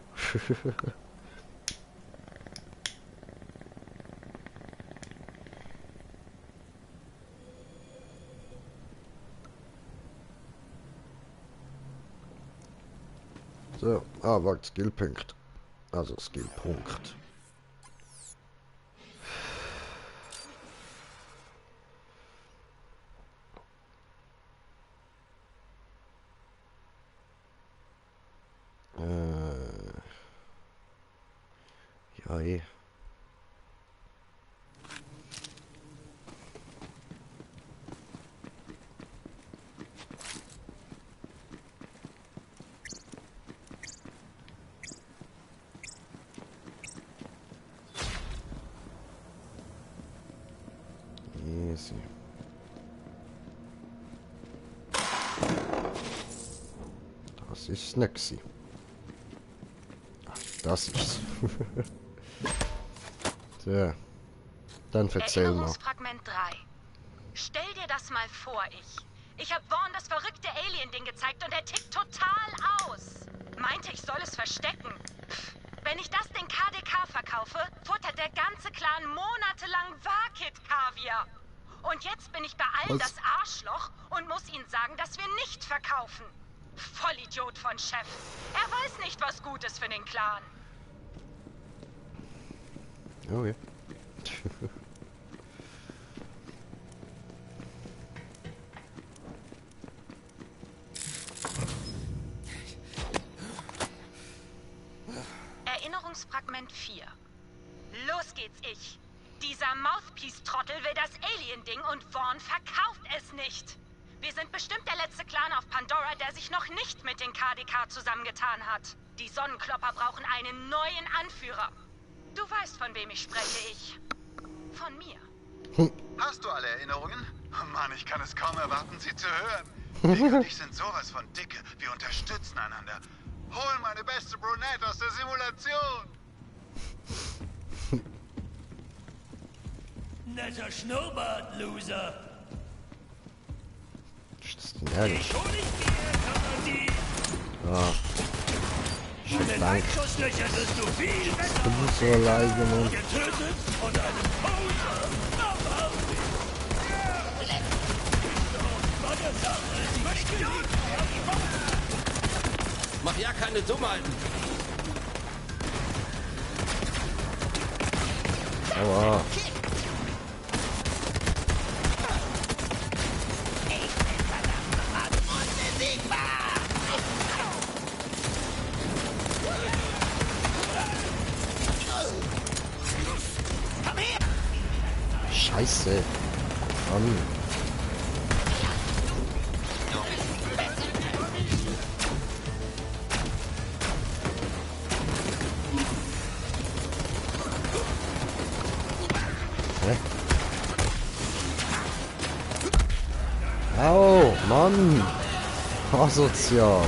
So, warte, Skillpunkt. Also Skillpunkt. Ja, eh. Easy. Das ist Snacksy. Das ist's. So. Dann erzähl mal. Erinnerungsfragment 3. Stell dir das mal vor, Ich habe Vaughn das verrückte Alien-Ding gezeigt und er tickt total aus. Meinte, ich soll es verstecken. Pff, wenn ich das Ding KDK verkaufe, futtert der ganze Clan monatelang Vakit-Kaviar. Und jetzt bin ich bei allen das Arschloch und muss ihnen sagen, dass wir nicht verkaufen. Vollidiot von Chef. Er weiß nicht, was gut ist für den Clan. Okay. Erinnerungsfragment 4. Los geht's, Dieser Mouthpiece-Trottel will das Alien-Ding und Vaughn verkauft es nicht. Wir sind bestimmt der letzte Clan auf Pandora, der sich noch nicht mit den KDK zusammengetan hat. Die Sonnenklopper brauchen einen neuen Anführer. Du weißt, von wem ich spreche, Von mir. Hast du alle Erinnerungen? Oh Mann, ich kann es kaum erwarten, sie zu hören. Vic und ich sind sowas von dicke. Wir unterstützen einander. Hol meine beste Brunette aus der Simulation. Netter Schnurrbart, Loser. Was ist das denn herrlich? Ich hol dich dir, Kommandant. Ah. Mit Einschusslöcher bist du viel besser. Du bist so alleine, Mann. Getötet und einen Poser. Mach ja keine Dummheiten. Aua. Scheiße. Mann. Au, Mann! Asozial!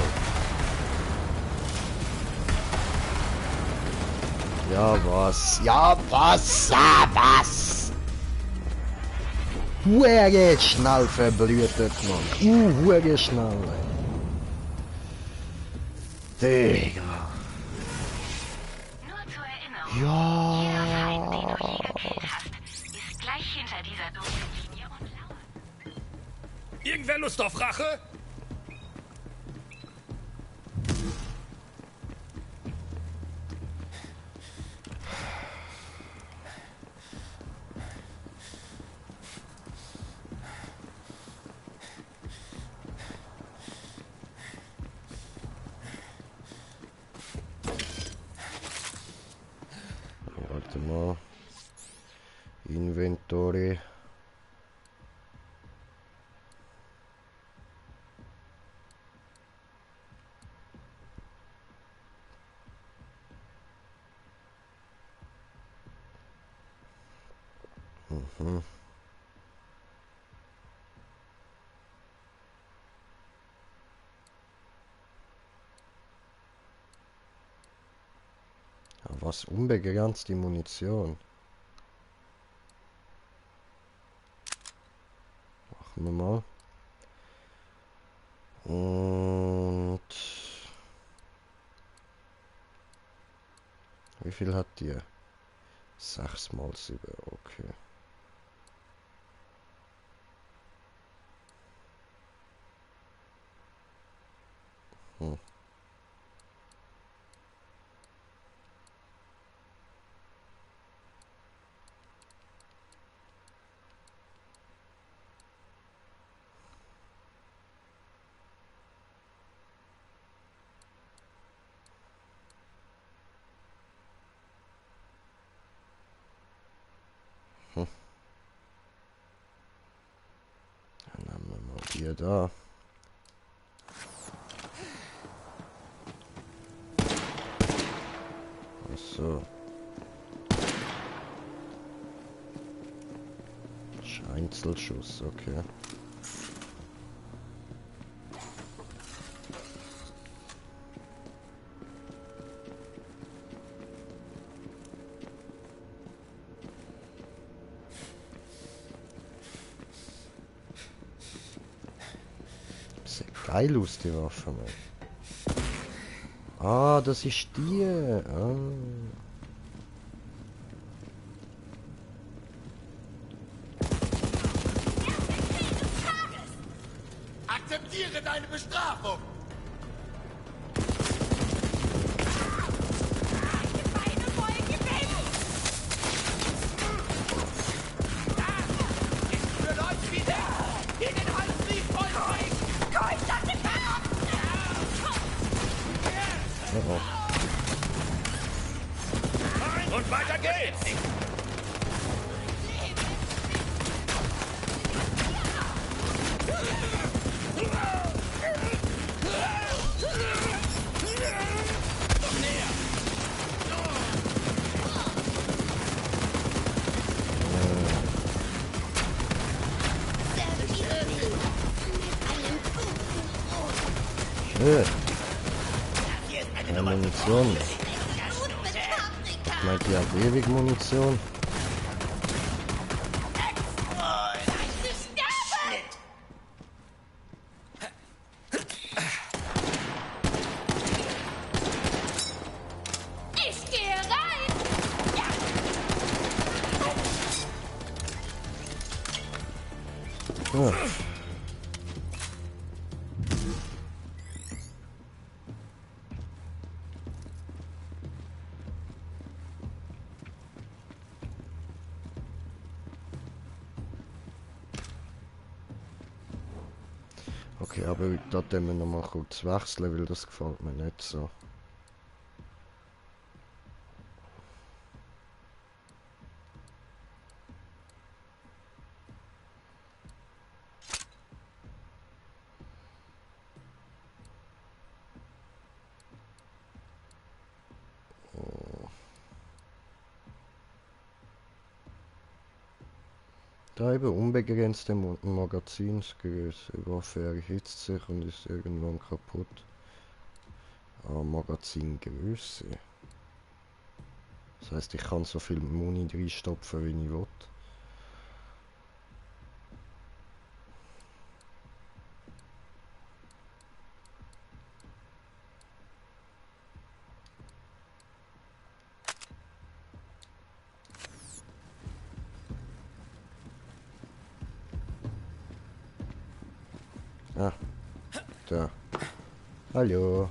Ja, was? Ja, was? Ja, was? Hure schnell verblühtet, Mann. Hure schnell. Digga. Nur zur Erinnerung. Ja. Jeder Feind, den du je erzählt hast, ist gleich hinter dieser dunklen Linie und lauert. Irgendwer Lust auf Rache? Warte mal. Inventory. Mhm. Ja, was unbegrenzt die Munition. Machen wir mal. Und wie viel hat die? 6 mal 7, okay. Hm. Dann haben wir mal die da. Ach so. Einzelschuss, okay. Geil aus, die Waffe, Mann. Ah, das ist die. Ah. Akzeptiere deine Bestrafung! Und weiter geht's! Keine Munition. Ich meinte, die hat ewig Munition. Okay, aber da müssen wir noch mal kurz wechseln, weil das gefällt mir nicht so. Da eben unbegrenzte Magazinsgröße. Waffe erhitzt sich und ist irgendwann kaputt. Ah, Magazingröße. Das heißt, ich kann so viel Muni reinstopfen, wie ich will. Ah, da. Hallo.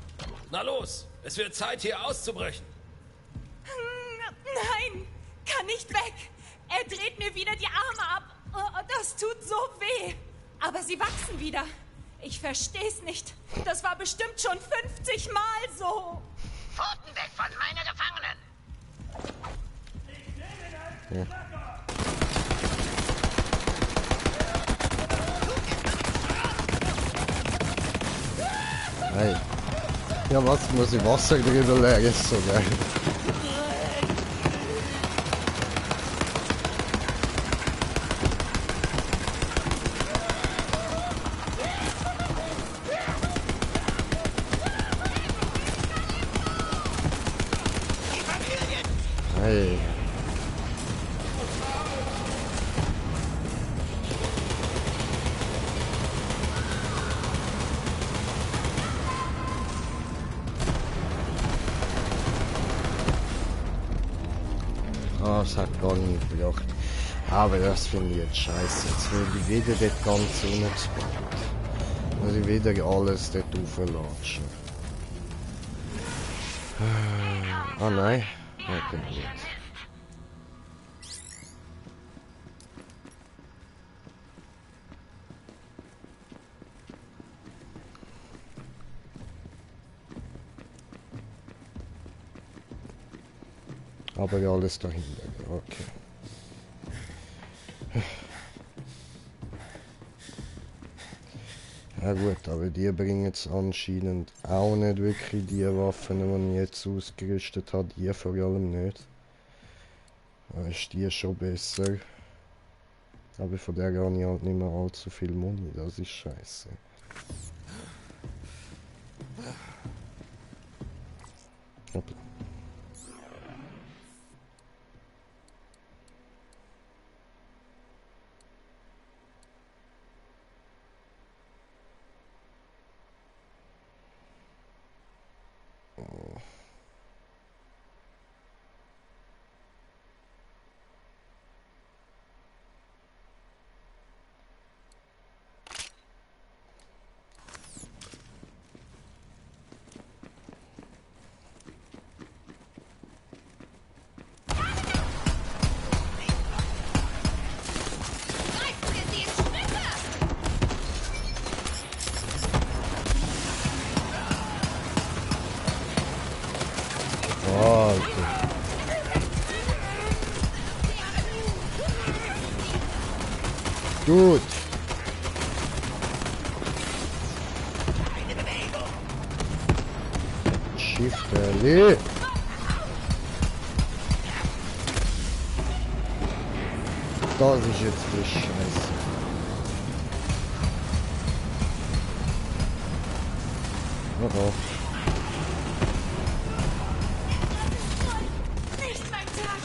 Na los, es wird Zeit, hier auszubrechen. Nein, kann nicht weg. Er dreht mir wieder die Arme ab. Oh, das tut so weh. Aber sie wachsen wieder. Ich versteh's nicht. Das war bestimmt schon 50 Mal so. Pfoten weg von meiner Gefangenen! Ja. Hey. Ja, was muss ich Wasser drüber legen? Ist so geil. Hey. Ah, es hat gar nicht gebracht. Aber das finde ich jetzt scheiße. Jetzt will ich wieder dort ganz unten sparen. Muss ich wieder alles dort rauflatschen. Ah nein. Okay, gut. Aber ja, alles dahinter. Okay. Ja gut, aber die bringen jetzt anscheinend auch nicht wirklich die Waffen, die ich jetzt ausgerüstet habe. Die vor allem nicht. Da ist die schon besser. Aber von der habe ich halt nicht mehr allzu viel Muni. Das ist scheiße. Hoppla. Gut. Shift-L. Das ist jetzt die Scheiße. Oh. Nicht mein Tag.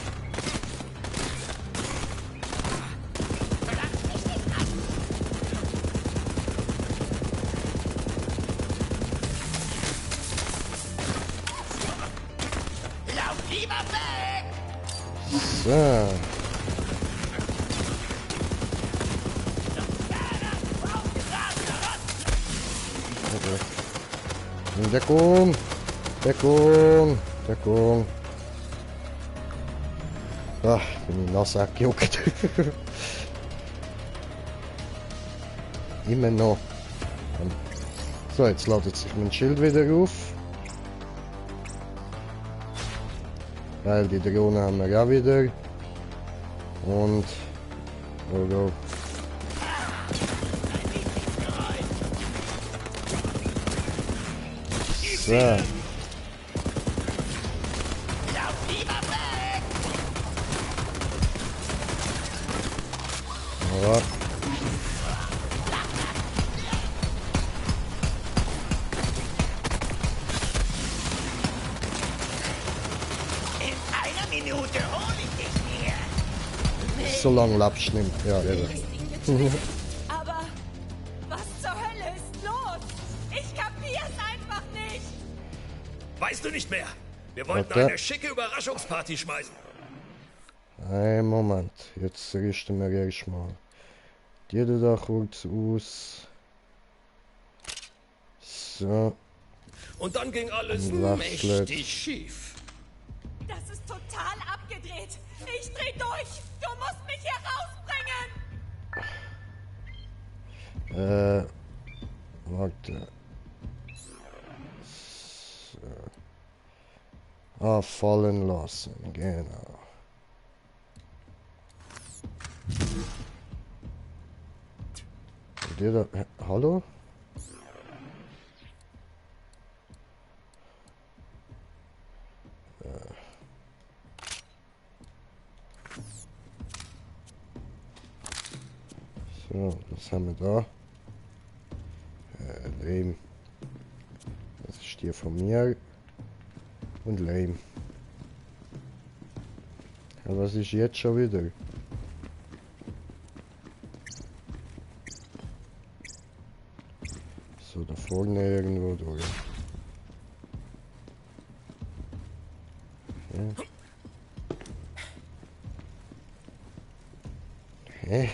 Lauf lieber weg! So. Deckung! Deckung! Deckung! Ach, bin ich nass abgejuckt. Immer noch. So, jetzt ladet sich mein Schild wieder auf. Weil die Drohne haben wir auch wieder. Und... Oder... So. Ja. In einer Minute hole ich dich mir. So lange lebst du nicht. Ja, eben. Aber was zur Hölle ist los? Ich kapier's einfach nicht. Weißt du nicht mehr? Wir wollten Okay. eine schicke Überraschungsparty schmeißen. Ein Moment. Jetzt richten wir erstmal die da kurz aus. So. Und dann ging alles Und wechselt. mächtig schief. Das ist total abgedreht. Ich dreh durch. Du musst mich hier rausbringen. Warte. So. Ah, fallen lassen. Genau. Und der da... Hallo? So, was haben wir da? Lame. Das ist hier von mir. Und Lame. Ja, was ist jetzt schon wieder? So, da vorne irgendwo durch. Ja. Hä?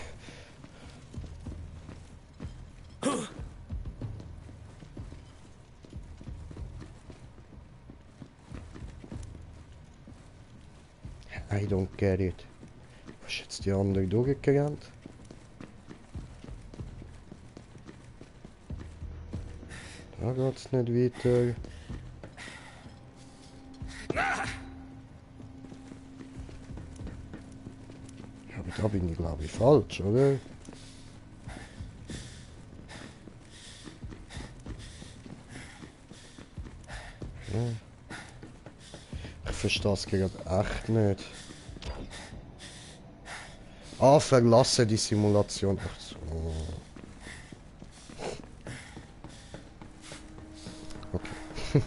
I don't get it. Was ist jetzt die andere durchgerannt? Da geht's nicht weiter. Aber da bin ich glaube ich falsch, oder? Ja. Ich verstehe es gerade echt nicht. Ah, verlasse die Simulation. Ach so. Okay.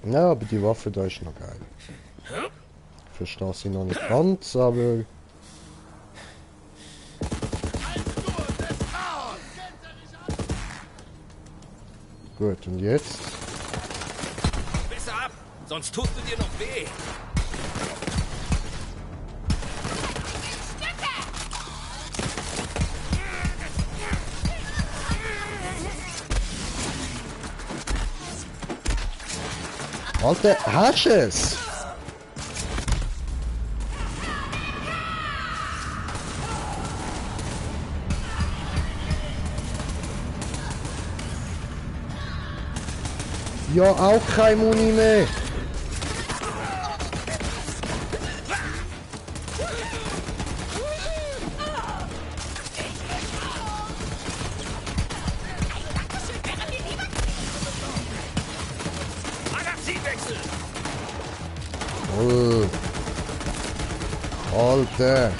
Ja, aber die Waffe da ist noch geil. Ich verstehe sie noch nicht ganz, aber... Gut, und jetzt? Besser ab, sonst tust du dir noch weh. Alter, hast du es? Ja, auch kein Muni mehr. Magazinwechsel! Alter.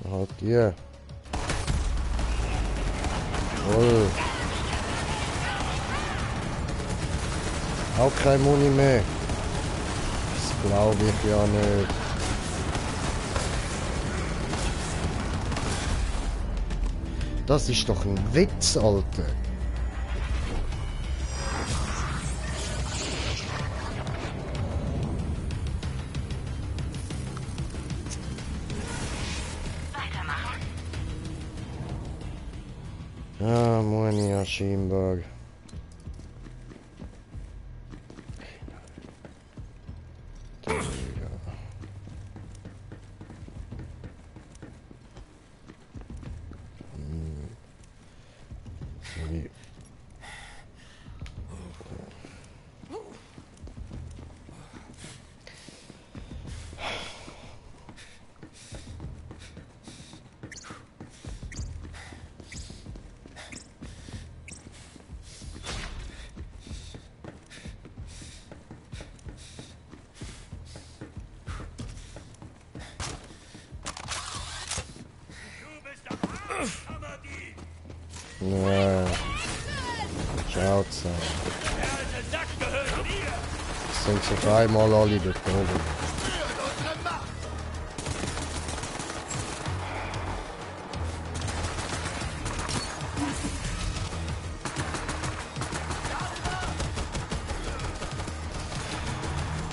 Halt hier. Auch kein Muni mehr. Das glaube ich ja nicht. Das ist doch ein Witz, Alter. Ah, Monia Schienberg. Ja. Ciao zusammen. Das sind so dreimal alle dort oben.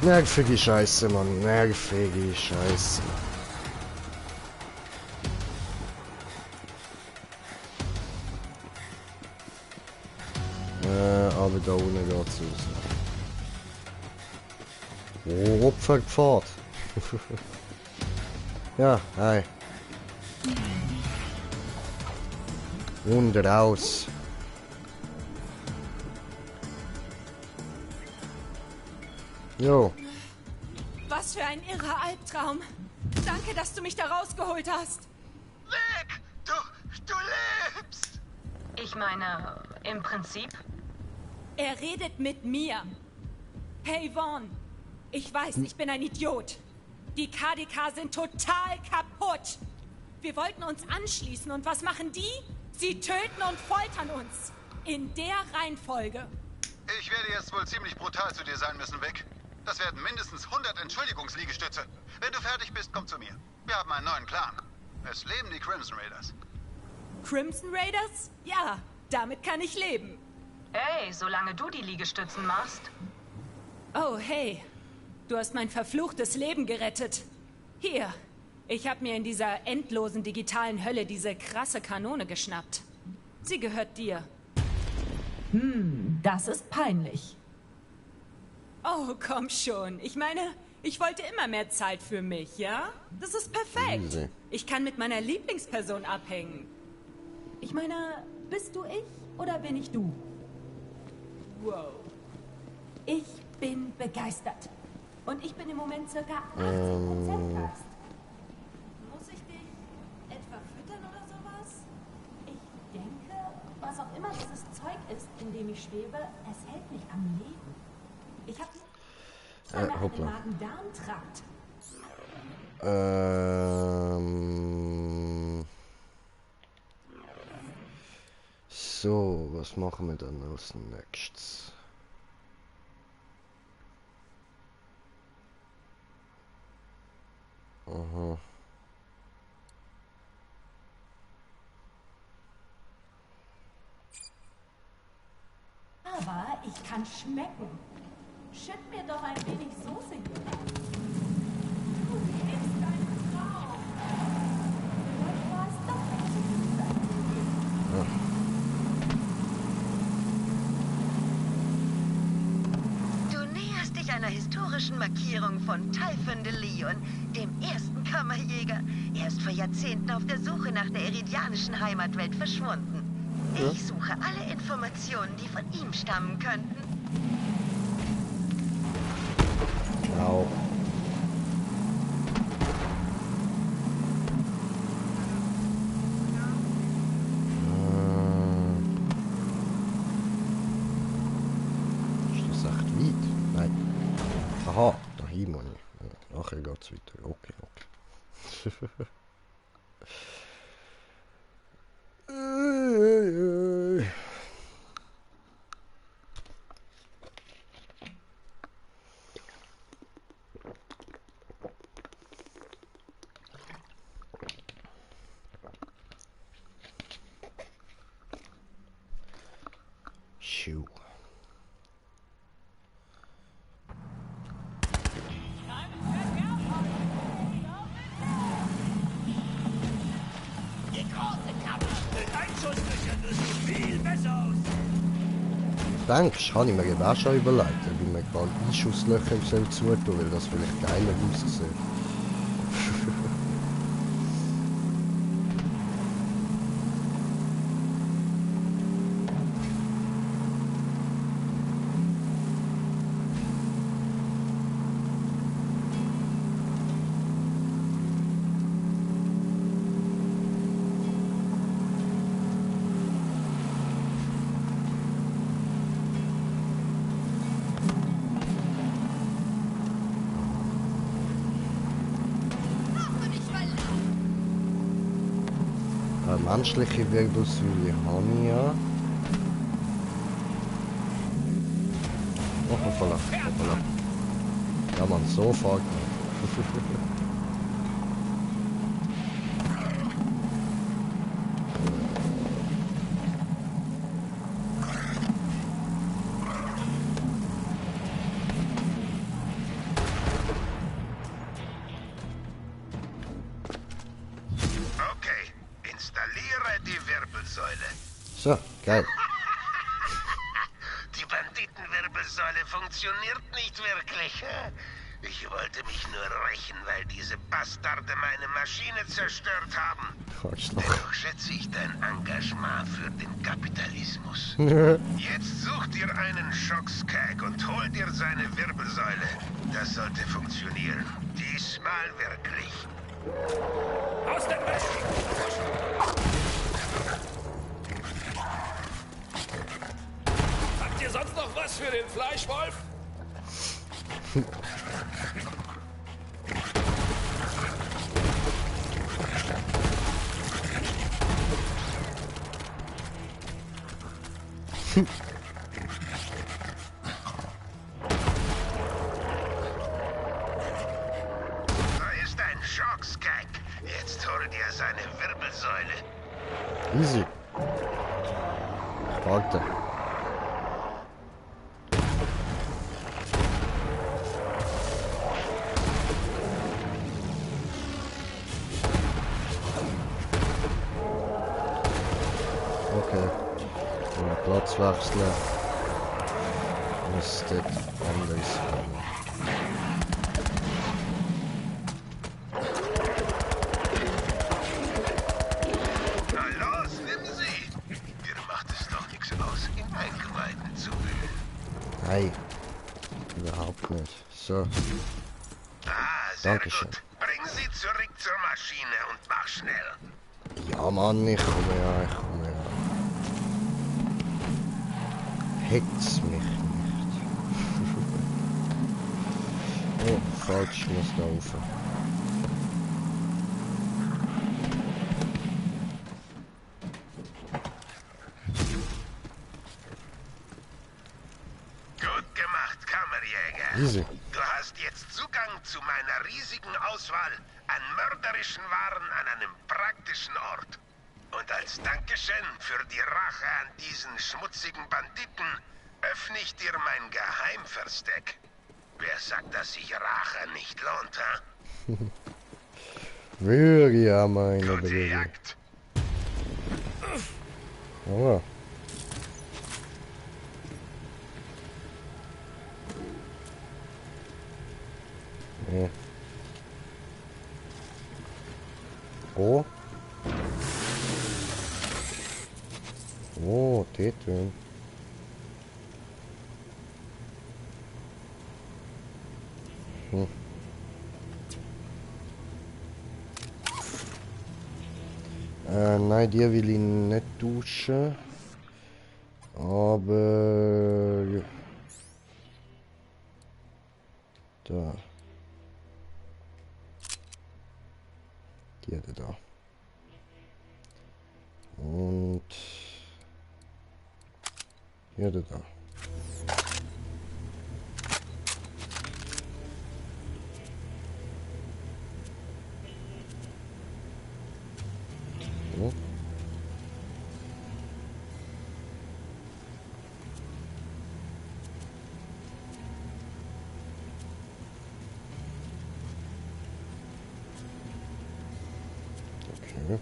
Nervige Scheiße, Mann. Nervige Scheiße. Aber da unten geht's raus. Oh, Opferpfad. Ja, hi. Und raus. Jo. Was für ein irrer Albtraum. Danke, dass du mich da rausgeholt hast. Rick, du lebst! Ich meine, im Prinzip. Er redet mit mir. Hey Vaughn, ich weiß, ich bin ein Idiot. Die KDK sind total kaputt. Wir wollten uns anschließen und was machen die? Sie töten und foltern uns. In der Reihenfolge. Ich werde jetzt wohl ziemlich brutal zu dir sein müssen, Vic. Das werden mindestens 100 Entschuldigungsliegestütze. Wenn du fertig bist, komm zu mir. Wir haben einen neuen Clan. Es leben die Crimson Raiders. Crimson Raiders? Ja, damit kann ich leben. Hey, solange du die Liegestützen machst. Oh, hey. Du hast mein verfluchtes Leben gerettet. Hier. Ich habe mir in dieser endlosen digitalen Hölle diese krasse Kanone geschnappt. Sie gehört dir. Das ist peinlich. Oh, komm schon. Ich meine, ich wollte immer mehr Zeit für mich, ja? Das ist perfekt. Easy. Ich kann mit meiner Lieblingsperson abhängen. Ich meine, bist du ich oder bin ich du? Wow. Ich bin begeistert. Und ich bin im Moment circa 80% Geist. Muss ich dich etwa füttern oder sowas? Ich denke, was auch immer dieses Zeug ist, in dem ich schwebe, es hält mich am Leben. Ich habe einen Magen-Darm-Trakt. So, was machen wir dann als nächstes? Aha. Aber ich kann schmecken. Schütt mir doch ein wenig Soße hier. Du lebst deinen Traum. Du hast doch Du näherst dich einer historischen Markierung von Typhon de Leon, dem ersten Kammerjäger. Er ist vor Jahrzehnten auf der Suche nach der eridianischen Heimatwelt verschwunden. Ich suche alle Informationen, die von ihm stammen könnten. Au. Ist das echt weit? Nein. Aha, dahin muss ich. Ja, nachher geht's weiter. Okay, okay. Shoo. Die große Kammer. Ein Schuss durch den Besuch. denkst, habe ich mir eben auch schon überlegt, ob ich mir gerade Einschusslöcher im Soll zutun, weil das vielleicht geiler aussieht. Menschliche Wirbelsäule habe ich ja. Oh, hoppala, hoppala. Ja man, so fährt man. So, geil. Die Banditenwirbelsäule funktioniert nicht wirklich. Ich wollte mich nur rächen, weil diese Bastarde meine Maschine zerstört haben. Dennoch schätze ich dein Engagement für den Kapitalismus. Jetzt such dir einen Schockskag und hol dir seine Wirbelsäule. Das sollte funktionieren. Diesmal wirklich. Aus dem Weg! Habt ihr sonst noch was für den Fleischwolf? Da ist ein Schockskag. Jetzt hol dir seine Wirbelsäule. Easy. Warte. Okay. Wenn wir Platz wechseln, muss das anders sein. Na los, nimm sie! Dir macht es doch nichts aus, in Eingeweiden zu wühlen. Nein. Überhaupt nicht. So. Sehr Dankeschön. gut. Bring sie zurück zur Maschine und mach schnell. Ja Mann, ich komme ja, Hetz mich nicht. Oh, falsch, ich muss da rauf. Gut gemacht, Kammerjäger. Easy. Du hast jetzt Zugang zu meiner riesigen Auswahl an mörderischen Waren an einem praktischen Ort. Und als Dankeschön für die Rache an diesen schmutzigen Banditen öffne ich dir mein Geheimversteck. Wer sagt, dass sich Rache nicht lohnt, ha? Würde ja meine Gute Bewegung. Jagd. Oh. Nee. Oh. Oh, dort drin. Nein, die will ich nicht duschen. Aber... ja. Da. Die hat er da. Und... hier hat er da. So. Okay.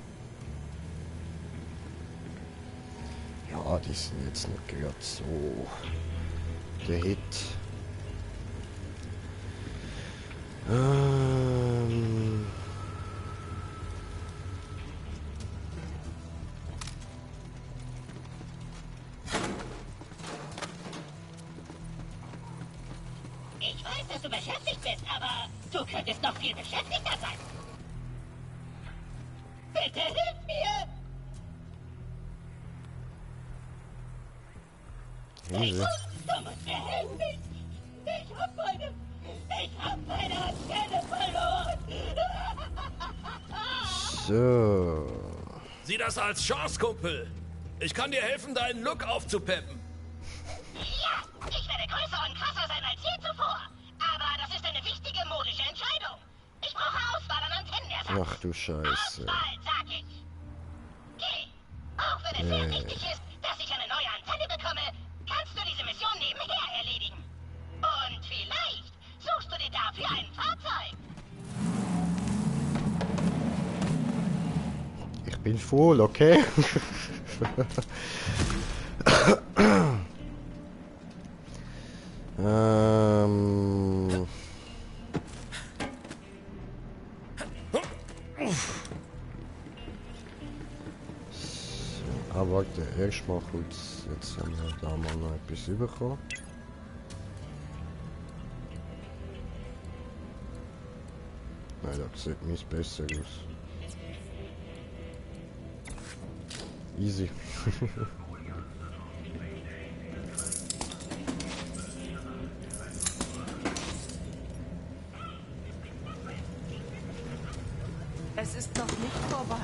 Ja, Ja, die sind jetzt nicht gerade so der Hit. Ich weiß, dass du beschäftigt bist, aber du könntest noch viel beschäftigter sein. Bitte hilf mir! Hilfe. Du musst mir helfen! Ich hab meine Antenne verloren! So. Sieh das als Chance, Kumpel. Ich kann dir helfen, deinen Look aufzupeppen. Ja, ich werde größer und krasser sein als je zuvor. Aber das ist eine wichtige modische Entscheidung. Ich brauche Auswahl an Antennenersatz. Ach du Scheiße. Auswahl, sag ich. Geh. Auch wenn es sehr wichtig ist, dass ich eine neue Antenne bekomme, kannst du diese Mission nebenher erledigen. Und vielleicht suchst du dir dafür ein Fahrzeug. Ich bin voll, okay? Aber warte, erstmal kurz. Jetzt haben wir da mal noch etwas bekommen. Nein, das sieht mies besser aus. Easy. Es ist noch nicht vorbei.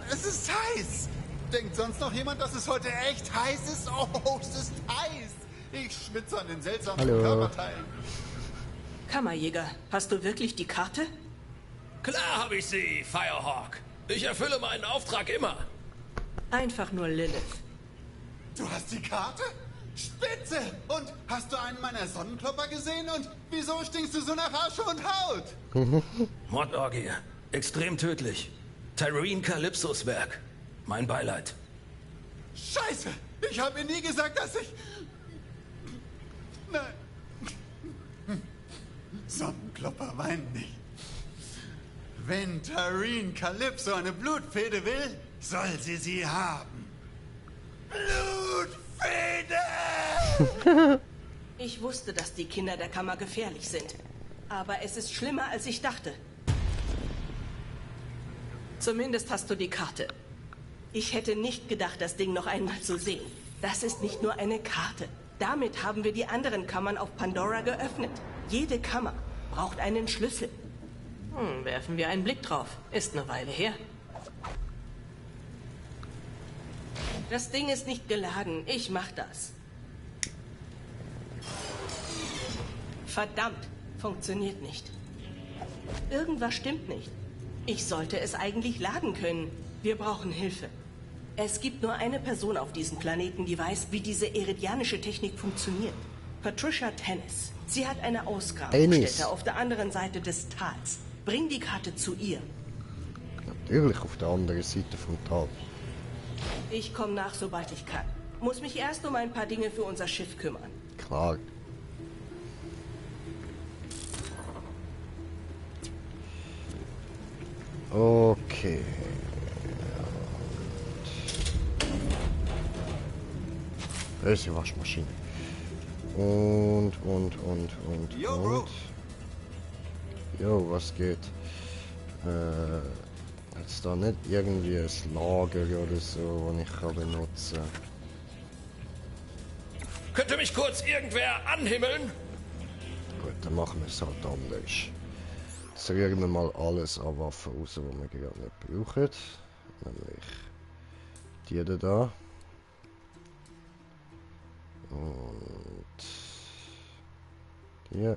Es ist heiß! Denkt sonst noch jemand, dass es heute echt heiß ist? Oh, es ist heiß! Ich schwitze an den seltsamen Körperteilen. Kammerjäger, hast du wirklich die Karte? Klar habe ich sie, Firehawk. Ich erfülle meinen Auftrag immer. Einfach nur Lilith. Du hast die Karte? Spitze! Und hast du einen meiner Sonnenklopper gesehen? Und wieso stinkst du so nach Asche und Haut? Mordorgie. Extrem tödlich. Tyreen Calypsos Werk. Mein Beileid. Scheiße! Ich habe ihr nie gesagt, dass ich... Nein. Sonnenklopper weinen nicht. Wenn Tyreen Calypso eine Blutfehde will, soll sie haben. Blutfehde! Ich wusste, dass die Kinder der Kammer gefährlich sind. Aber es ist schlimmer, als ich dachte. Zumindest hast du die Karte. Ich hätte nicht gedacht, das Ding noch einmal zu sehen. Das ist nicht nur eine Karte. Damit haben wir die anderen Kammern auf Pandora geöffnet. Jede Kammer braucht einen Schlüssel. Werfen wir einen Blick drauf. Ist eine Weile her. Das Ding ist nicht geladen. Ich mach das. Verdammt, funktioniert nicht. Irgendwas stimmt nicht. Ich sollte es eigentlich laden können. Wir brauchen Hilfe. Es gibt nur eine Person auf diesem Planeten, die weiß, wie diese iridianische Technik funktioniert. Patricia Tennis. Sie hat eine Ausgrabungsstätte auf der anderen Seite des Tals. Bring die Karte zu ihr. Natürlich auf der anderen Seite vom Tal. Ich komme nach, sobald ich kann. Muss mich erst um ein paar Dinge für unser Schiff kümmern. Klar. Okay. Da ist die Waschmaschine. Und. Jo, was geht? Jetzt da nicht irgendwie ein Lager oder so, das ich kann benutzen. Könnte mich kurz irgendwer anhimmeln? Gut, dann machen wir es halt anders. Jetzt rühren wir mal alles an Waffen raus, die wir gerade nicht brauchen. Nämlich die da. Und die.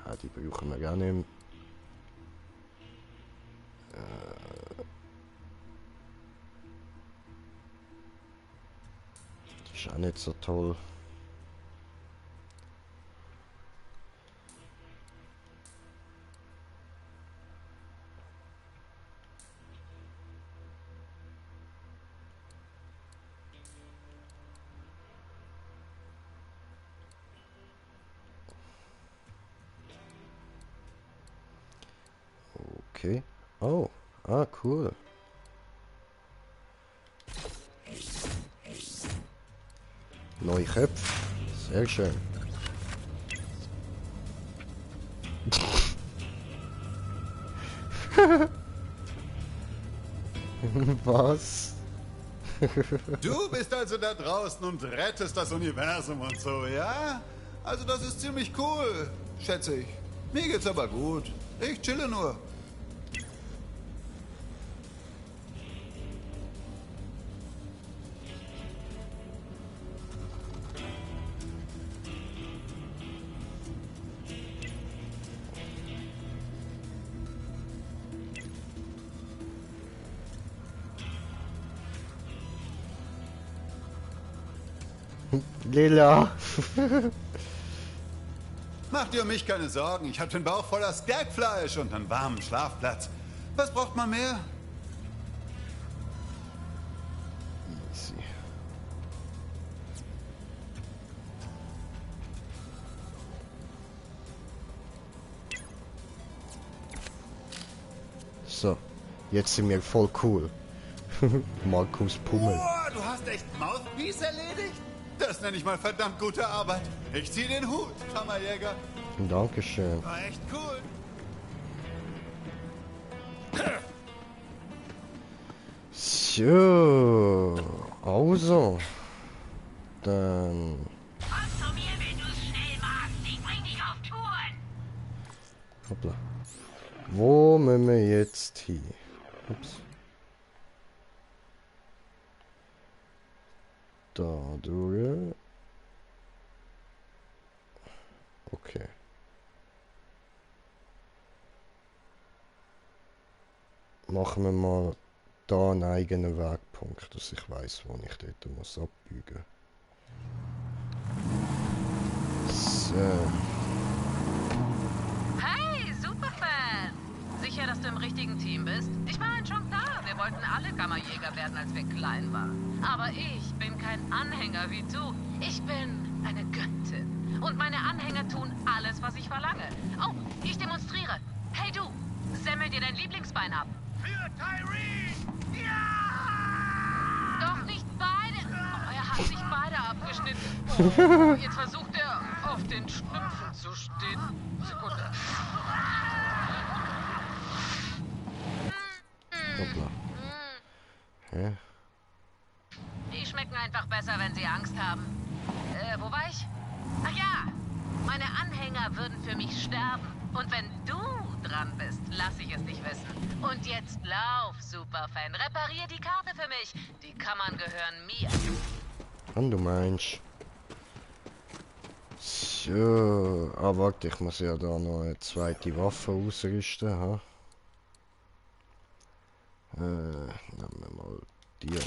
Ja, die brauchen wir gar nicht. nicht so toll. Okay. Oh. Ah, cool. Neue Köpfe. Sehr schön. Was? Du bist also da draußen und rettest das Universum und so, ja? Also das ist ziemlich cool, schätze ich. Mir geht's aber gut. Ich chille nur. Lila. Mach dir um mich keine Sorgen. Ich hab den Bauch voller Skagfleisch und einen warmen Schlafplatz. Was braucht man mehr? Easy. So, jetzt sind wir voll cool. Markus Pummel. Boah, du hast echt Mouthpiece erledigt? Das nenne ich mal verdammt gute Arbeit. Ich zieh den Hut, Kammerjäger. Dankeschön. War echt cool. So, also, dann... Komm zu mir, wenn du schnell magst. Ich bring dich auf Touren. Hoppla. Wo müssen wir jetzt hin? Ups. Da durch. Okay. Machen wir mal da einen eigenen Wegpunkt, dass ich weiß, wo ich dort muss abbiegen. So. Hey, Superfan! Sicher, dass du im richtigen Team bist? Ich meine schon klar, wir wollten alle Kammerjäger werden, als wir klein waren. Aber ich bin kein Anhänger wie du. Ich bin eine Göttin. Und meine Anhänger tun alles, was ich verlange. Oh, ich demonstriere. Hey du, semmel dir dein Lieblingsbein ab. Für Tyreen! Ja! Doch nicht beide. Oh, er hat sich beide abgeschnitten. Oh, jetzt versucht er, auf den Schlümpfen zu stehen. Sekunde. Hoppla. Hä? Die schmecken einfach besser, wenn sie Angst haben. Wo war ich? Ach ja, meine Anhänger würden für mich sterben. Und wenn du dran bist, lass ich es dich wissen. Und jetzt lauf, Superfan. Reparier die Karte für mich. Die Kammern gehören mir. Und du meinst. So, aber warte, ich muss ja da noch eine zweite Waffe ausrüsten, ha? Nehmen wir mal die.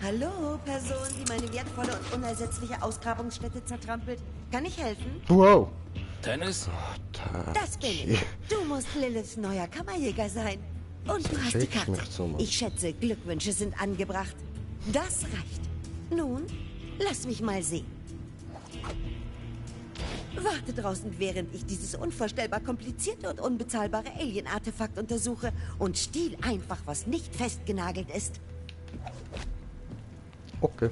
Hallo, Person, die meine wertvolle und unersetzliche Ausgrabungsstätte zertrampelt. Kann ich helfen? Wow! Dennis? Das bin ich. Du musst Liliths neuer Kammerjäger sein. Und du hast die Schickst Karte. mich so, Mann. Ich schätze, Glückwünsche sind angebracht. Das reicht. Nun, lass mich mal sehen. Warte draußen, während ich dieses unvorstellbar komplizierte und unbezahlbare Alien-Artefakt untersuche und stiehl einfach, was nicht festgenagelt ist. Okay.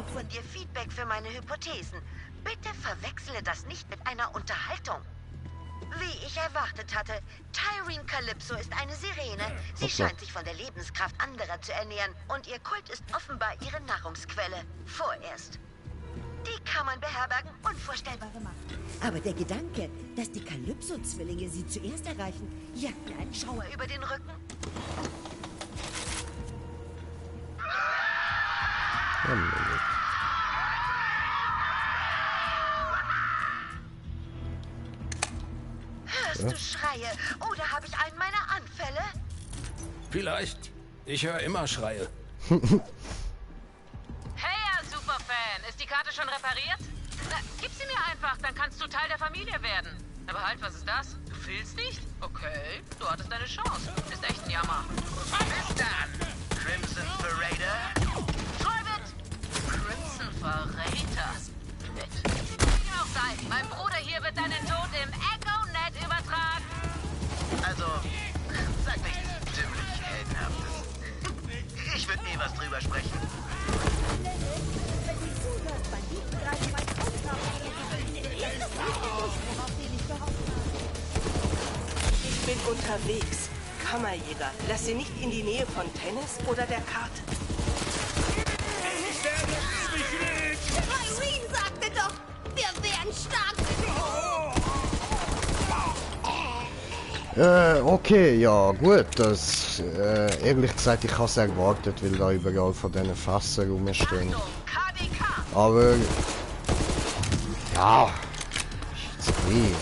brauche von dir Feedback für meine Hypothesen. Bitte verwechsle das nicht mit einer Unterhaltung. Wie ich erwartet hatte, Tyreen Calypso ist eine Sirene. Sie scheint sich von der Lebenskraft anderer zu ernähren und ihr Kult ist offenbar ihre Nahrungsquelle. Vorerst. Die Kammern beherbergen unvorstellbare Macht. Aber der Gedanke, dass die Calypso-Zwillinge sie zuerst erreichen, jagt mir einen Schauer Schauer über den Rücken. Hörst du Schreie? Oder habe ich einen meiner Anfälle? Vielleicht. Ich höre immer Schreie. Hey, Superfan, ist die Karte schon repariert? Na, gib sie mir einfach, dann kannst du Teil der Familie werden. Aber halt, was ist das? Du fehlst nicht? Okay, du hattest deine Chance. Ist echt ein Jammer. Bis dann, Crimson Verräter. Private! Crimson Verräter. Nett. Wie auch sei, mein Bruder hier wird deinen Tod im Echo-Net übertragen. Also, sag nichts ziemlich Heldenhaftes. Ich würde nie was drüber sprechen. Ich bin unterwegs. Kammerjäger, lass sie nicht in die Nähe von Tennis oder der Karte. Irene sagte doch, wir wären stark. Okay, ja, gut, das, ehrlich gesagt, ich habe es erwartet, weil da überall von diesen Fässern rumstehen. Aber, ja, ist okay,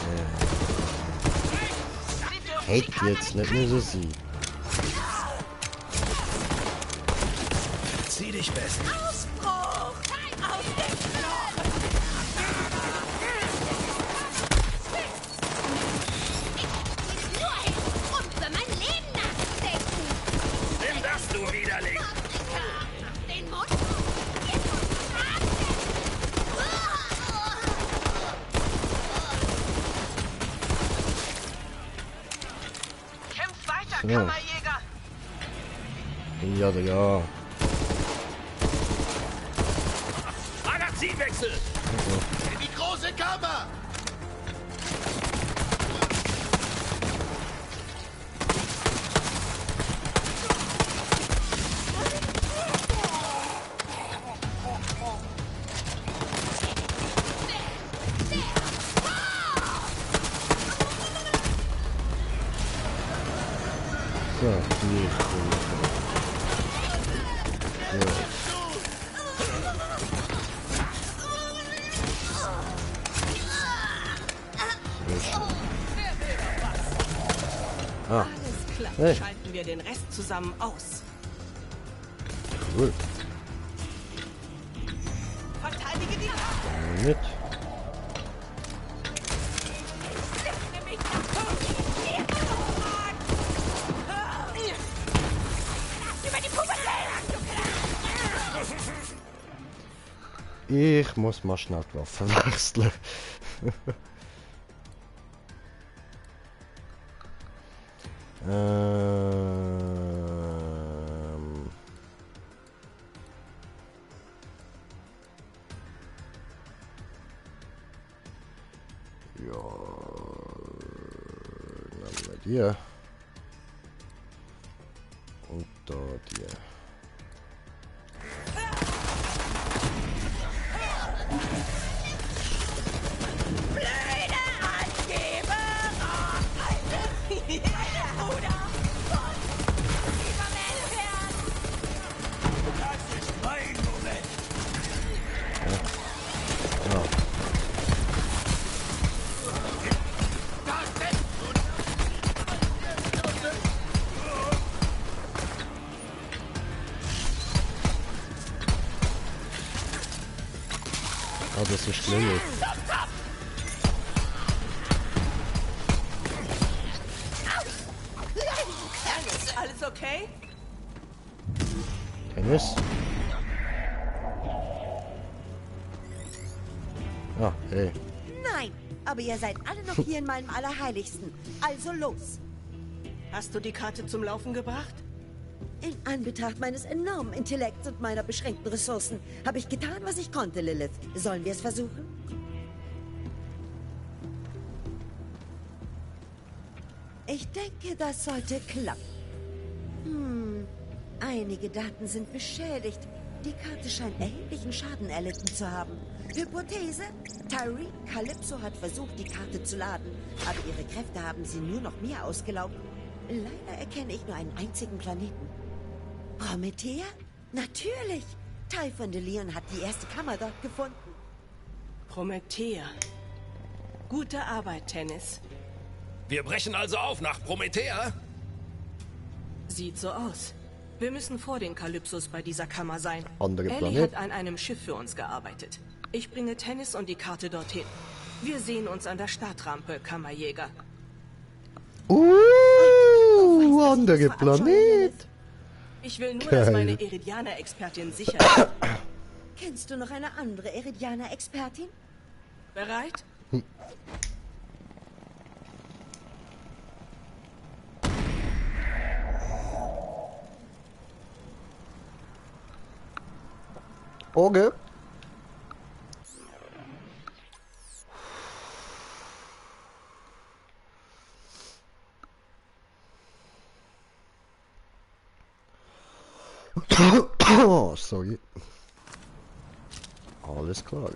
hätte jetzt nicht müssen sein. Zieh dich fest. Ausbruch! Aus dem Knochen! Nur hin und für mein Leben nachdenken! Nimm das, du Widerling! Den Mund! Kämpf weiter, Ja. Kammerjäger! Ja, ja. Magazinwechsel! In die große Kammer! So, hier. Ah, Alles klar, Hey. schalten wir den Rest zusammen aus. cool. Verteidige die Karte. Mit. Ich muss mal schnell die Waffe wechseln. Ja, nehmen wir die. Und da die. Ah, das ist Lilith. Alles okay? Tennis? Ah, hey. Nein, aber ihr seid alle noch hier in meinem Allerheiligsten. Also los. Hast du die Karte zum Laufen gebracht? In Anbetracht meines enormen Intellekts und meiner beschränkten Ressourcen habe ich getan, was ich konnte, Lilith. Sollen wir es versuchen? Ich denke, das sollte klappen. Einige Daten sind beschädigt. Die Karte scheint erheblichen Schaden erlitten zu haben. Hypothese? Tyree Calypso hat versucht, die Karte zu laden, aber ihre Kräfte haben sie nur noch mehr ausgelaugt. Leider erkenne ich nur einen einzigen Planeten. Promethea? Natürlich! Typhon de Leon hat die erste Kammer dort gefunden. Promethea. Gute Arbeit, Tennis. Wir brechen also auf nach Promethea? Sieht so aus. Wir müssen vor den Kalypsos bei dieser Kammer sein. Andere Ellie Planet. hat an einem Schiff für uns gearbeitet. Ich bringe Tennis und die Karte dorthin. Wir sehen uns an der Startrampe, Kammerjäger. Andere Planet. Ich will nur, Geil. dass meine Eridianer-Expertin sicher ist. Kennst du noch eine andere Eridianer-Expertin? Bereit? Okay. Oh, sorry. Alles klar.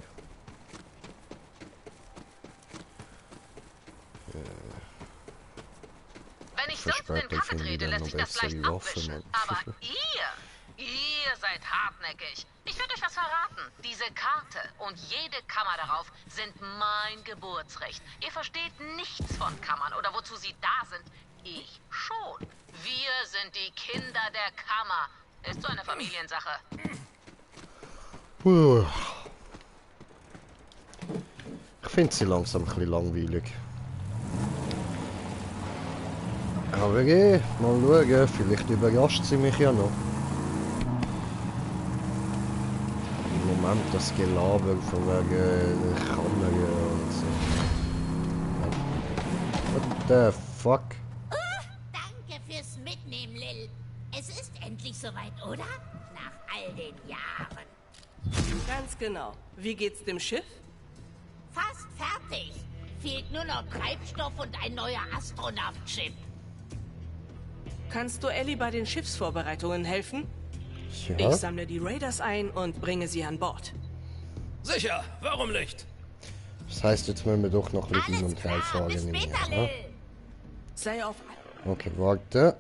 Wenn ich sonst in Kaffee trete, lässt sich das leicht abwischen. Aber ihr seid hartnäckig. Ich werde euch was verraten. Diese Karte und jede Kammer darauf sind mein Geburtsrecht. Ihr versteht nichts von Kammern oder wozu sie da sind. Ich schon. Wir sind die Kinder der Kammer. Ist so eine Familiensache. Ich finde sie langsam ein bisschen langweilig. Aber mal schauen, vielleicht überrascht sie mich ja noch. Im Moment das Gelaber von wegen Kammern und so. What the fuck? Danke fürs Mitnehmen, Lil. Es ist endlich soweit, oder? Nach all den Jahren. Ganz genau. Wie geht's dem Schiff? Fast fertig. Fehlt nur noch Treibstoff und ein neuer Astronaut-Chip. Kannst du Ellie bei den Schiffsvorbereitungen helfen? Ja. Ich sammle die Raiders ein und bringe sie an Bord. Sicher, warum nicht? Das heißt, jetzt müssen wir doch noch ein bisschen hin und her fahren. Bis später, Ja? Lil. Sei auf... Okay, warte.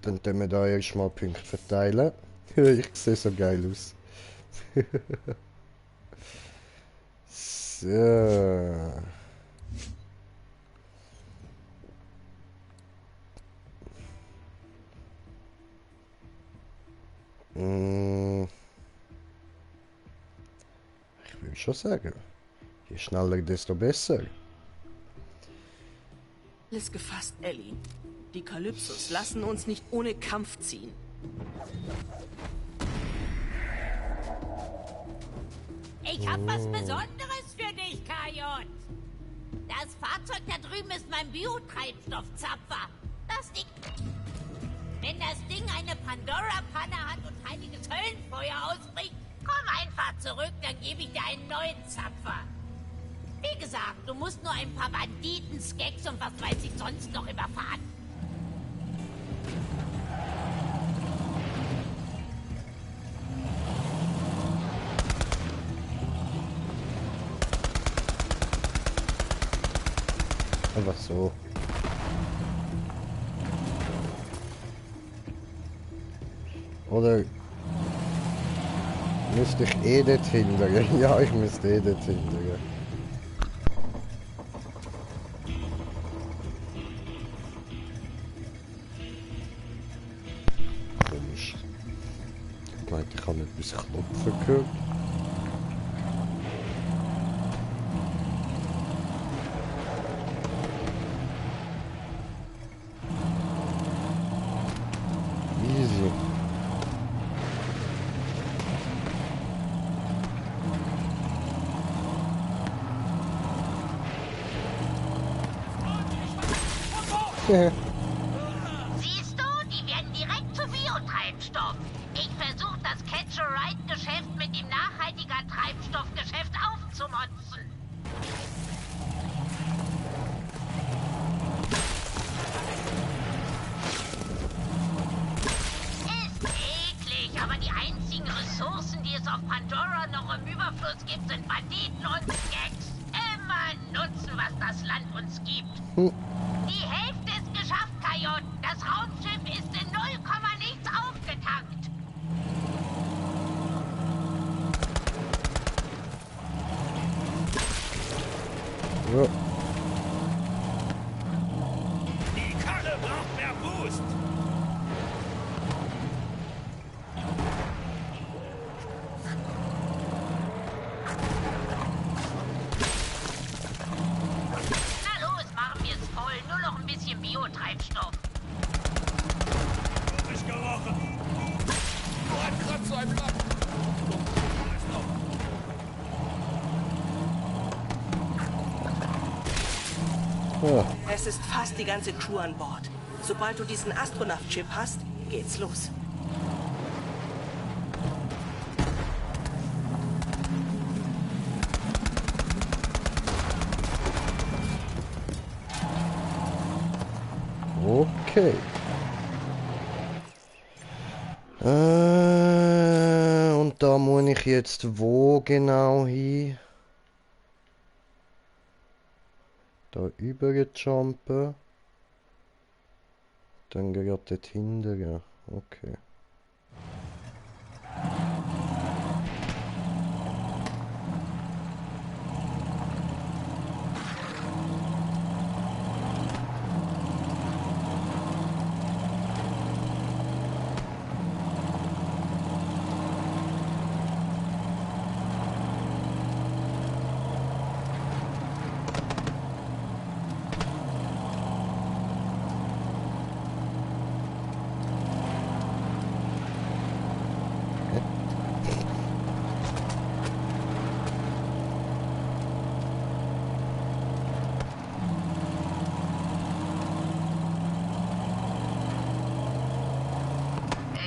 Dann tun wir da erstmal Punkte verteilen. Ich sehe so geil aus. So. Ich würde schon sagen, je schneller, desto besser. Alles gefasst, Ellie. Die Kalypsos lassen uns nicht ohne Kampf ziehen. Ich hab was Besonderes für dich, Kajot. Das Fahrzeug da drüben ist mein Biotreibstoffzapfer. Das Ding... Wenn das Ding eine Pandora-Panne hat und heiliges Höllenfeuer ausbricht, komm einfach zurück, dann gebe ich dir einen neuen Zapfer. Wie gesagt, du musst nur ein paar Banditen, Skeks und was weiß ich sonst noch überfahren. Einfach so. Oder müsste ich eh dort hindern? Ja, ich müsste eh dort hindern. Komisch. Ich meinte, ich habe etwas klopfen gehört. Easy. Siehst du, die werden direkt zu Biotreibstoff. Zufluss gibt, sind Banditen und Gangs. Immer nutzen, was das Land uns gibt. Die Hälfte ist geschafft, Coyote. Das Raumschiff ist in 0, nichts aufgetankt. Ja. Die Karre braucht mehr Boost. Na los, machen wir es voll. Nur noch ein bisschen Biotreibstoff. Frisch gerochen. Nur ein Kratzer im Land. Ja. Es ist fast die ganze Crew an Bord. Sobald du diesen Astronaut-Chip hast, geht's los. Okay. Und da muss ich jetzt wo genau hin? Da überjumpen. Dann gerade dort hinten, ja. Okay.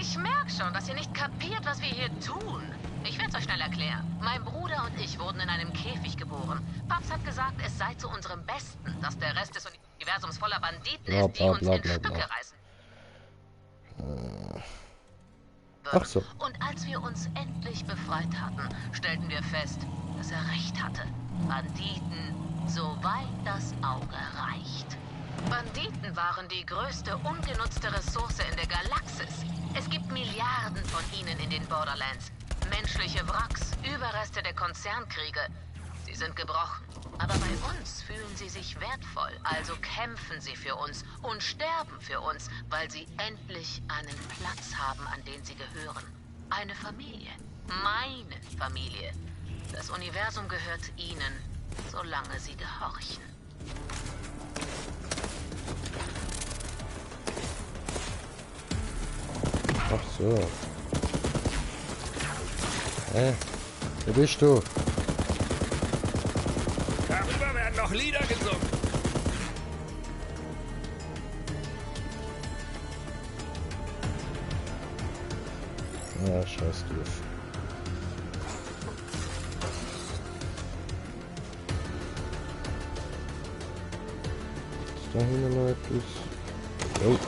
Ich merke schon, dass ihr nicht kapiert, was wir hier tun. Ich werde es euch schnell erklären. Mein Bruder und ich wurden in einem Käfig geboren. Paps hat gesagt, es sei zu unserem Besten, dass der Rest des Universums voller Banditen ist, die uns in Stücke reißen. Ach so. Und als wir uns endlich befreit hatten, stellten wir fest, dass er recht hatte. Banditen, soweit das Auge reicht. Banditen waren die größte ungenutzte Ressource in der Galaxis. Es gibt Milliarden von ihnen in den Borderlands. Menschliche Wracks, Überreste der Konzernkriege. Sie sind gebrochen. Aber bei uns fühlen sie sich wertvoll. Also kämpfen sie für uns und sterben für uns, weil sie endlich einen Platz haben, an den sie gehören. Eine Familie. Meine Familie. Das Universum gehört ihnen, solange sie gehorchen. Ach so. Hä? Wo bist du? Darüber werden noch Lieder gesungen. Ja, scheiß drauf. Ist da hinten noch etwas? Oh.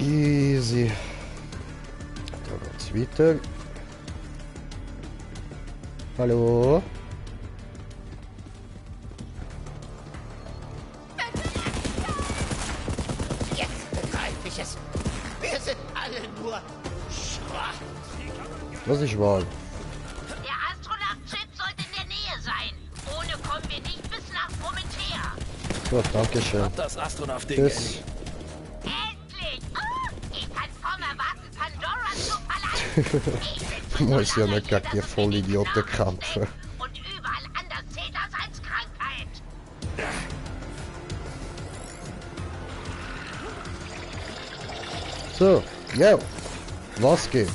Easy. Da geht's weiter. Hallo? Jetzt begreife ich es. Wir sind alle nur Schrott. Das ist wahr. Der Astronaut-Chip sollte in der Nähe sein. Ohne kommen wir nicht bis nach Promethea. So, danke schön. Hab das Astronaut-Ding. Tschüss. Endlich! Oh, ich kann kaum erwarten, Pandora zu verlassen. Ich bin Muss ja nicht gegen die Vollidioten kämpfen. und überall anders zählt das als Krankheit. So, yo. Was geht?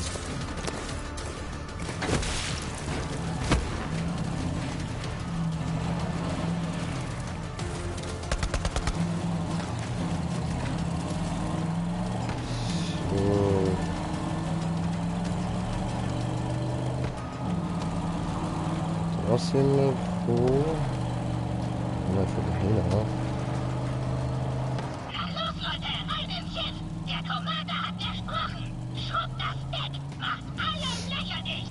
So. Da sind wir vor. Ja. Los, Leute, rein ins Schiff! Der Commander hat versprochen! Schrubbt das Deck! Macht alles lächerlich!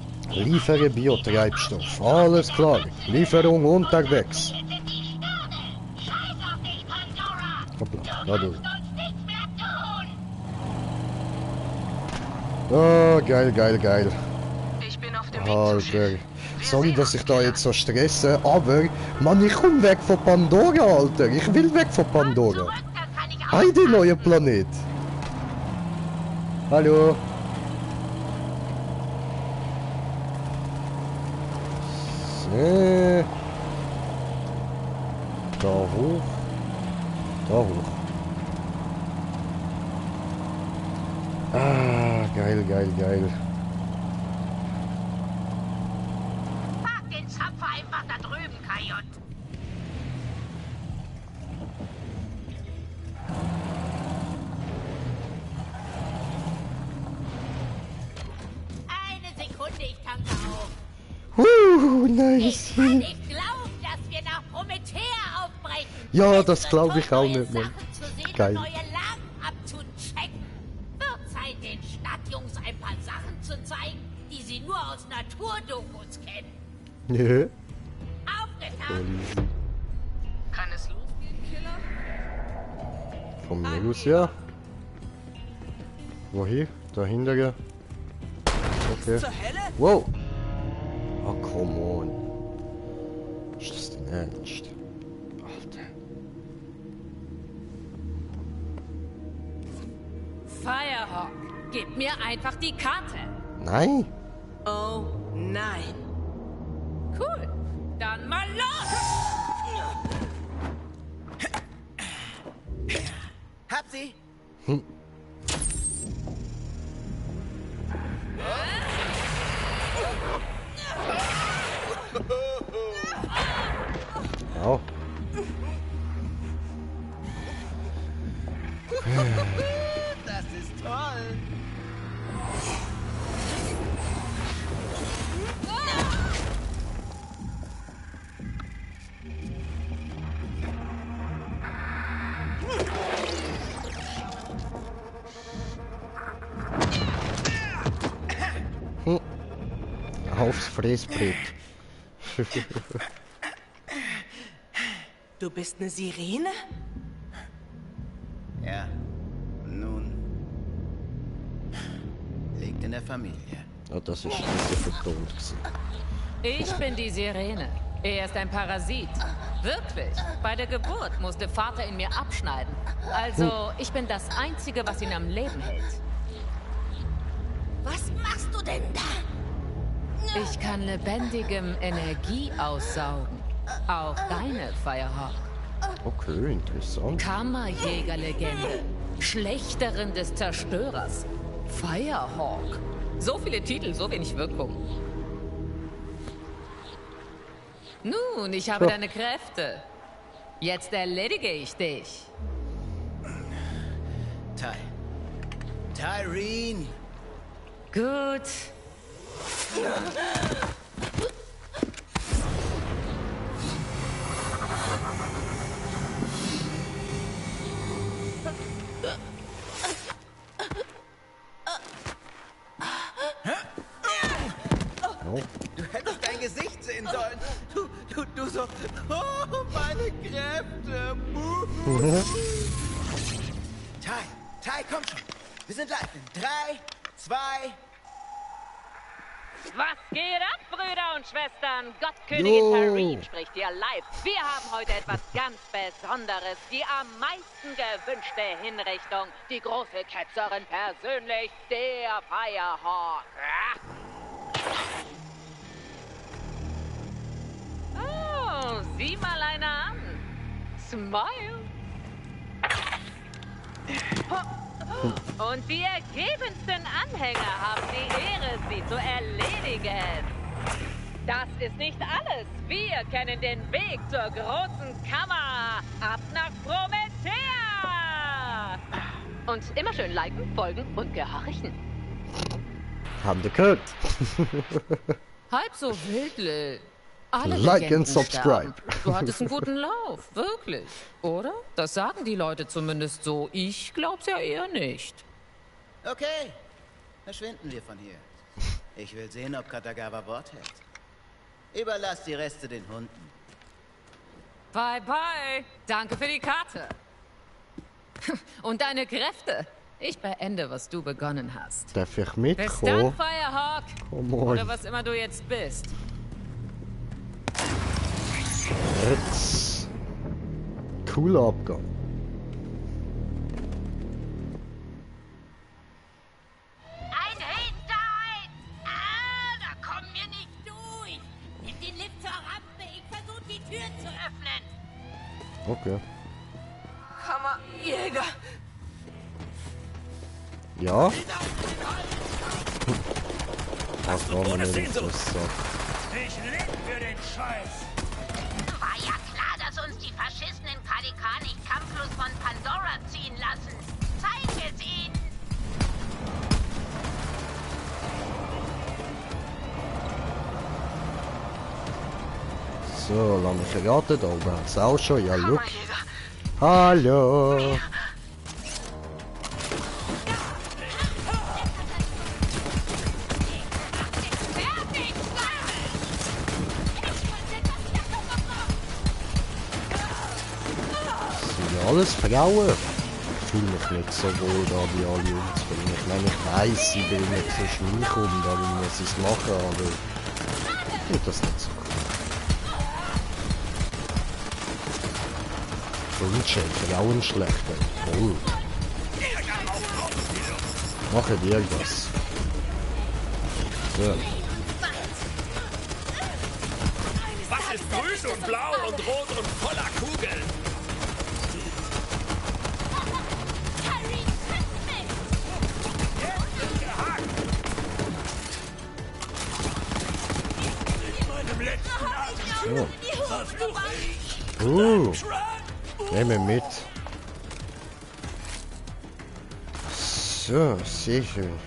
Liefere Biotreibstoff. Alles klar. Lieferung unterwegs. Hier sind die Sterne! Scheiß auf dich, Pandora! Hoppla. Du Ja, du. kannst uns nichts mehr tun! Oh, geil, geil, geil. Ich bin auf dem Weg zum Schiff. Alter. Sorry, dass ich da jetzt so stresse, aber Mann, ich komm weg von Pandora, Alter. Ich will weg von Pandora. Zurück, das kann ich auch Heide, neuer Planet. Hallo. So. Da hoch. Da hoch. Ah, geil, geil, geil. Park den Zapfer einfach da drüben, Kajot! Eine Sekunde, ich tanke auf. Nice. Ich kann nicht glauben, dass wir nach Promethea aufbrechen. Ja, das glaube ich auch nicht, Mann. Sachen zu sehen Geil. und neue Lagen abzuchecken. Wird Zeit, den Stadtjungs ein paar Sachen zu zeigen, die sie nur aus Naturdokus kennen. Ja. Aufgetan! Kann es losgehen, Killer? Von mir aus, ja. Wohin? Dahinter, ja. Okay. Zur Hölle? Wow. Oh, come on. Ist das denn ernst? Alter. Firehawk, gib mir einfach die Karte. Nein. Oh nein. Cool. Dann mal los! Hab sie! Au. Das ist toll! Aufs Fressbrett. Du bist eine Sirene? Ja, nun. Liegt in der Familie. Ja, das ist ein bisschen vertont gewesen. Ich bin die Sirene. Er ist ein Parasit. Wirklich. Bei der Geburt musste Vater ihn mir abschneiden. Also, ich bin das Einzige, was ihn am Leben hält. Was machst du denn da? Ich kann lebendigem Energie aussaugen. Auch deine, Firehawk. Okay, interessant. Kammerjägerlegende. Schlechterin des Zerstörers. Firehawk. So viele Titel, so wenig Wirkung. Nun, ich habe deine Kräfte. Jetzt erledige ich dich. Tyreen! Gut. Du hättest dein Gesicht sehen sollen. Du so. Oh, meine Kräfte. Ty, komm schon. Wir sind live in 3, 2. Was geht ab, Brüder und Schwestern? Gottkönigin Tyreen spricht hier live. Wir haben heute etwas ganz Besonderes. Die am meisten gewünschte Hinrichtung. Die große Ketzerin persönlich, der Firehawk. Oh, sieh mal einer an. Smile. Und die ergebensten Anhänger haben die Ehre, sie zu erledigen. Das ist nicht alles. Wir kennen den Weg zur großen Kammer. Ab nach Promethea. Und immer schön liken, folgen und gehorchen. Haben wir gehört. Halb so wild, Lil. alle Like Legenden and subscribe. sterben. Du hattest einen guten Lauf, wirklich. Oder? Das sagen die Leute zumindest so. Ich glaub's ja eher nicht. Okay, verschwinden wir von hier. Ich will sehen, ob Katagawa Wort hält. Überlass die Reste den Hunden. Bye, bye. Danke für die Karte. Und deine Kräfte. Ich beende, was du begonnen hast. Darf ich Bis dann, mitkommen? Firehawk. Come on. Oder was immer du jetzt bist. Jetzt. Cooler Abgang. Ein Hinterhalt! Ah, da kommen wir nicht durch! Nimm den Lift zur Rampe, ich versuche die Tür zu öffnen! Okay. Kammerjäger! Ja? Was war Ohne mir Sehnsucht. das so? Ich leb für den Scheiß! War ja klar, dass uns die Faschisten in Calican nicht kampflos von Pandora ziehen lassen. Zeig es ihnen! So, lass mich raten, da oben hat es auch schon. Ja, look. Hallo. Sind ja alles Frauen. Ich fühle mich nicht so wohl, da die alle umzubringen. Ich meine, ich weiss, sie will nicht so schmich um, darum muss ich es machen, aber ich finde das nicht so cool. Bullshit, Frauen schlechter. Oh. Mache dir das. So. Was ist grün und blau und rot und voller Kugeln? So. Nehme mit. So, sehr schön.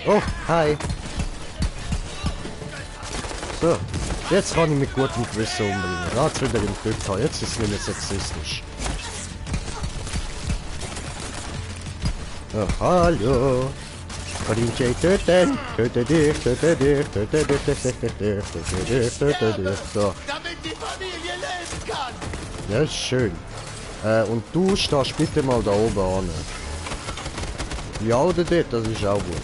Oh, hi. So, jetzt kann ich mit gutem Gewissen umbringen. Gerade wieder im Glück haben. Jetzt ist es nicht mehr sexistisch. Oh, hallo. Kann ich dich töten? Töte dich, töte dich, töte dich, töte dich, töte dich, töte dich. So. Damit die Familie leben kann! Ja, ist schön. Und du stehst bitte mal da oben an. Ja, oder dort, das ist auch gut.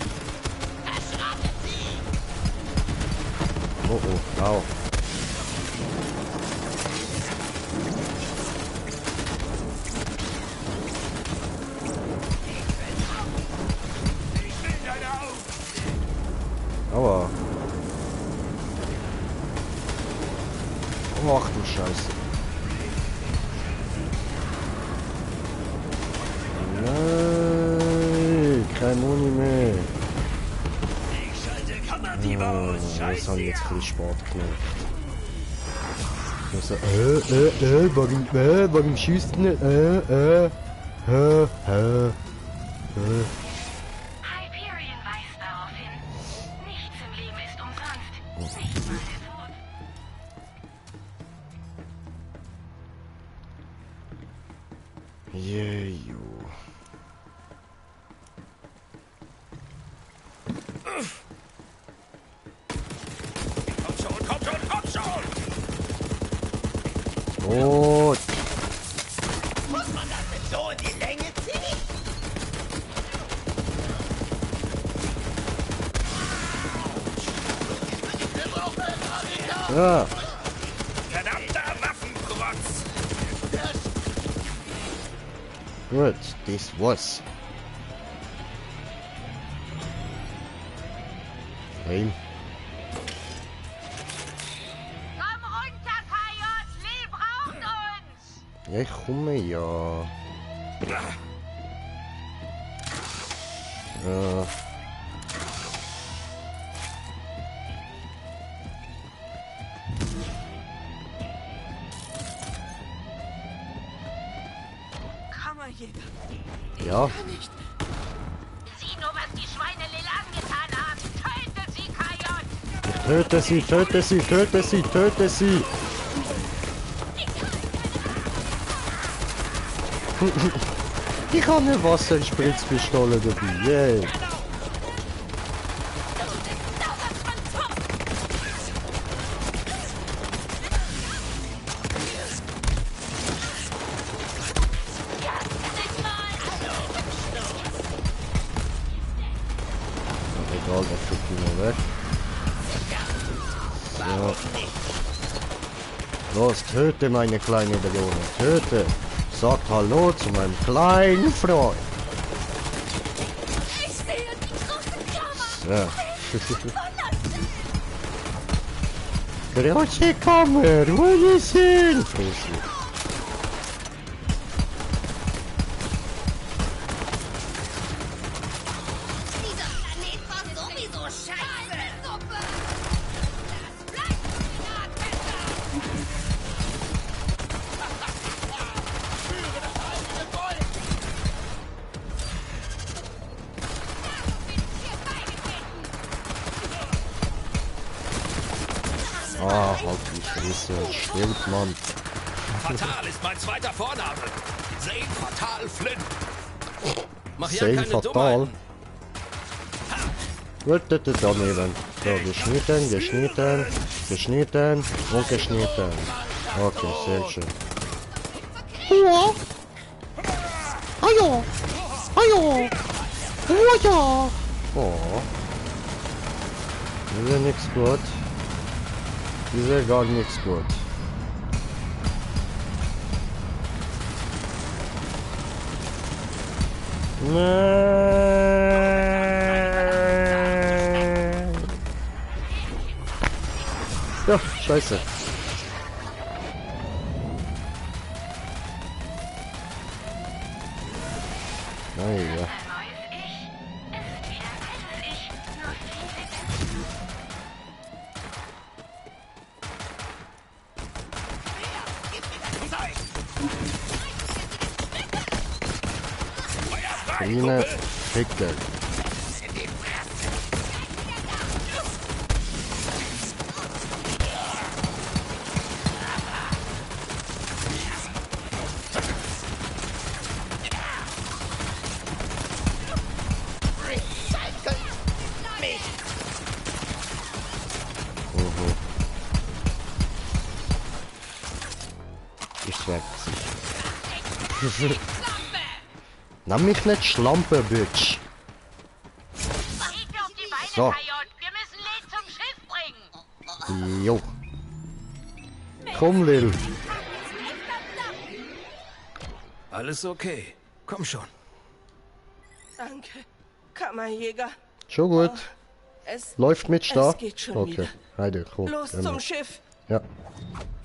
Oh oh, au. Aua. Ach du Scheiße. Nein, kein Muni mehr. Das habe ich jetzt ein bisschen spät gemacht. Also, warum schießt du nicht? Hyperion weist darauf hin. Nichts im Leben ist umsonst. Nicht mal der Tod. Jeju. Komm schon! Gut. Muss man das mit so in die Länge ziehen? Ja. Verdammter Waffenprotz! Gut, das war's. Nein. Komm runter, Kaios! Lee braucht uns! Ja, ich komme ja. Ja. Kammerjäger. Ja. Kann nicht. Sieh nur, was die Schweine Lil angetan haben! Töte sie, töte sie, töte sie, töte sie! Ich habe eine Wasserspritzpistole dabei, yay! Egal, der kriegt ihn nur weg. So. Los, töte meine kleine Drohne, töte! Sagt Hallo zu meinem kleinen Freund. Ich sehe die große Kammer. Ja. Große Kammer, wo ist hin? Frühstück. Dieser Planet war sowieso scheiße. Suppe. Das bleibt Ah, halt die Fresse, stimmt, Mann. Fatal ist mein zweiter Vorname. Zane Fatal Flynn. Mach ja Zane keine Fatal. Dummheiten. Gut, das ist daneben. So, geschnitten, geschnitten, geschnitten und geschnitten. Okay, sehr schön. Ja. Hallo! Hallo! Oh ja! Oh. Diese nichts gut. Diese gar nichts gut. Nein. Ja, scheiße. Naja. Kleine Fickel. Ich werde sicher. Nimm mich nicht Schlampe, Bitch. So. Wir müssen Led zum Schiff bringen. Jo. Komm, Lil. Alles okay. Komm schon. Danke, Kammerjäger. Schon gut. Es Läuft mit da? es geht schon Okay. wieder. Heide, komm. Los Dann zum los. Schiff. Ja.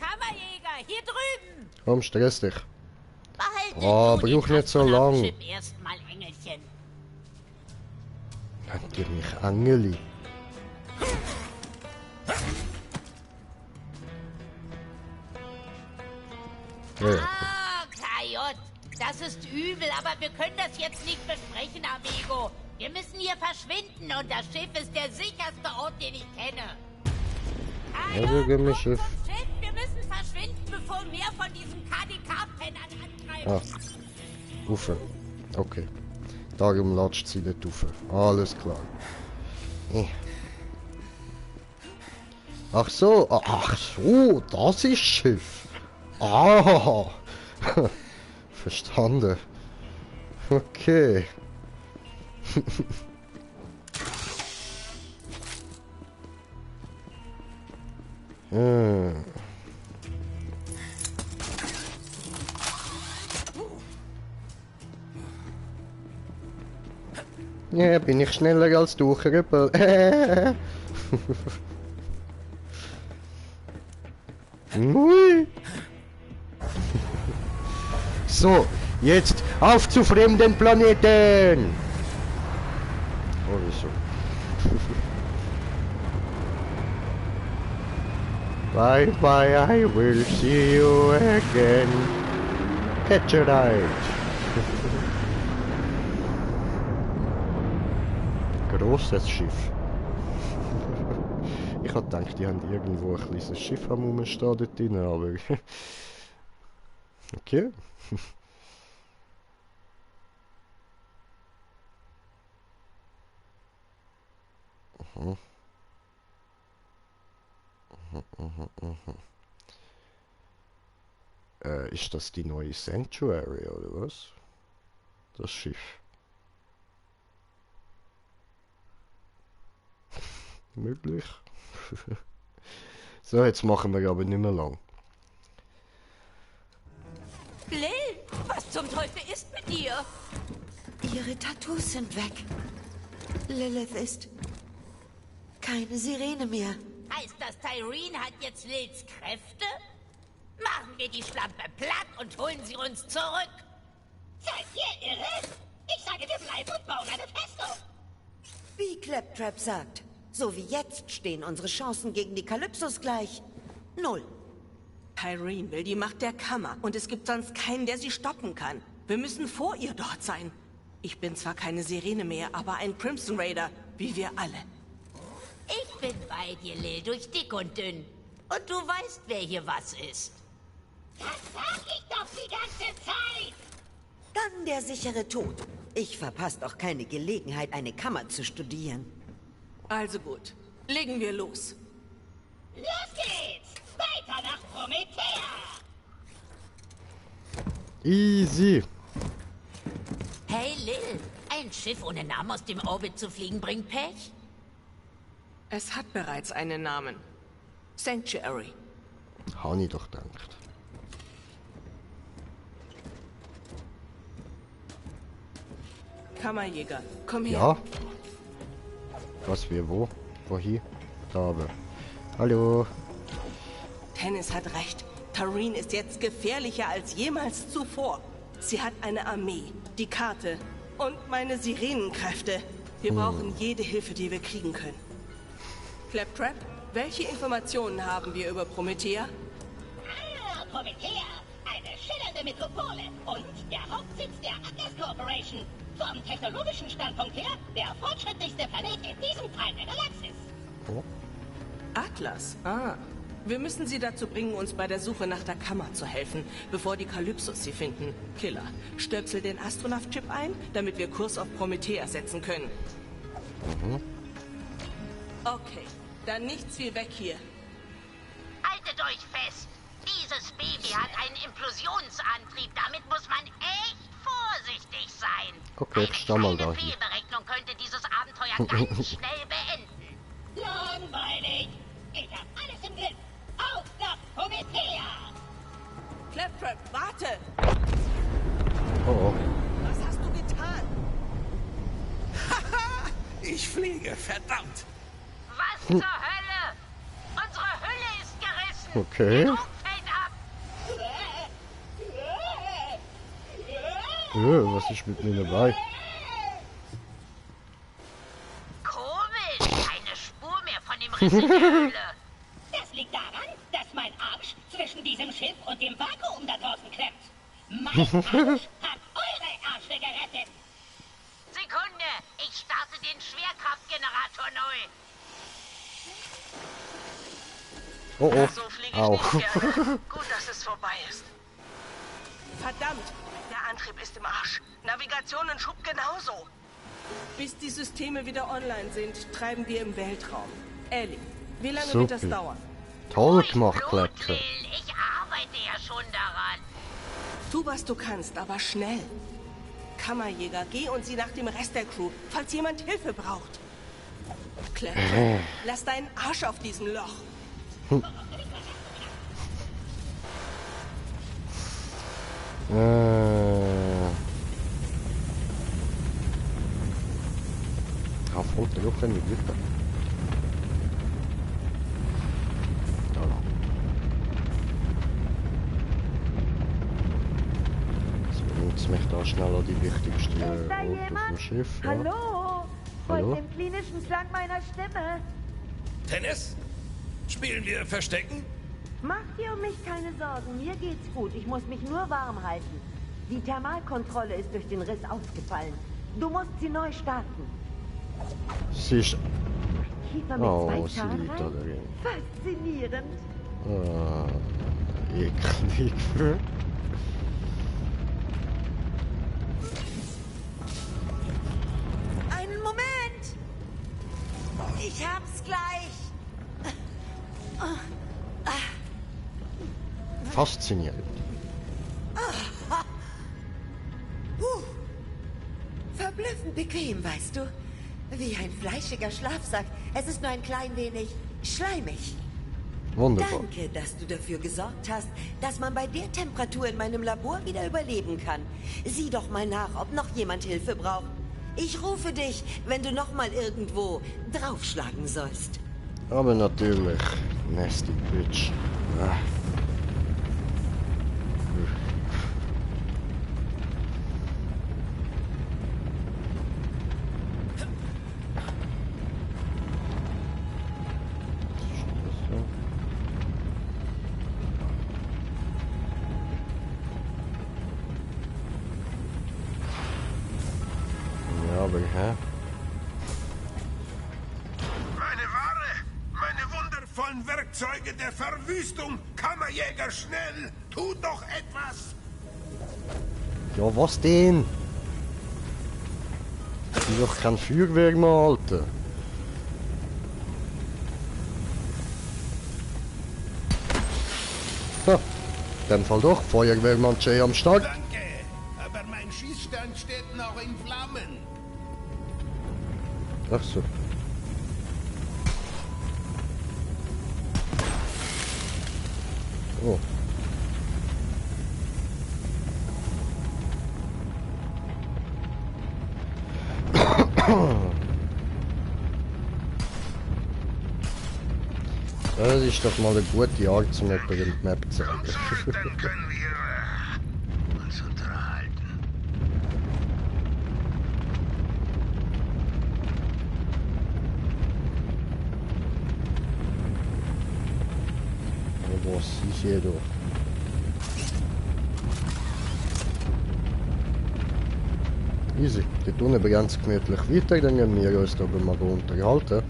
Kammerjäger, hier drüben. Komm, stress dich. Behalte Oh, du die brauch nicht so Tasten am lang. Chip erstmal, Engelchen. Nennt ihr mich Angeli? Ja, ja. Ah, Kajot, das ist übel, aber wir können das jetzt nicht besprechen, Amigo. Wir müssen hier verschwinden und das Schiff ist der sicherste Ort, den ich kenne. Also, gib mir Schiff. Zum Schiff, wir müssen verschwinden, bevor mehr von diesen KDK-Pennern antreiben. Ah, Ufe. Okay. Darum latscht sie nicht auf. Alles klar. Ach so, ach so, das ist Schiff. Ah, verstanden. Okay. Ja, bin ich schneller als du, Krüppel. Ui. So, jetzt auf zu fremden Planeten! Oh, wieso? Bye bye, I will see you again. Catch a ride. Großes Schiff. Ich Ich habe gedacht, die haben irgendwo ein kleines Schiff am Rumstehen dort drin, aber... okay. Aha. Ist das die neue Sanctuary, oder was? Das Schiff. Möglich. So, jetzt machen wir aber nicht mehr lang. Lil, was zum Teufel ist mit dir? Ihre Tattoos sind weg. Lilith ist keine Sirene mehr. Heißt das, Tyreen hat jetzt Lils Kräfte? Machen wir die Schlampe platt und holen sie uns zurück. Seid ihr irre? Ich sage, wir bleiben und bauen eine Festung. Wie Claptrap sagt, so wie jetzt stehen unsere Chancen gegen die Kalypsos gleich. 0. Tyreen will die Macht der Kammer und es gibt sonst keinen, der sie stoppen kann. Wir müssen vor ihr dort sein. Ich bin zwar keine Sirene mehr, aber ein Crimson Raider, wie wir alle. Ich bin bei dir, Lil, durch dick und dünn. Und du weißt, wer hier was ist. Das sag ich doch die ganze Zeit! Dann der sichere Tod. Ich verpasse doch keine Gelegenheit, eine Kammer zu studieren. Also gut, legen wir los. Los geht's! Weiter nach Promethea! Easy. Hey, Lil, ein Schiff ohne Namen aus dem Orbit zu fliegen bringt Pech? Es hat bereits einen Namen. Sanctuary. Habe ich doch gedacht. Kammerjäger, komm her. Ja. Was, wir, wo? Wohin? Da aber. Hallo. Tennis hat recht. Tyreen ist jetzt gefährlicher als jemals zuvor. Sie hat eine Armee, die Karte und meine Sirenenkräfte. Wir brauchen jede Hilfe, die wir kriegen können. Claptrap, welche Informationen haben wir über Promethea? Ah, Promethea, eine schillernde Metropole und der Hauptsitz der Atlas Corporation. Vom technologischen Standpunkt her der fortschrittlichste Planet in diesem Teil der Galaxis. Oh. Atlas? Ah. Wir müssen sie dazu bringen, uns bei der Suche nach der Kammer zu helfen, bevor die Kalypsos sie finden. Killer, stöpsel den Astronaut-Chip ein, damit wir Kurs auf Promethea setzen können. Okay, dann nichts wie weg hier. Haltet euch fest! Dieses Baby hat einen Implosionsantrieb. Damit muss man echt vorsichtig sein. Okay, stell mal da. Eine Fehlberechnung könnte dieses Abenteuer ganz schnell beenden. Langweilig! Ich hab alles im Griff. Auf nach Promethea! Claptrap, warte! Oh. Was hast du getan? Haha! Ich fliege, verdammt! Was zur Hölle? Unsere Hülle ist gerissen! Okay. Der Druck fällt ab! Was ist mit mir dabei? Komisch, keine Spur mehr von dem Riss in der Höhle. Das liegt daran, dass mein Arsch zwischen diesem Schiff und dem Vakuum da draußen klemmt. Mein Arsch hat eure Ärsche gerettet. Sekunde, ich starte den Schwerkraftgenerator neu. Oh oh. So fliege ich Au. nicht gerne. Gut, dass es vorbei ist. Verdammt, der Antrieb ist im Arsch. Navigation und Schub genauso. Bis die Systeme wieder online sind, treiben wir im Weltraum. Ellie, wie lange wird das Super. dauern? Toll gemacht, Claptrap. Ich arbeite ja schon daran. Tu, was du kannst, aber schnell. Kammerjäger, geh und sieh nach dem Rest der Crew, falls jemand Hilfe braucht. Claptrap, lass deinen Arsch auf diesem Loch. Han får inte upp en nytta. Jetzt mich da schneller die wichtigste Orte auf dem Schiff. Ja. Hallo? Hallo? Folgt dem klinischen Schlag meiner Stimme. Tennis? Spielen wir Verstecken? Mach dir um mich keine Sorgen, mir geht's gut. Ich muss mich nur warm halten. Die Thermalkontrolle ist durch den Riss ausgefallen. Du musst sie neu starten. Sie ist Kiefer mit Oh, zwei sie Zahlen liegt da rein. drin. Faszinierend. Ah, eklig. Einen Moment! Ich hab's gleich. Faszinierend. Verblüffend bequem, weißt du? Wie ein fleischiger Schlafsack. Es ist nur ein klein wenig schleimig. Wunderbar. Danke, dass du dafür gesorgt hast, dass man bei der Temperatur in meinem Labor wieder überleben kann. Sieh doch mal nach, ob noch jemand Hilfe braucht. Ich rufe dich, wenn du noch mal irgendwo draufschlagen sollst. Aber natürlich. Nasty Bitch. Ah. Ja, aber hä? Meine Ware! Meine wundervollen Werkzeuge der Verwüstung! Kammerjäger, schnell! Tu doch etwas! Ja, was denn? Ich bin doch kein Feuerwehr mehr, Alter. Ha, in dem Fall doch. Feuerwehrmann Jay am Start. Danke, aber mein Schießstand steht noch in Flammen. Ach so. Oh. Das ist doch mal eine gute Art, um jemanden die Map zu zeigen. Dann können wir uns unterhalten. Was ist hier doch? Easy. Die tun aber ganz gemütlich weiter, dann gehen wir uns da mal unterhalten.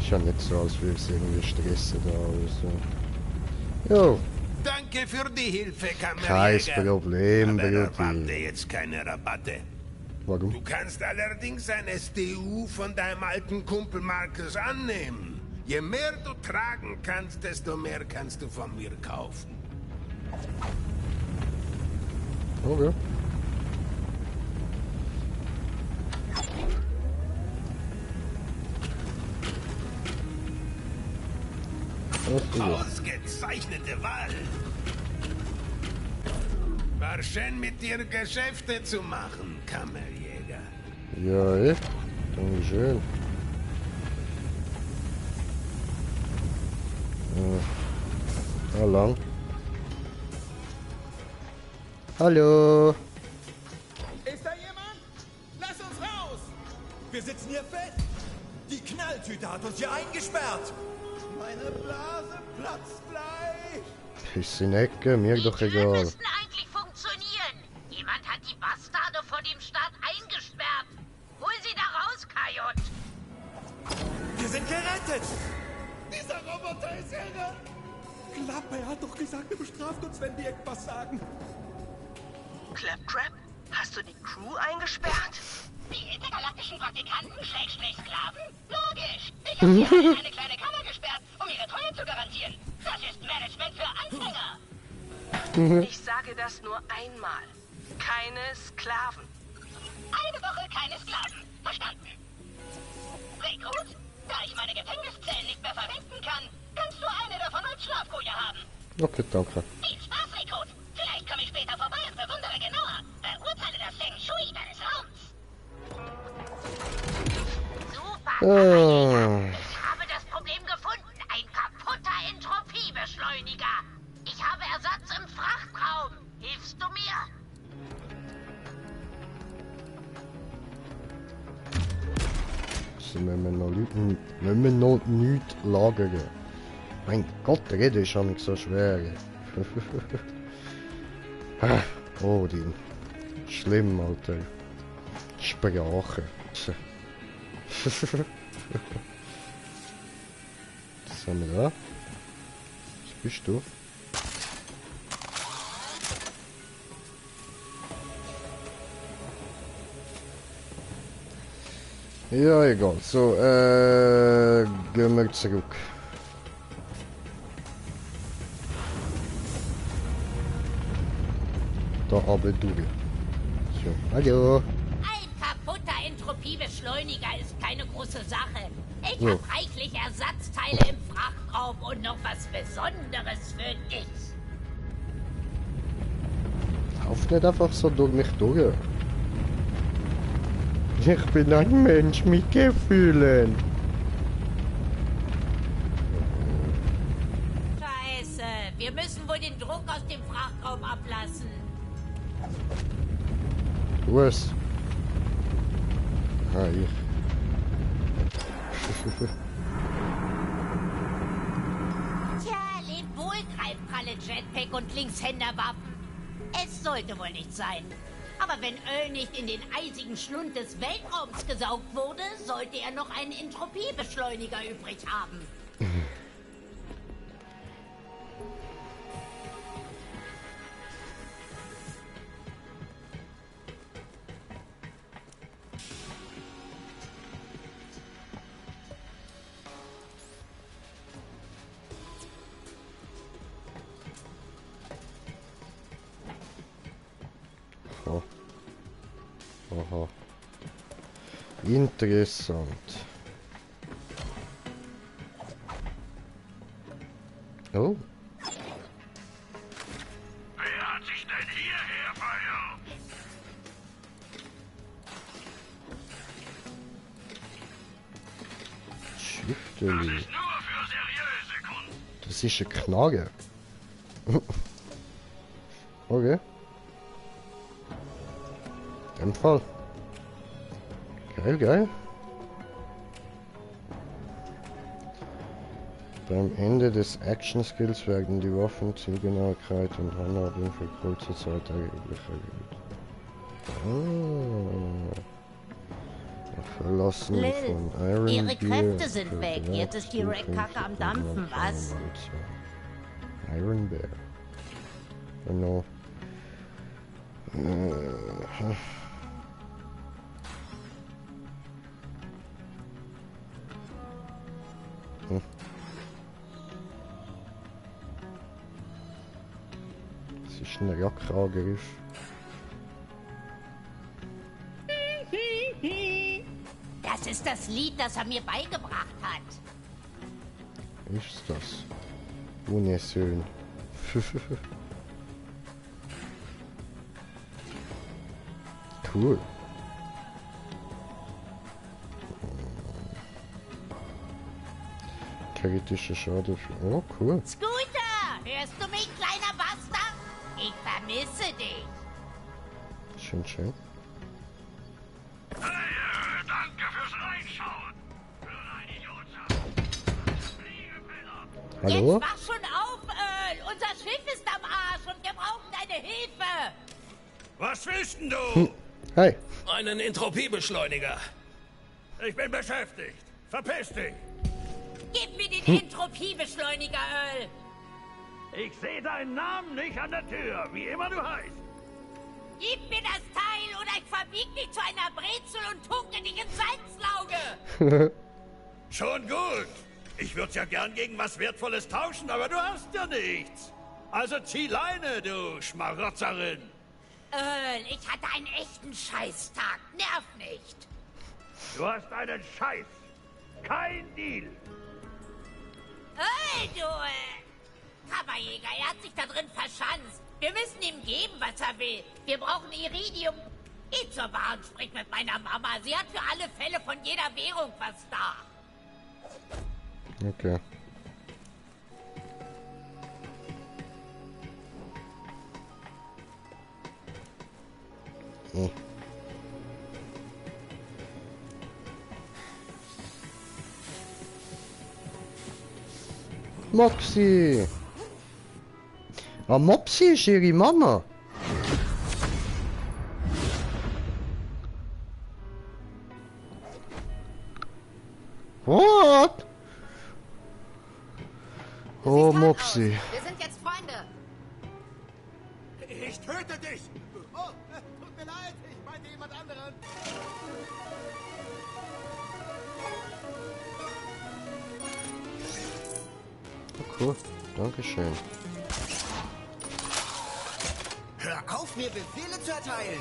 Ist ja nicht so, als würde es irgendwie stressen da oder so. Jo. Danke für die Hilfe, Kein Kammerjäger. Problem, Aber Beauty. erwarte jetzt keine Rabatte. Warum? Du kannst allerdings ein SDU von deinem alten Kumpel Marcus annehmen. Je mehr du tragen kannst, desto mehr kannst du von mir kaufen. Okay. Ausgezeichnete Wahl. War schön mit dir Geschäfte zu machen, Kammerjäger. Ja, echt? Dankeschön. Ja, lang. Hallo. Ist da jemand? Lass uns raus! Wir sitzen hier fest. Die Knalltüte hat uns hier eingesperrt. Meine Blase platzt gleich. Ist in Ecke, mir doch egal. müssten eigentlich funktionieren. Jemand hat die Bastarde vor dem Start eingesperrt. Hol sie da raus, Kajot. Wir sind gerettet. Dieser Roboter ist irre. Klappe, er hat doch gesagt, er bestraft uns, wenn wir etwas sagen. Claptrap, hast du die Crew eingesperrt? Die intergalaktischen Praktikanten, Sklaven? Logisch. Ich habe sie alle in eine kleine Kammer gesperrt, um ihre Treue zu garantieren. Das ist Management für Anfänger. Ich sage das nur einmal. Keine Sklaven. Eine Woche keine Sklaven. Verstanden. Rekrut, da ich meine Gefängniszellen nicht mehr verwenden kann, kannst du eine davon als Schlafkoje haben. Okay, danke. Viel Spaß, Rekrut. Vielleicht komme ich später vorbei und bewundere genauer. Beurteile das Feng Shui deines Raums. Super, Ich habe das Problem gefunden. Ein kaputter Entropiebeschleuniger. Ich habe Ersatz im Frachtraum. Hilfst du mir? Sie müssen wir noch nichts lagern. Mein Gott, reden ist schon nicht so schwer. Oh, die schlimm, Alter. Sprache. Was haben wir da? Was bist du? Ja, egal. So, gehen wir zurück. Da aber durch. So, hallo. Ein kaputter Entropiebeschleuniger ist keine große Sache. Ich Ja. habe reichlich Ersatzteile im Frachtraum und noch was Besonderes für dich. Lauf nicht einfach so durch mich durch. Ich bin ein Mensch mit Gefühlen. Scheiße, wir müssen wohl den Druck aus dem Frachtraum ablassen. Du es. Ah, ich. Tja, lebt wohl, Greifkralle, Jetpack und Linkshänderwaffen. Es sollte wohl nicht sein. Aber wenn Earl nicht in den eisigen Schlund des Weltraums gesaugt wurde, sollte er noch einen Entropiebeschleuniger übrig haben. Oh. Aha. Interessant. Oh. Wer hat sich denn hierher verirrt? Schüchteli. Nur für seriöse Kunden. Das ist eine Knarre. Okay. In dem Fall. Geil, geil. Beim Ende des Action-Skills werden die Waffen, Zielgenauigkeit und Handhabung für kurze Zeit erheblich erhöht. Verlassen Lil, von Iron ihre Beer Kräfte sind weg. Jetzt ist die Kacke am Dampfen, was? Iron Bear. Genau. Das ist ein Jagdangriff. Das ist das Lied, das er mir beigebracht hat. Ist das? Wunderschön. Cool. Kritische Schade für... Oh, cool. Scooter, hörst du mich, kleiner Bastard? Ich vermisse dich. Schön, schön. Danke fürs Reinschauen. Hallo? Jetzt wach schon auf, Earl. Unser Schiff ist am Arsch und wir brauchen deine Hilfe. Was willst denn du? Hey. Einen Entropiebeschleuniger. Ich bin beschäftigt. Verpiss dich. Gib mir den Entropiebeschleuniger, Earl. Ich sehe deinen Namen nicht an der Tür, wie immer du heißt. Gib mir das Teil oder ich verbieg dich zu einer Brezel und tunke dich ins Salzlauge. Schon gut. Ich würde ja gern gegen was Wertvolles tauschen, aber du hast ja nichts. Also zieh Leine, du Schmarotzerin. Earl, ich hatte einen echten Scheißtag. Nerv nicht. Du hast einen Scheiß. Kein Deal. Earl, du... Kammerjäger, er hat sich da drin verschanzt. Wir müssen ihm geben, was er will. Wir brauchen Iridium. Geh zur Bar und sprich mit meiner Mama. Sie hat für alle Fälle von jeder Währung was da. Okay. Oh. Moxie! Ah, Mopsi ist ihre Mama! Oh, Mopsi. Wir sind jetzt Freunde. Ich töte dich! Oh, tut mir leid, ich meinte jemand anderen. Oh, cool. Dankeschön. Hör auf, mir Befehle zu erteilen!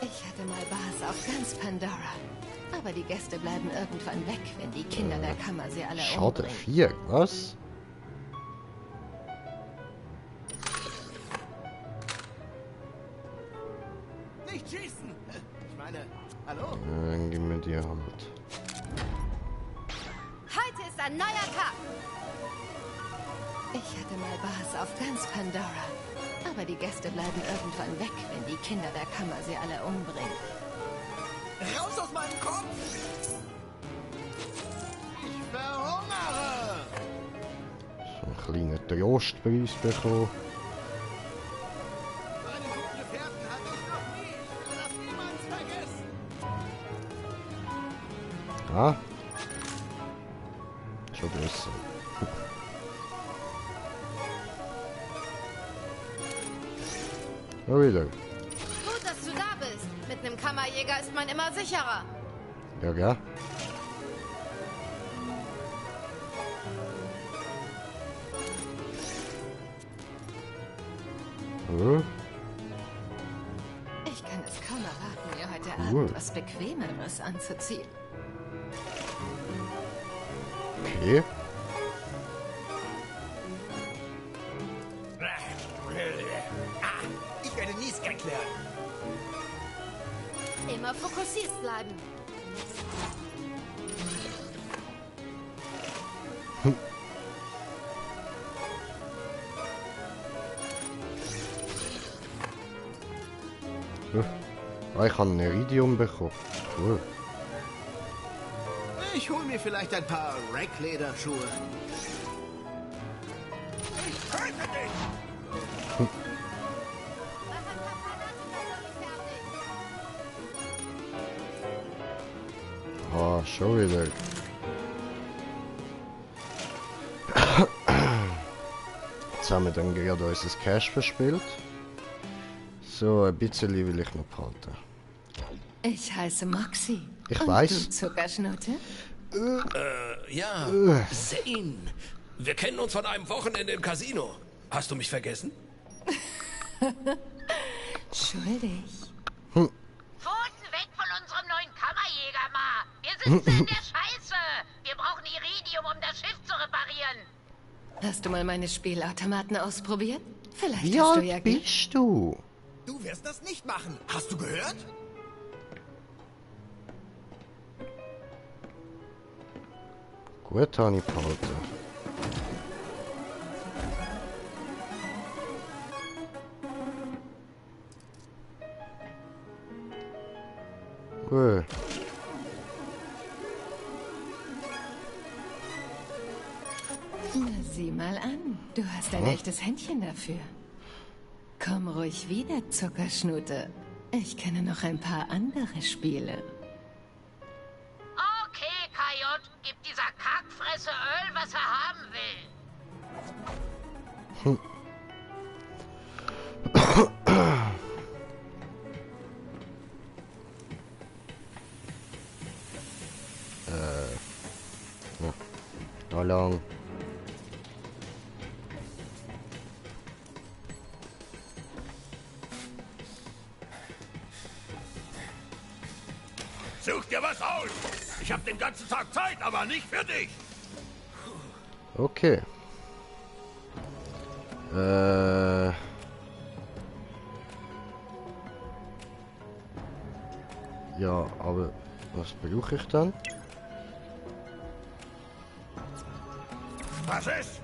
Ich hatte mal Bars auf ganz Pandora. Aber die Gäste bleiben irgendwann weg, wenn die Kinder der Kammer sie alle Schade, umbringen. 4, was? Nicht schießen! Ich meine, hallo? Dann gib mir die Hand. Heute ist ein neuer Tag! Ich hatte mal Bars auf ganz Pandora. Aber die Gäste bleiben irgendwann weg, wenn die Kinder der Kammer sie alle umbringen. Raus aus meinem Kopf! Ich verhungere! So einen kleinen Trostpreis bekommen. Meine guten Gefährten hatte ich noch nie. Ich werde das niemals vergessen. Ah. Schon besser. Oh, wieder. Gut, dass du da bist. Mit einem Kammerjäger ist man immer sicherer. Ja, gell? Oh, Ich kann es kaum erwarten, mir heute Cool. Abend was Bequemeres anzuziehen. okay. Ich werde Niesgag lernen. Immer fokussiert bleiben. Ah, ich habe ein Iridium bekommen. Cool. Ich hole mir vielleicht ein paar Racklederschuhe. Ich töte dich! Ah, schon wieder. Jetzt haben wir dann gerade unser Cash verspielt. So, ein bisschen will ich noch behalten. Ich heiße Moxie. Ich Und weiß. Du, Zuckerschnute? Ja, Zane. Wir kennen uns von einem Wochenende im Casino. Hast du mich vergessen? Schuldig. Pfoten weg von unserem neuen Kammerjäger, Ma. Wir sitzen in der Scheiße. Wir brauchen Iridium, um das Schiff zu reparieren. Hast du mal meine Spielautomaten ausprobiert? Vielleicht Wie hast du alt ja Glück. bist du? Du wirst das nicht machen. Hast du gehört? Gut, habe ich behalten. Gut. Na, sieh mal an. Du hast ein echtes Händchen dafür. Komm ruhig wieder, Zuckerschnute. Ich kenne noch ein paar andere Spiele. Okay, Kajot, gib dieser Kackfresse Öl, was er haben will. Da lang. Such dir was aus! Ich hab den ganzen Tag Zeit, aber nicht für dich! Okay. Ja, aber was brauche ich dann? Was ist?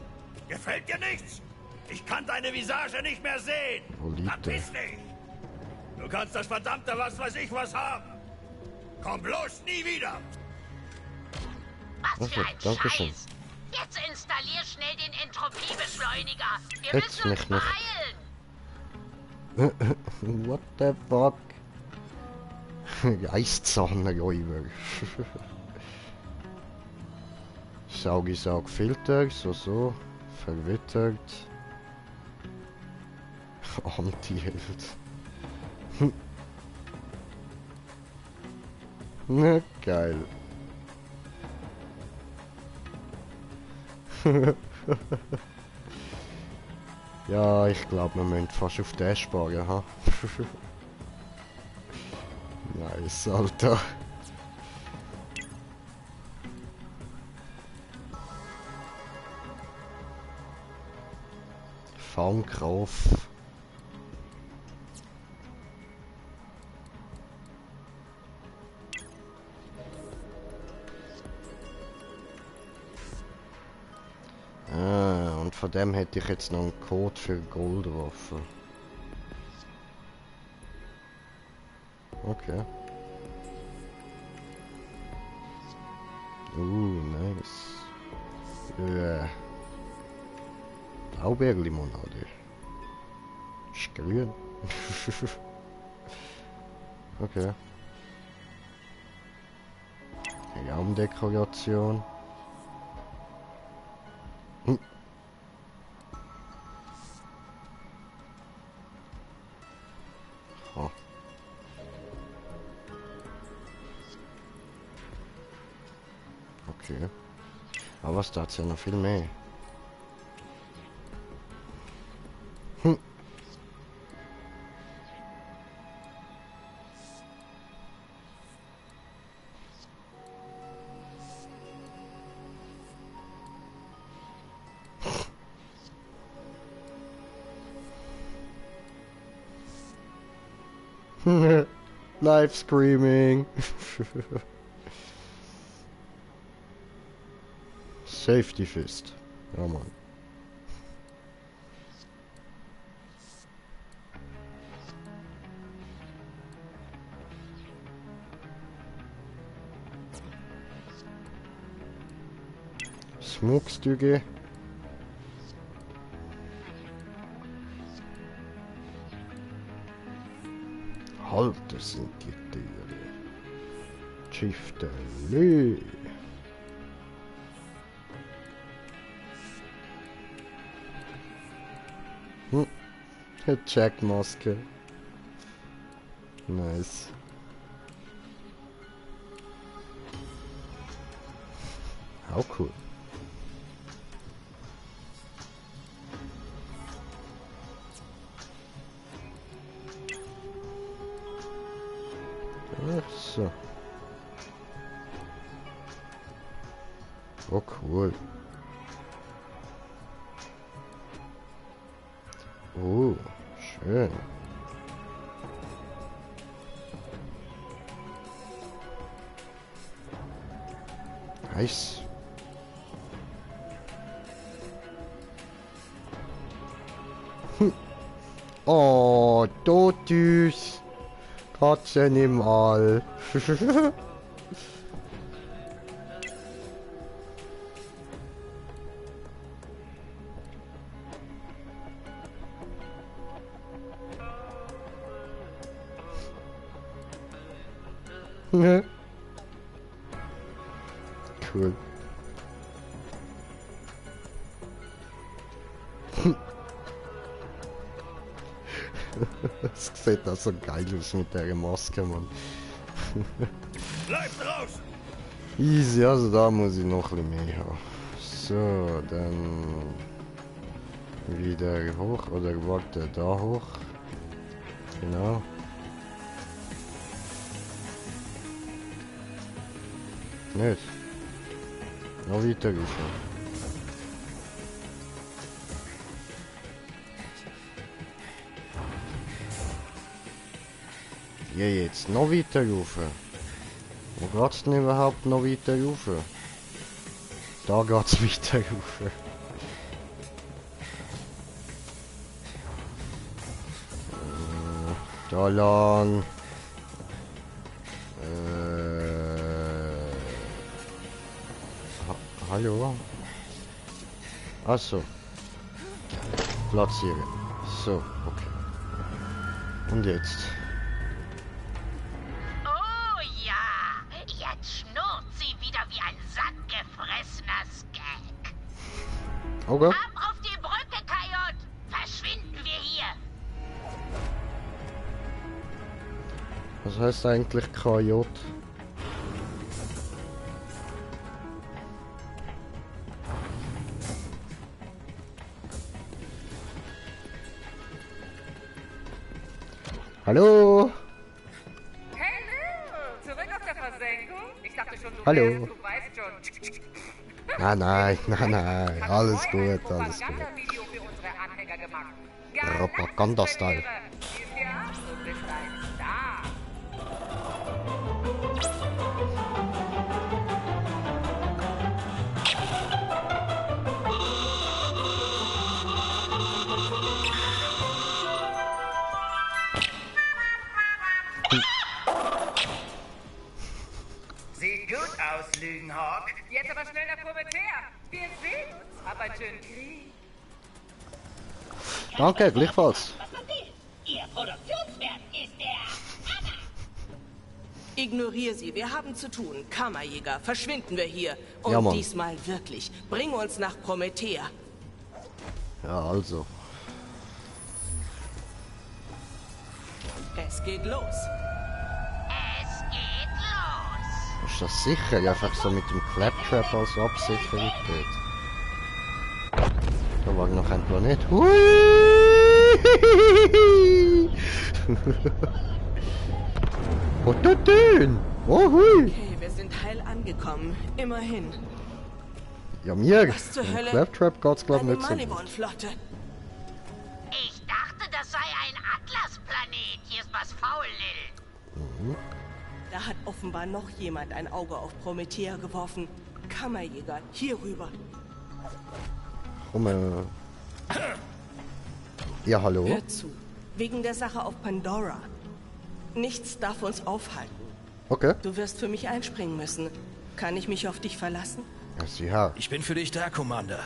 Gefällt dir nichts? Ich kann deine Visage nicht mehr sehen! Wo liegt Verpiss dich! Du kannst das verdammte was weiß ich was haben! Komm bloß nie wieder! Was für Okay, ein danke schön. Scheiß. Jetzt installier schnell den Entropiebeschleuniger. Wir Jetzt müssen uns mich nicht. beeilen. What the fuck? Eiszahn, Räuber. Saugisauge-Filter, so, verwittert. Anti-Held. Na, geil. Ja, ich glaube, wir müssen fast auf den sparen, ha? Nice, Alter. Fangkraft. Und von dem hätte ich jetzt noch einen Code für Goldwaffen. Okay. Nice. Blaubeerlimonade. Ist grün. Okay. Raumdekoration. Oh. Okay. Aber was da hat's ja noch viel mehr. Live screaming. Safety Fist. Ja, Mann. Smokestücke. Halter sind die Tiere. Chieftainly. Jack-Maske. Nice. How cool. So. Oh, cool. Oh, schön. Nice. Oh, Totus. Katzenanimal. Cool. Das sieht auch so geil aus mit der Maske, Mann. Bleibt draußen! Easy, also da muss ich noch ein bisschen mehr haben. So, dann wieder hoch oder warte da hoch. Genau. Nicht. Noch weiter gefahren. Ja, jetzt noch weiter rauf. Wo geht's denn überhaupt noch weiter rauf? Da geht's weiter rauf. Da lang. Hallo? Achso. Platzieren. So, okay. Und jetzt? Oh ja, jetzt schnurrt sie wieder wie ein sattgefressener Skelett. Okay. Ab auf die Brücke, Kajot! Verschwinden wir hier! Was heißt eigentlich KJ? Hallo? Hello! Zurück aus der Versenkung? Ich dachte schon, du Hallo. wärst, du weißt schon. Nein, alles gut, alles gut. Video für unsere Anhänger gemacht. Propaganda-Style. Ja, du bist ein Star. Sieht gut aus, Lügenhawk. Jetzt aber schnell nach Promethea. Wir sehen uns. Hab einen schönen Krieg. Danke, gleichfalls. Was man will. Ihr Produktionswert ist der Hammer. Ignoriere sie, wir haben zu tun. Kammerjäger, verschwinden wir hier. Und Ja, Mann. diesmal wirklich. Bring uns nach Promethea. Ja, also. Es geht los. Es geht los. Ist das sicher? Einfach so mit dem Claptrap als Absicherung dort. Da war noch ein Planet. Hui! Was tut denn? Oh hui! Okay, wir sind heil angekommen. Immerhin. Ja, mir. Was zur Im Hölle? Claptrap geht's glaub Eine nicht so gut. Malibon-Flotte. Ich dachte, das sei ein Atlas-Planet. Hier ist was faul, Lil. Da hat offenbar noch jemand ein Auge auf Promethea geworfen. Kammerjäger, hier rüber. Komm, Ja, hallo? Hör zu. Wegen der Sache auf Pandora. Nichts darf uns aufhalten. Okay. Du wirst für mich einspringen müssen. Kann ich mich auf dich verlassen? Ja, sicher. Ich bin für dich da, Commander.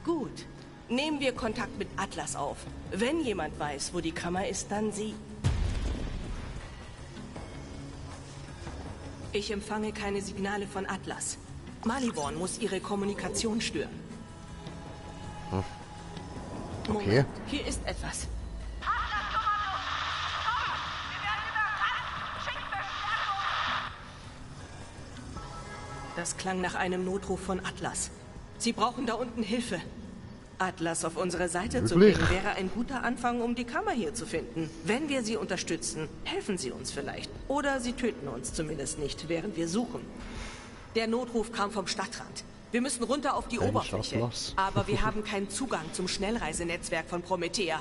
Gut. Nehmen wir Kontakt mit Atlas auf. Wenn jemand weiß, wo die Kammer ist, dann sie. Ich empfange keine Signale von Atlas. Maliborn muss ihre Kommunikation stören. Okay. Moment, hier ist etwas. Das klang nach einem Notruf von Atlas. Sie brauchen da unten Hilfe. Atlas auf unsere Seite zu Wirklich? bringen, wäre ein guter Anfang, um die Kammer hier zu finden. Wenn wir sie unterstützen, helfen sie uns vielleicht. Oder sie töten uns zumindest nicht, während wir suchen. Der Notruf kam vom Stadtrand. Wir müssen runter auf die Ein Oberfläche. Atlas. Aber wir haben keinen Zugang zum Schnellreisenetzwerk von Promethea.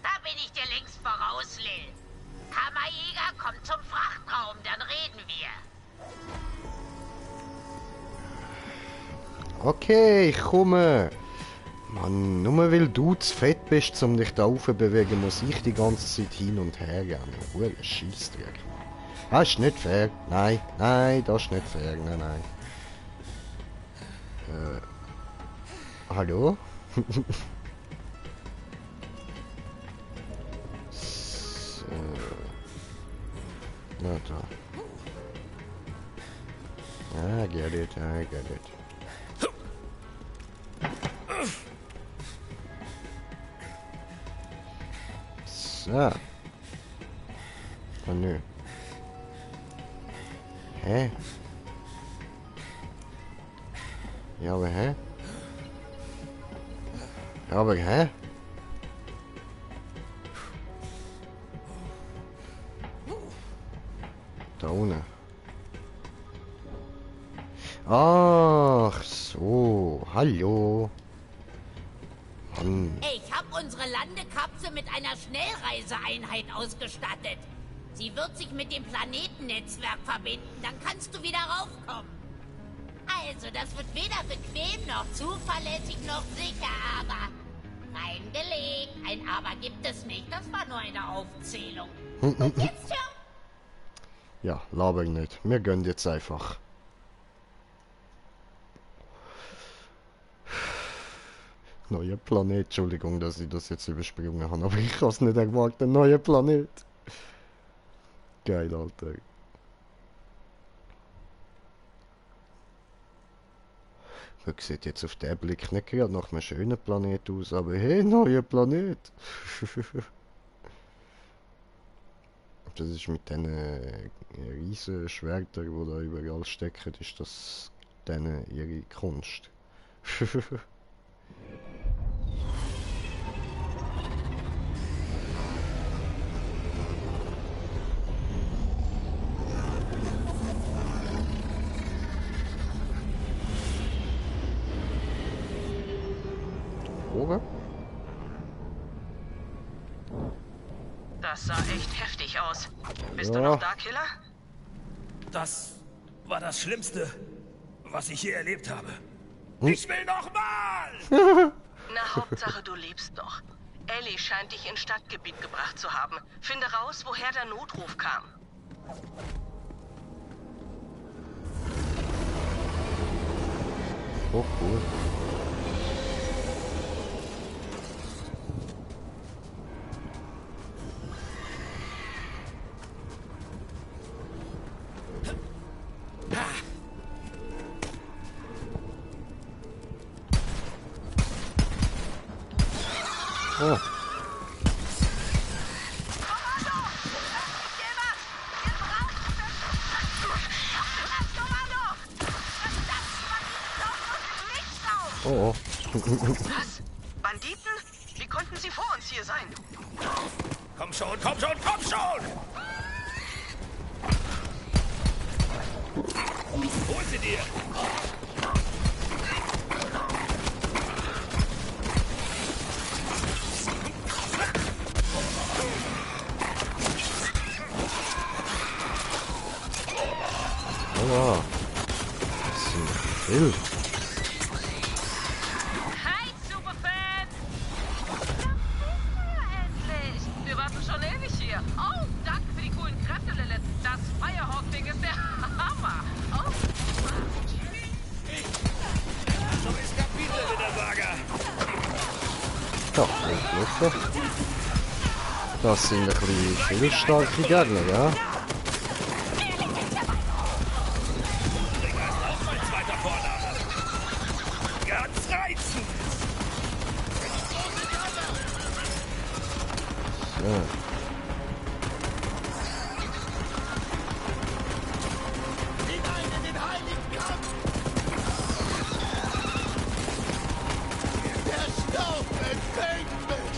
Da bin ich dir längst voraus, Lil. Kammerjäger, komm zum Frachtraum, dann reden wir. Okay, ich komme. Mann, nur weil du zu fett bist, um dich da aufzubewegen, muss ich die ganze Zeit hin und her gehen. Ein Scheissdreck. Das ist nicht fair. Nein, das ist nicht fair. Nein. Hallo? So. Na da. I get it. So. Oh nö. Hä? Ja, aber hä? Ja, aber hä? Da ohne. Ach so, hallo. Mann. Ich habe unsere Landekapsel mit einer Schnellreiseeinheit ausgestattet. Sie wird sich mit dem Planetennetzwerk verbinden, dann kannst du wieder raufkommen. Also, das wird weder bequem noch zuverlässig noch sicher, aber reingelegt. Ein Aber gibt es nicht, das war nur eine Aufzählung. Und jetzt schon? Ja, laber ich nicht. Wir gönnen jetzt einfach. Neuer Planet. Entschuldigung, dass ich das jetzt übersprungen habe, aber ich habe es nicht gewagt. Ein neuer Planet. Geil, Alter. Das sieht jetzt auf den Blick nicht gerade nach einem schönen Planet aus, aber hey, neuer Planet! Das ist mit diesen riesen Schwertern, die da überall stecken, ist das denen ihre Kunst. Oder? Das sah echt heftig aus. Bist Ja. du noch da, Killer? Das war das Schlimmste, was ich je erlebt habe. Ich will noch mal! Na, Hauptsache, du lebst noch. Ellie scheint dich ins Stadtgebiet gebracht zu haben. Finde raus, woher der Notruf kam. Oh, cool. Oh. Oh. Was? Banditen? Wie konnten sie vor uns hier sein? Komm schon, komm schon, komm schon! Hol sie dir! Aua. Das ist wild. Hi, Superfan! Endlich! Wir warten schon ewig hier. Oh, danke für die coolen Kräfte, Lilith. Das Firehawk-Ding ist der Hammer. Oh. So ist Kapitel mit der Saga. Ja, Luft. Das sind ein bisschen viele starke Gegner, ja? Auch mein zweiter Vorname. Ganz reizend. So. Hinein in den heiligen Kampf! Der Staub entfängt mich!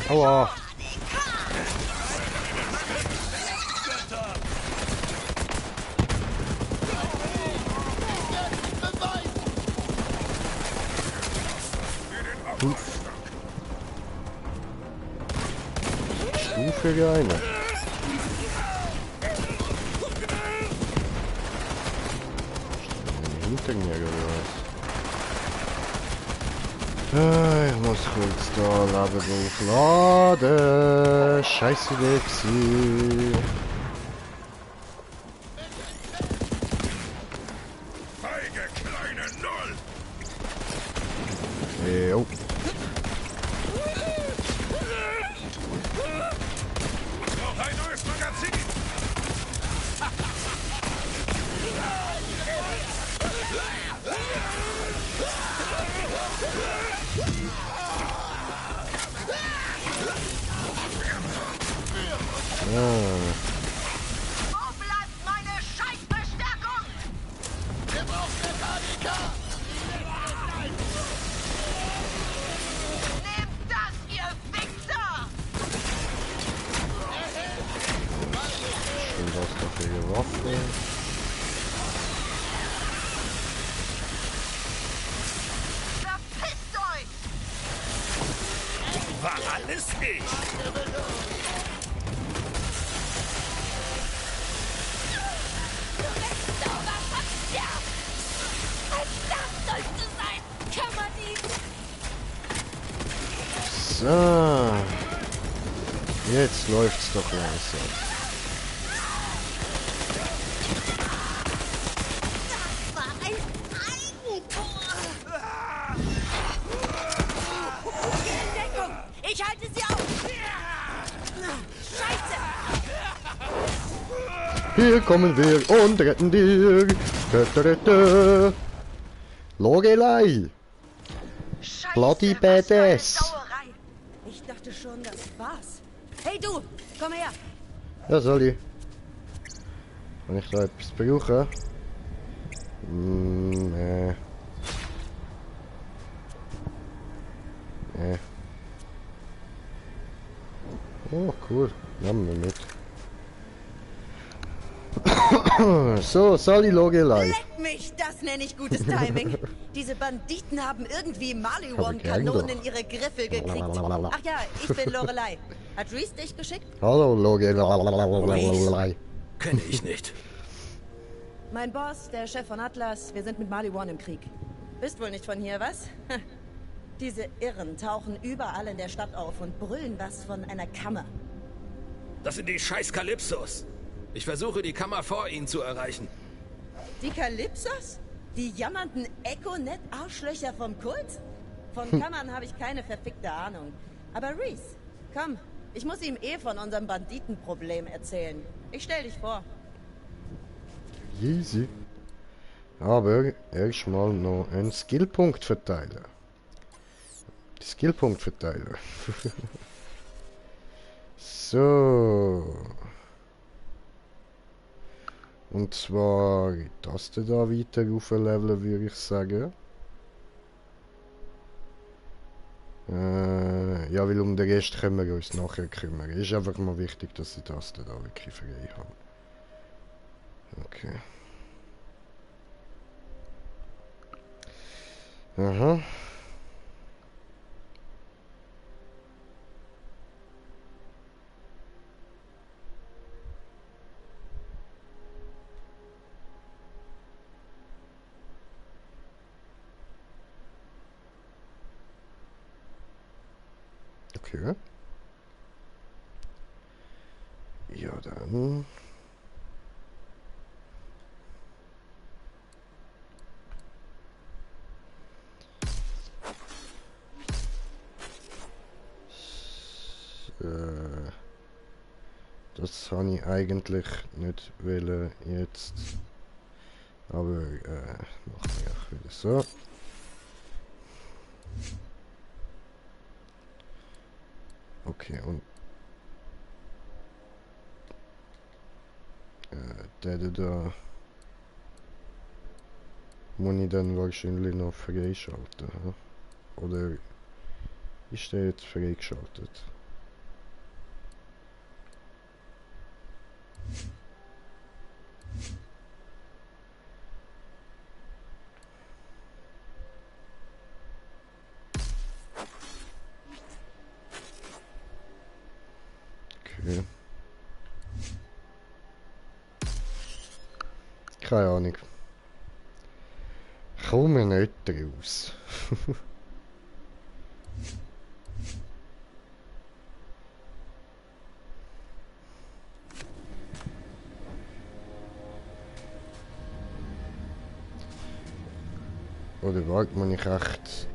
Aua. Stufe wie eine. Hinter mir gehört. Ich muss kurz da Ladebuch laden. Scheiß Idee gewesen. Feige kleine Null! Jo. Noch ein neues Magazin! Wo bleibt meine Scheißverstärkung? Wir brauchen Metallica! Nehmt das, ihr Wichser! Und was da für Waffe? Verpisst euch! War alles ich. So. Jetzt läuft's doch langsam. War ein Eigentor! Ich halte sie auf! Scheiße! Hier kommen wir und retten dir. Lorelei. Bloody Badass. Ich dachte schon, das war's. Hey du, komm her. Ja, soll ich? Kann ich da etwas brauchen? Nee. Nee. Oh, cool. Nehmen wir mit. So, Sally Lorelei. Leck mich, das nenne ich gutes Timing. Diese Banditen haben irgendwie Maliwan-Kanonen in ihre Griffel gekriegt. Ach ja, ich bin Lorelei. Hat Reese dich geschickt? Hallo Lorelei. Kenne ich nicht. Mein Boss, der Chef von Atlas, wir sind mit Maliwan im Krieg. Bist wohl nicht von hier, was? Diese Irren tauchen überall in der Stadt auf und brüllen was von einer Kammer. Das sind die scheiß Kalypsos. Ich versuche, die Kammer vor ihnen zu erreichen. Die Kalypsos? Die jammernden Echo-Net-Arschlöcher vom Kult? Von Kammern habe ich keine verfickte Ahnung. Aber Reese, komm, ich muss ihm von unserem Banditenproblem erzählen. Ich stell dich vor. Easy. Aber erstmal noch einen Skillpunkt verteilen. Skillpunkt verteilen. So. Und zwar die Taste da weiter aufleveln, würde ich sagen. Ja, weil um den Rest können wir uns nachher kümmern. Ist einfach mal wichtig, dass die Taste da wirklich frei haben. Okay. Aha. Okay. Ja, dann. Das habe ich eigentlich nicht wollen jetzt. Aber machen wir auch wieder so. Okay, und der da muss ich dann wahrscheinlich noch freischalten. Oder ist der jetzt freigeschaltet? Okay. Keine Ahnung. Komme nicht raus. Oder warte, muss ich echt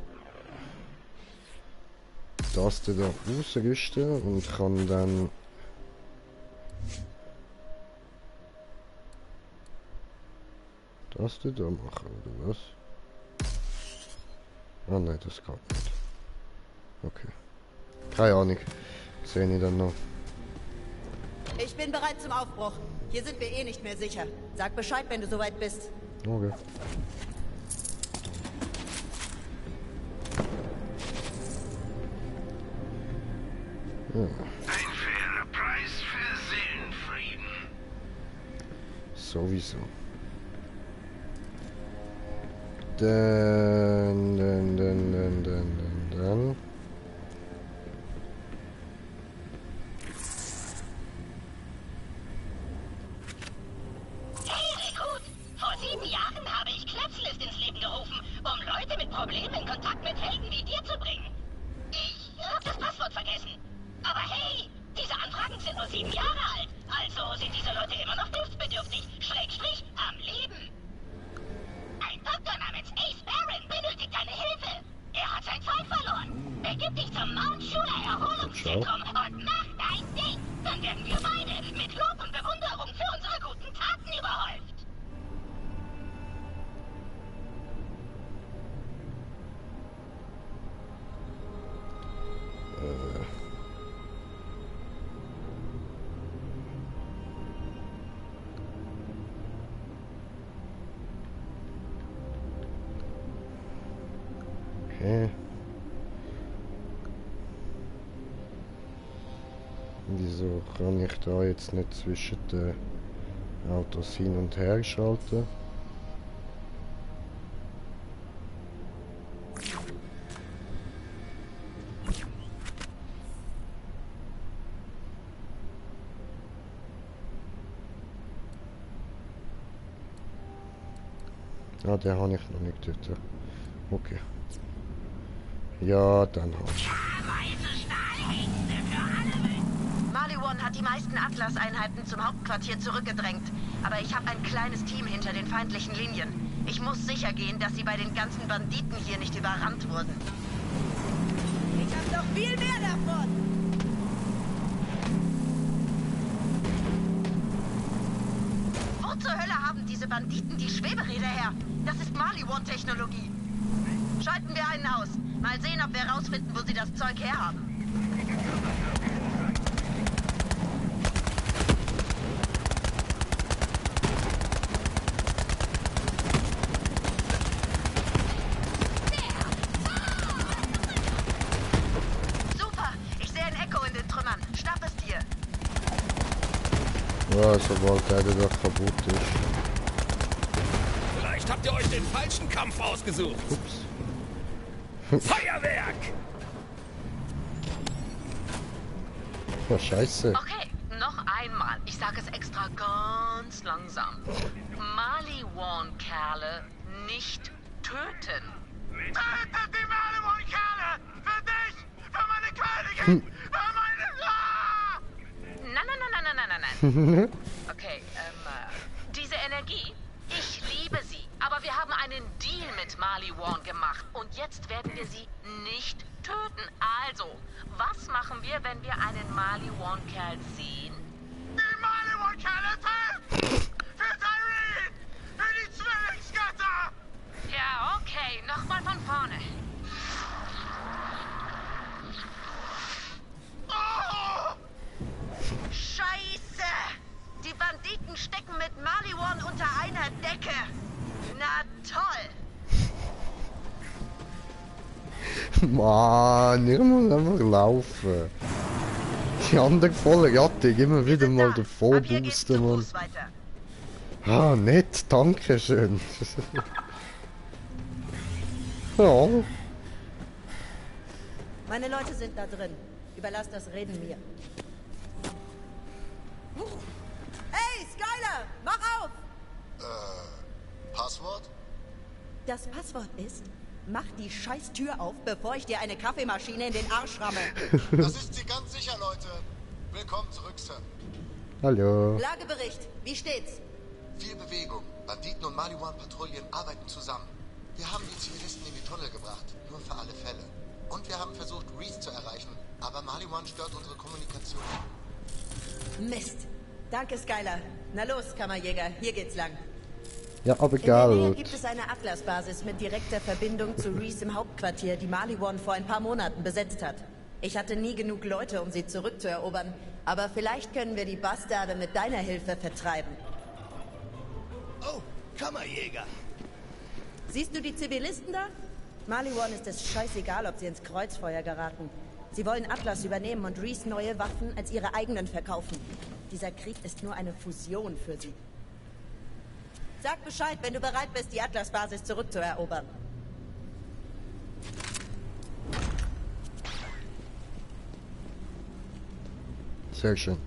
das da ausrüsten und kann dann das da machen, oder was? Ah nein, das geht nicht. Okay. Keine Ahnung. Sehe ich dann noch. Ich bin bereit zum Aufbruch. Hier sind wir eh nicht mehr sicher. Sag Bescheid, wenn du soweit bist. Okay. Ja. Ein fairer Preis für Seelenfrieden. Sowieso. Dann. Hey, Rekrut! Vor 7 Jahren habe ich Klatzlift ins Leben gerufen, um Leute mit Problemen in Kontakt mit Helden wie dir zu bringen. Ich habe das Passwort vergessen. Aber hey, diese Anfragen sind nur 7 Jahre alt. Also sind diese Leute immer noch hilfsbedürftig, Schrägstrich am Leben. Ein Doktor namens Ace Baron benötigt deine Hilfe. Er hat sein Vater begib dich zum Mount Shula Erholungszentrum und mach dein Ding. Dann werden wir beide mit Lob und Bewunderung für unsere guten Taten überhäuft. Okay. Wieso kann ich da jetzt nicht zwischen den Autos hin und her schalten? Ah, den habe ich noch nicht dort. Okay. Ja, dann halt. Maliwan hat die meisten Atlas-Einheiten zum Hauptquartier zurückgedrängt. Aber ich habe ein kleines Team hinter den feindlichen Linien. Ich muss sicher gehen, dass sie bei den ganzen Banditen hier nicht überrannt wurden. Ich hab doch viel mehr davon! Wo zur Hölle haben diese Banditen die Schweberäder her? Das ist Maliwan-Technologie. Schalten wir einen aus. Mal sehen, ob wir herausfinden, wo sie das Zeug herhaben. Super! Ich sehe ein Echo in den Trümmern. Schnapp es dir. Ja, sobald der doch kaputt ist. Vielleicht habt ihr euch den falschen Kampf ausgesucht. Ups. Feuerwerk! Oh, scheiße. Okay, noch einmal. Ich sage es extra ganz langsam. Maliwan-Kerle nicht töten. Tötet die Maliwan-Kerle! Für dich! Für meine Königin! Für meine... Nein. Okay, diese Energie, ich liebe sie. Aber wir haben einen Deal mit Maliwan gemacht. Und jetzt werden wir sie nicht töten. Also, was machen wir, wenn wir einen Maliwan-Kerl sehen? Die Maliwan-Kerle töten! Für Tyreen! Für die Zwillingsgötter! Ja, okay. Nochmal von vorne. Oh! Scheiße! Die Banditen stecken mit Maliwan unter einer Decke. Na toll! Mann, ich muss einfach laufen. Die andere volle Gattung immer wieder mal davor boosten, Mann. Ah, nett, danke schön. Ja. Meine Leute sind da drin. Überlass das Reden mir. Hey, Skylar! Mach auf! Passwort? Das Passwort ist: Mach die Scheißtür auf, bevor ich dir eine Kaffeemaschine in den Arsch ramme. Das ist sie ganz sicher, Leute. Willkommen zurück, Sir. Hallo. Lagebericht, wie steht's? Viel Bewegung. Banditen und Maliwan-Patrouillen arbeiten zusammen. Wir haben die Zivilisten in die Tunnel gebracht, nur für alle Fälle. Und wir haben versucht, Reese zu erreichen, aber Maliwan stört unsere Kommunikation. Mist. Danke, Skylar. Na los, Kammerjäger, hier geht's lang. Ja, aber In der Nähe geil. gibt es eine Atlas-Basis mit direkter Verbindung zu Reese im Hauptquartier, die Maliwan vor ein paar Monaten besetzt hat. Ich hatte nie genug Leute, um sie zurückzuerobern, aber vielleicht können wir die Bastarde mit deiner Hilfe vertreiben. Oh, Kammerjäger. Siehst du die Zivilisten da? Maliwan ist es scheißegal, ob sie ins Kreuzfeuer geraten. Sie wollen Atlas übernehmen und Reese neue Waffen als ihre eigenen verkaufen. Dieser Krieg ist nur eine Fusion für sie. Sag Bescheid, wenn du bereit bist, die Atlas-Basis zurückzuerobern. Sehr schön.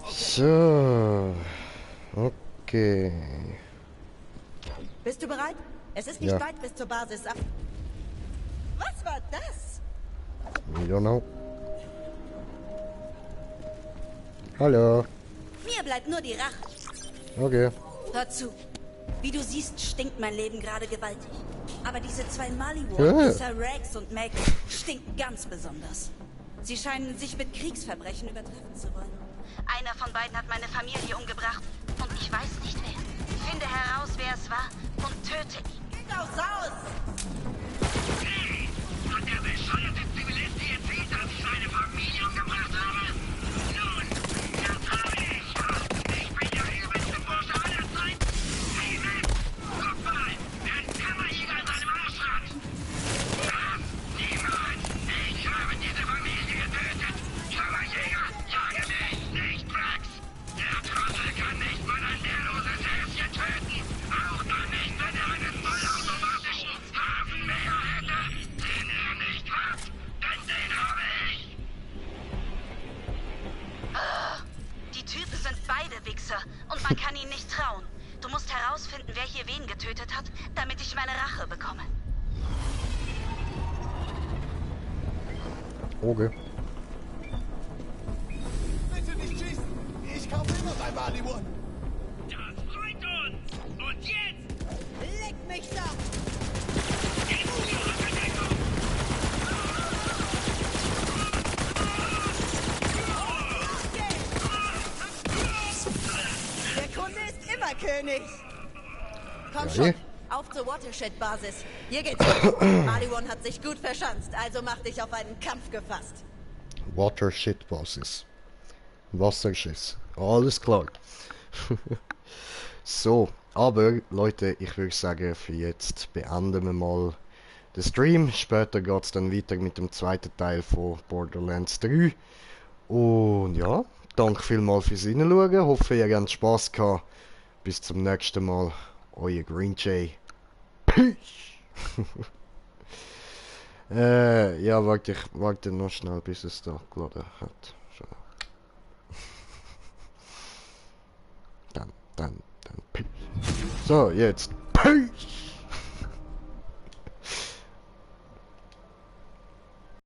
So. Okay. Bist du bereit? Es ist nicht Ja. weit bis zur Basis. Was war das? I don't know. Hallo. Mir bleibt nur die Rache. Okay. Hör zu. Wie du siehst, stinkt mein Leben gerade gewaltig. Aber diese zwei Maliwan, Ja. Sir Rex und Meg, stinken ganz besonders. Sie scheinen sich mit Kriegsverbrechen übertreffen zu wollen. Einer von beiden hat meine Familie umgebracht und ich weiß nicht wer. Finde heraus, wer es war und töte ihn. Geht aufs Haus! Hey! Und der bescheuerte Zivilist hier erzählt, dass ich seine Familie umgebracht habe? Nun, das habe ich! Ich bin der übelste Bursche aller Zeiten! Hey, Mann! Guck mal! Wer einen Kammerjäger in seinem Arsch hat! Was? Niemand! Ich habe diese Familie getötet! Kammerjäger, jage mich! Nicht Drax! Der Trottel kann nicht mal ein wehrloses Häschen töten! Auch noch nicht, wenn er einen vollautomatischen Waffenmäher hätte, den er nicht hat! Denn den habe ich! Die Typen sind beide Wichser und man kann ihnen nicht trauen. Du musst herausfinden, wer hier wen getötet hat, damit ich meine Rache bekomme. Okay. Bitte nicht schießen! Ich kaufe immer bei Maliwan! Das freut uns! Und jetzt! Leck mich doch! Der Kunde ist immer König! Komm Ja, schon, eh. auf zur Watershed-Basis. Hier geht's. Maliwan hat sich gut verschanzt, also mach dich auf einen Kampf gefasst. Watershit Basis. Wasserschiss. Alles klar. So, aber Leute, ich würde sagen, für jetzt beenden wir mal den Stream. Später geht es dann weiter mit dem zweiten Teil von Borderlands 3. Und ja, danke vielmals fürs Reinschauen. Hoffe, ihr habt Spaß gehabt. Bis zum nächsten Mal. Euer Green Jay. Peace! Ja, warte noch schnell, bis es da geladen hat. So. Dann, peace. So, jetzt. Peace!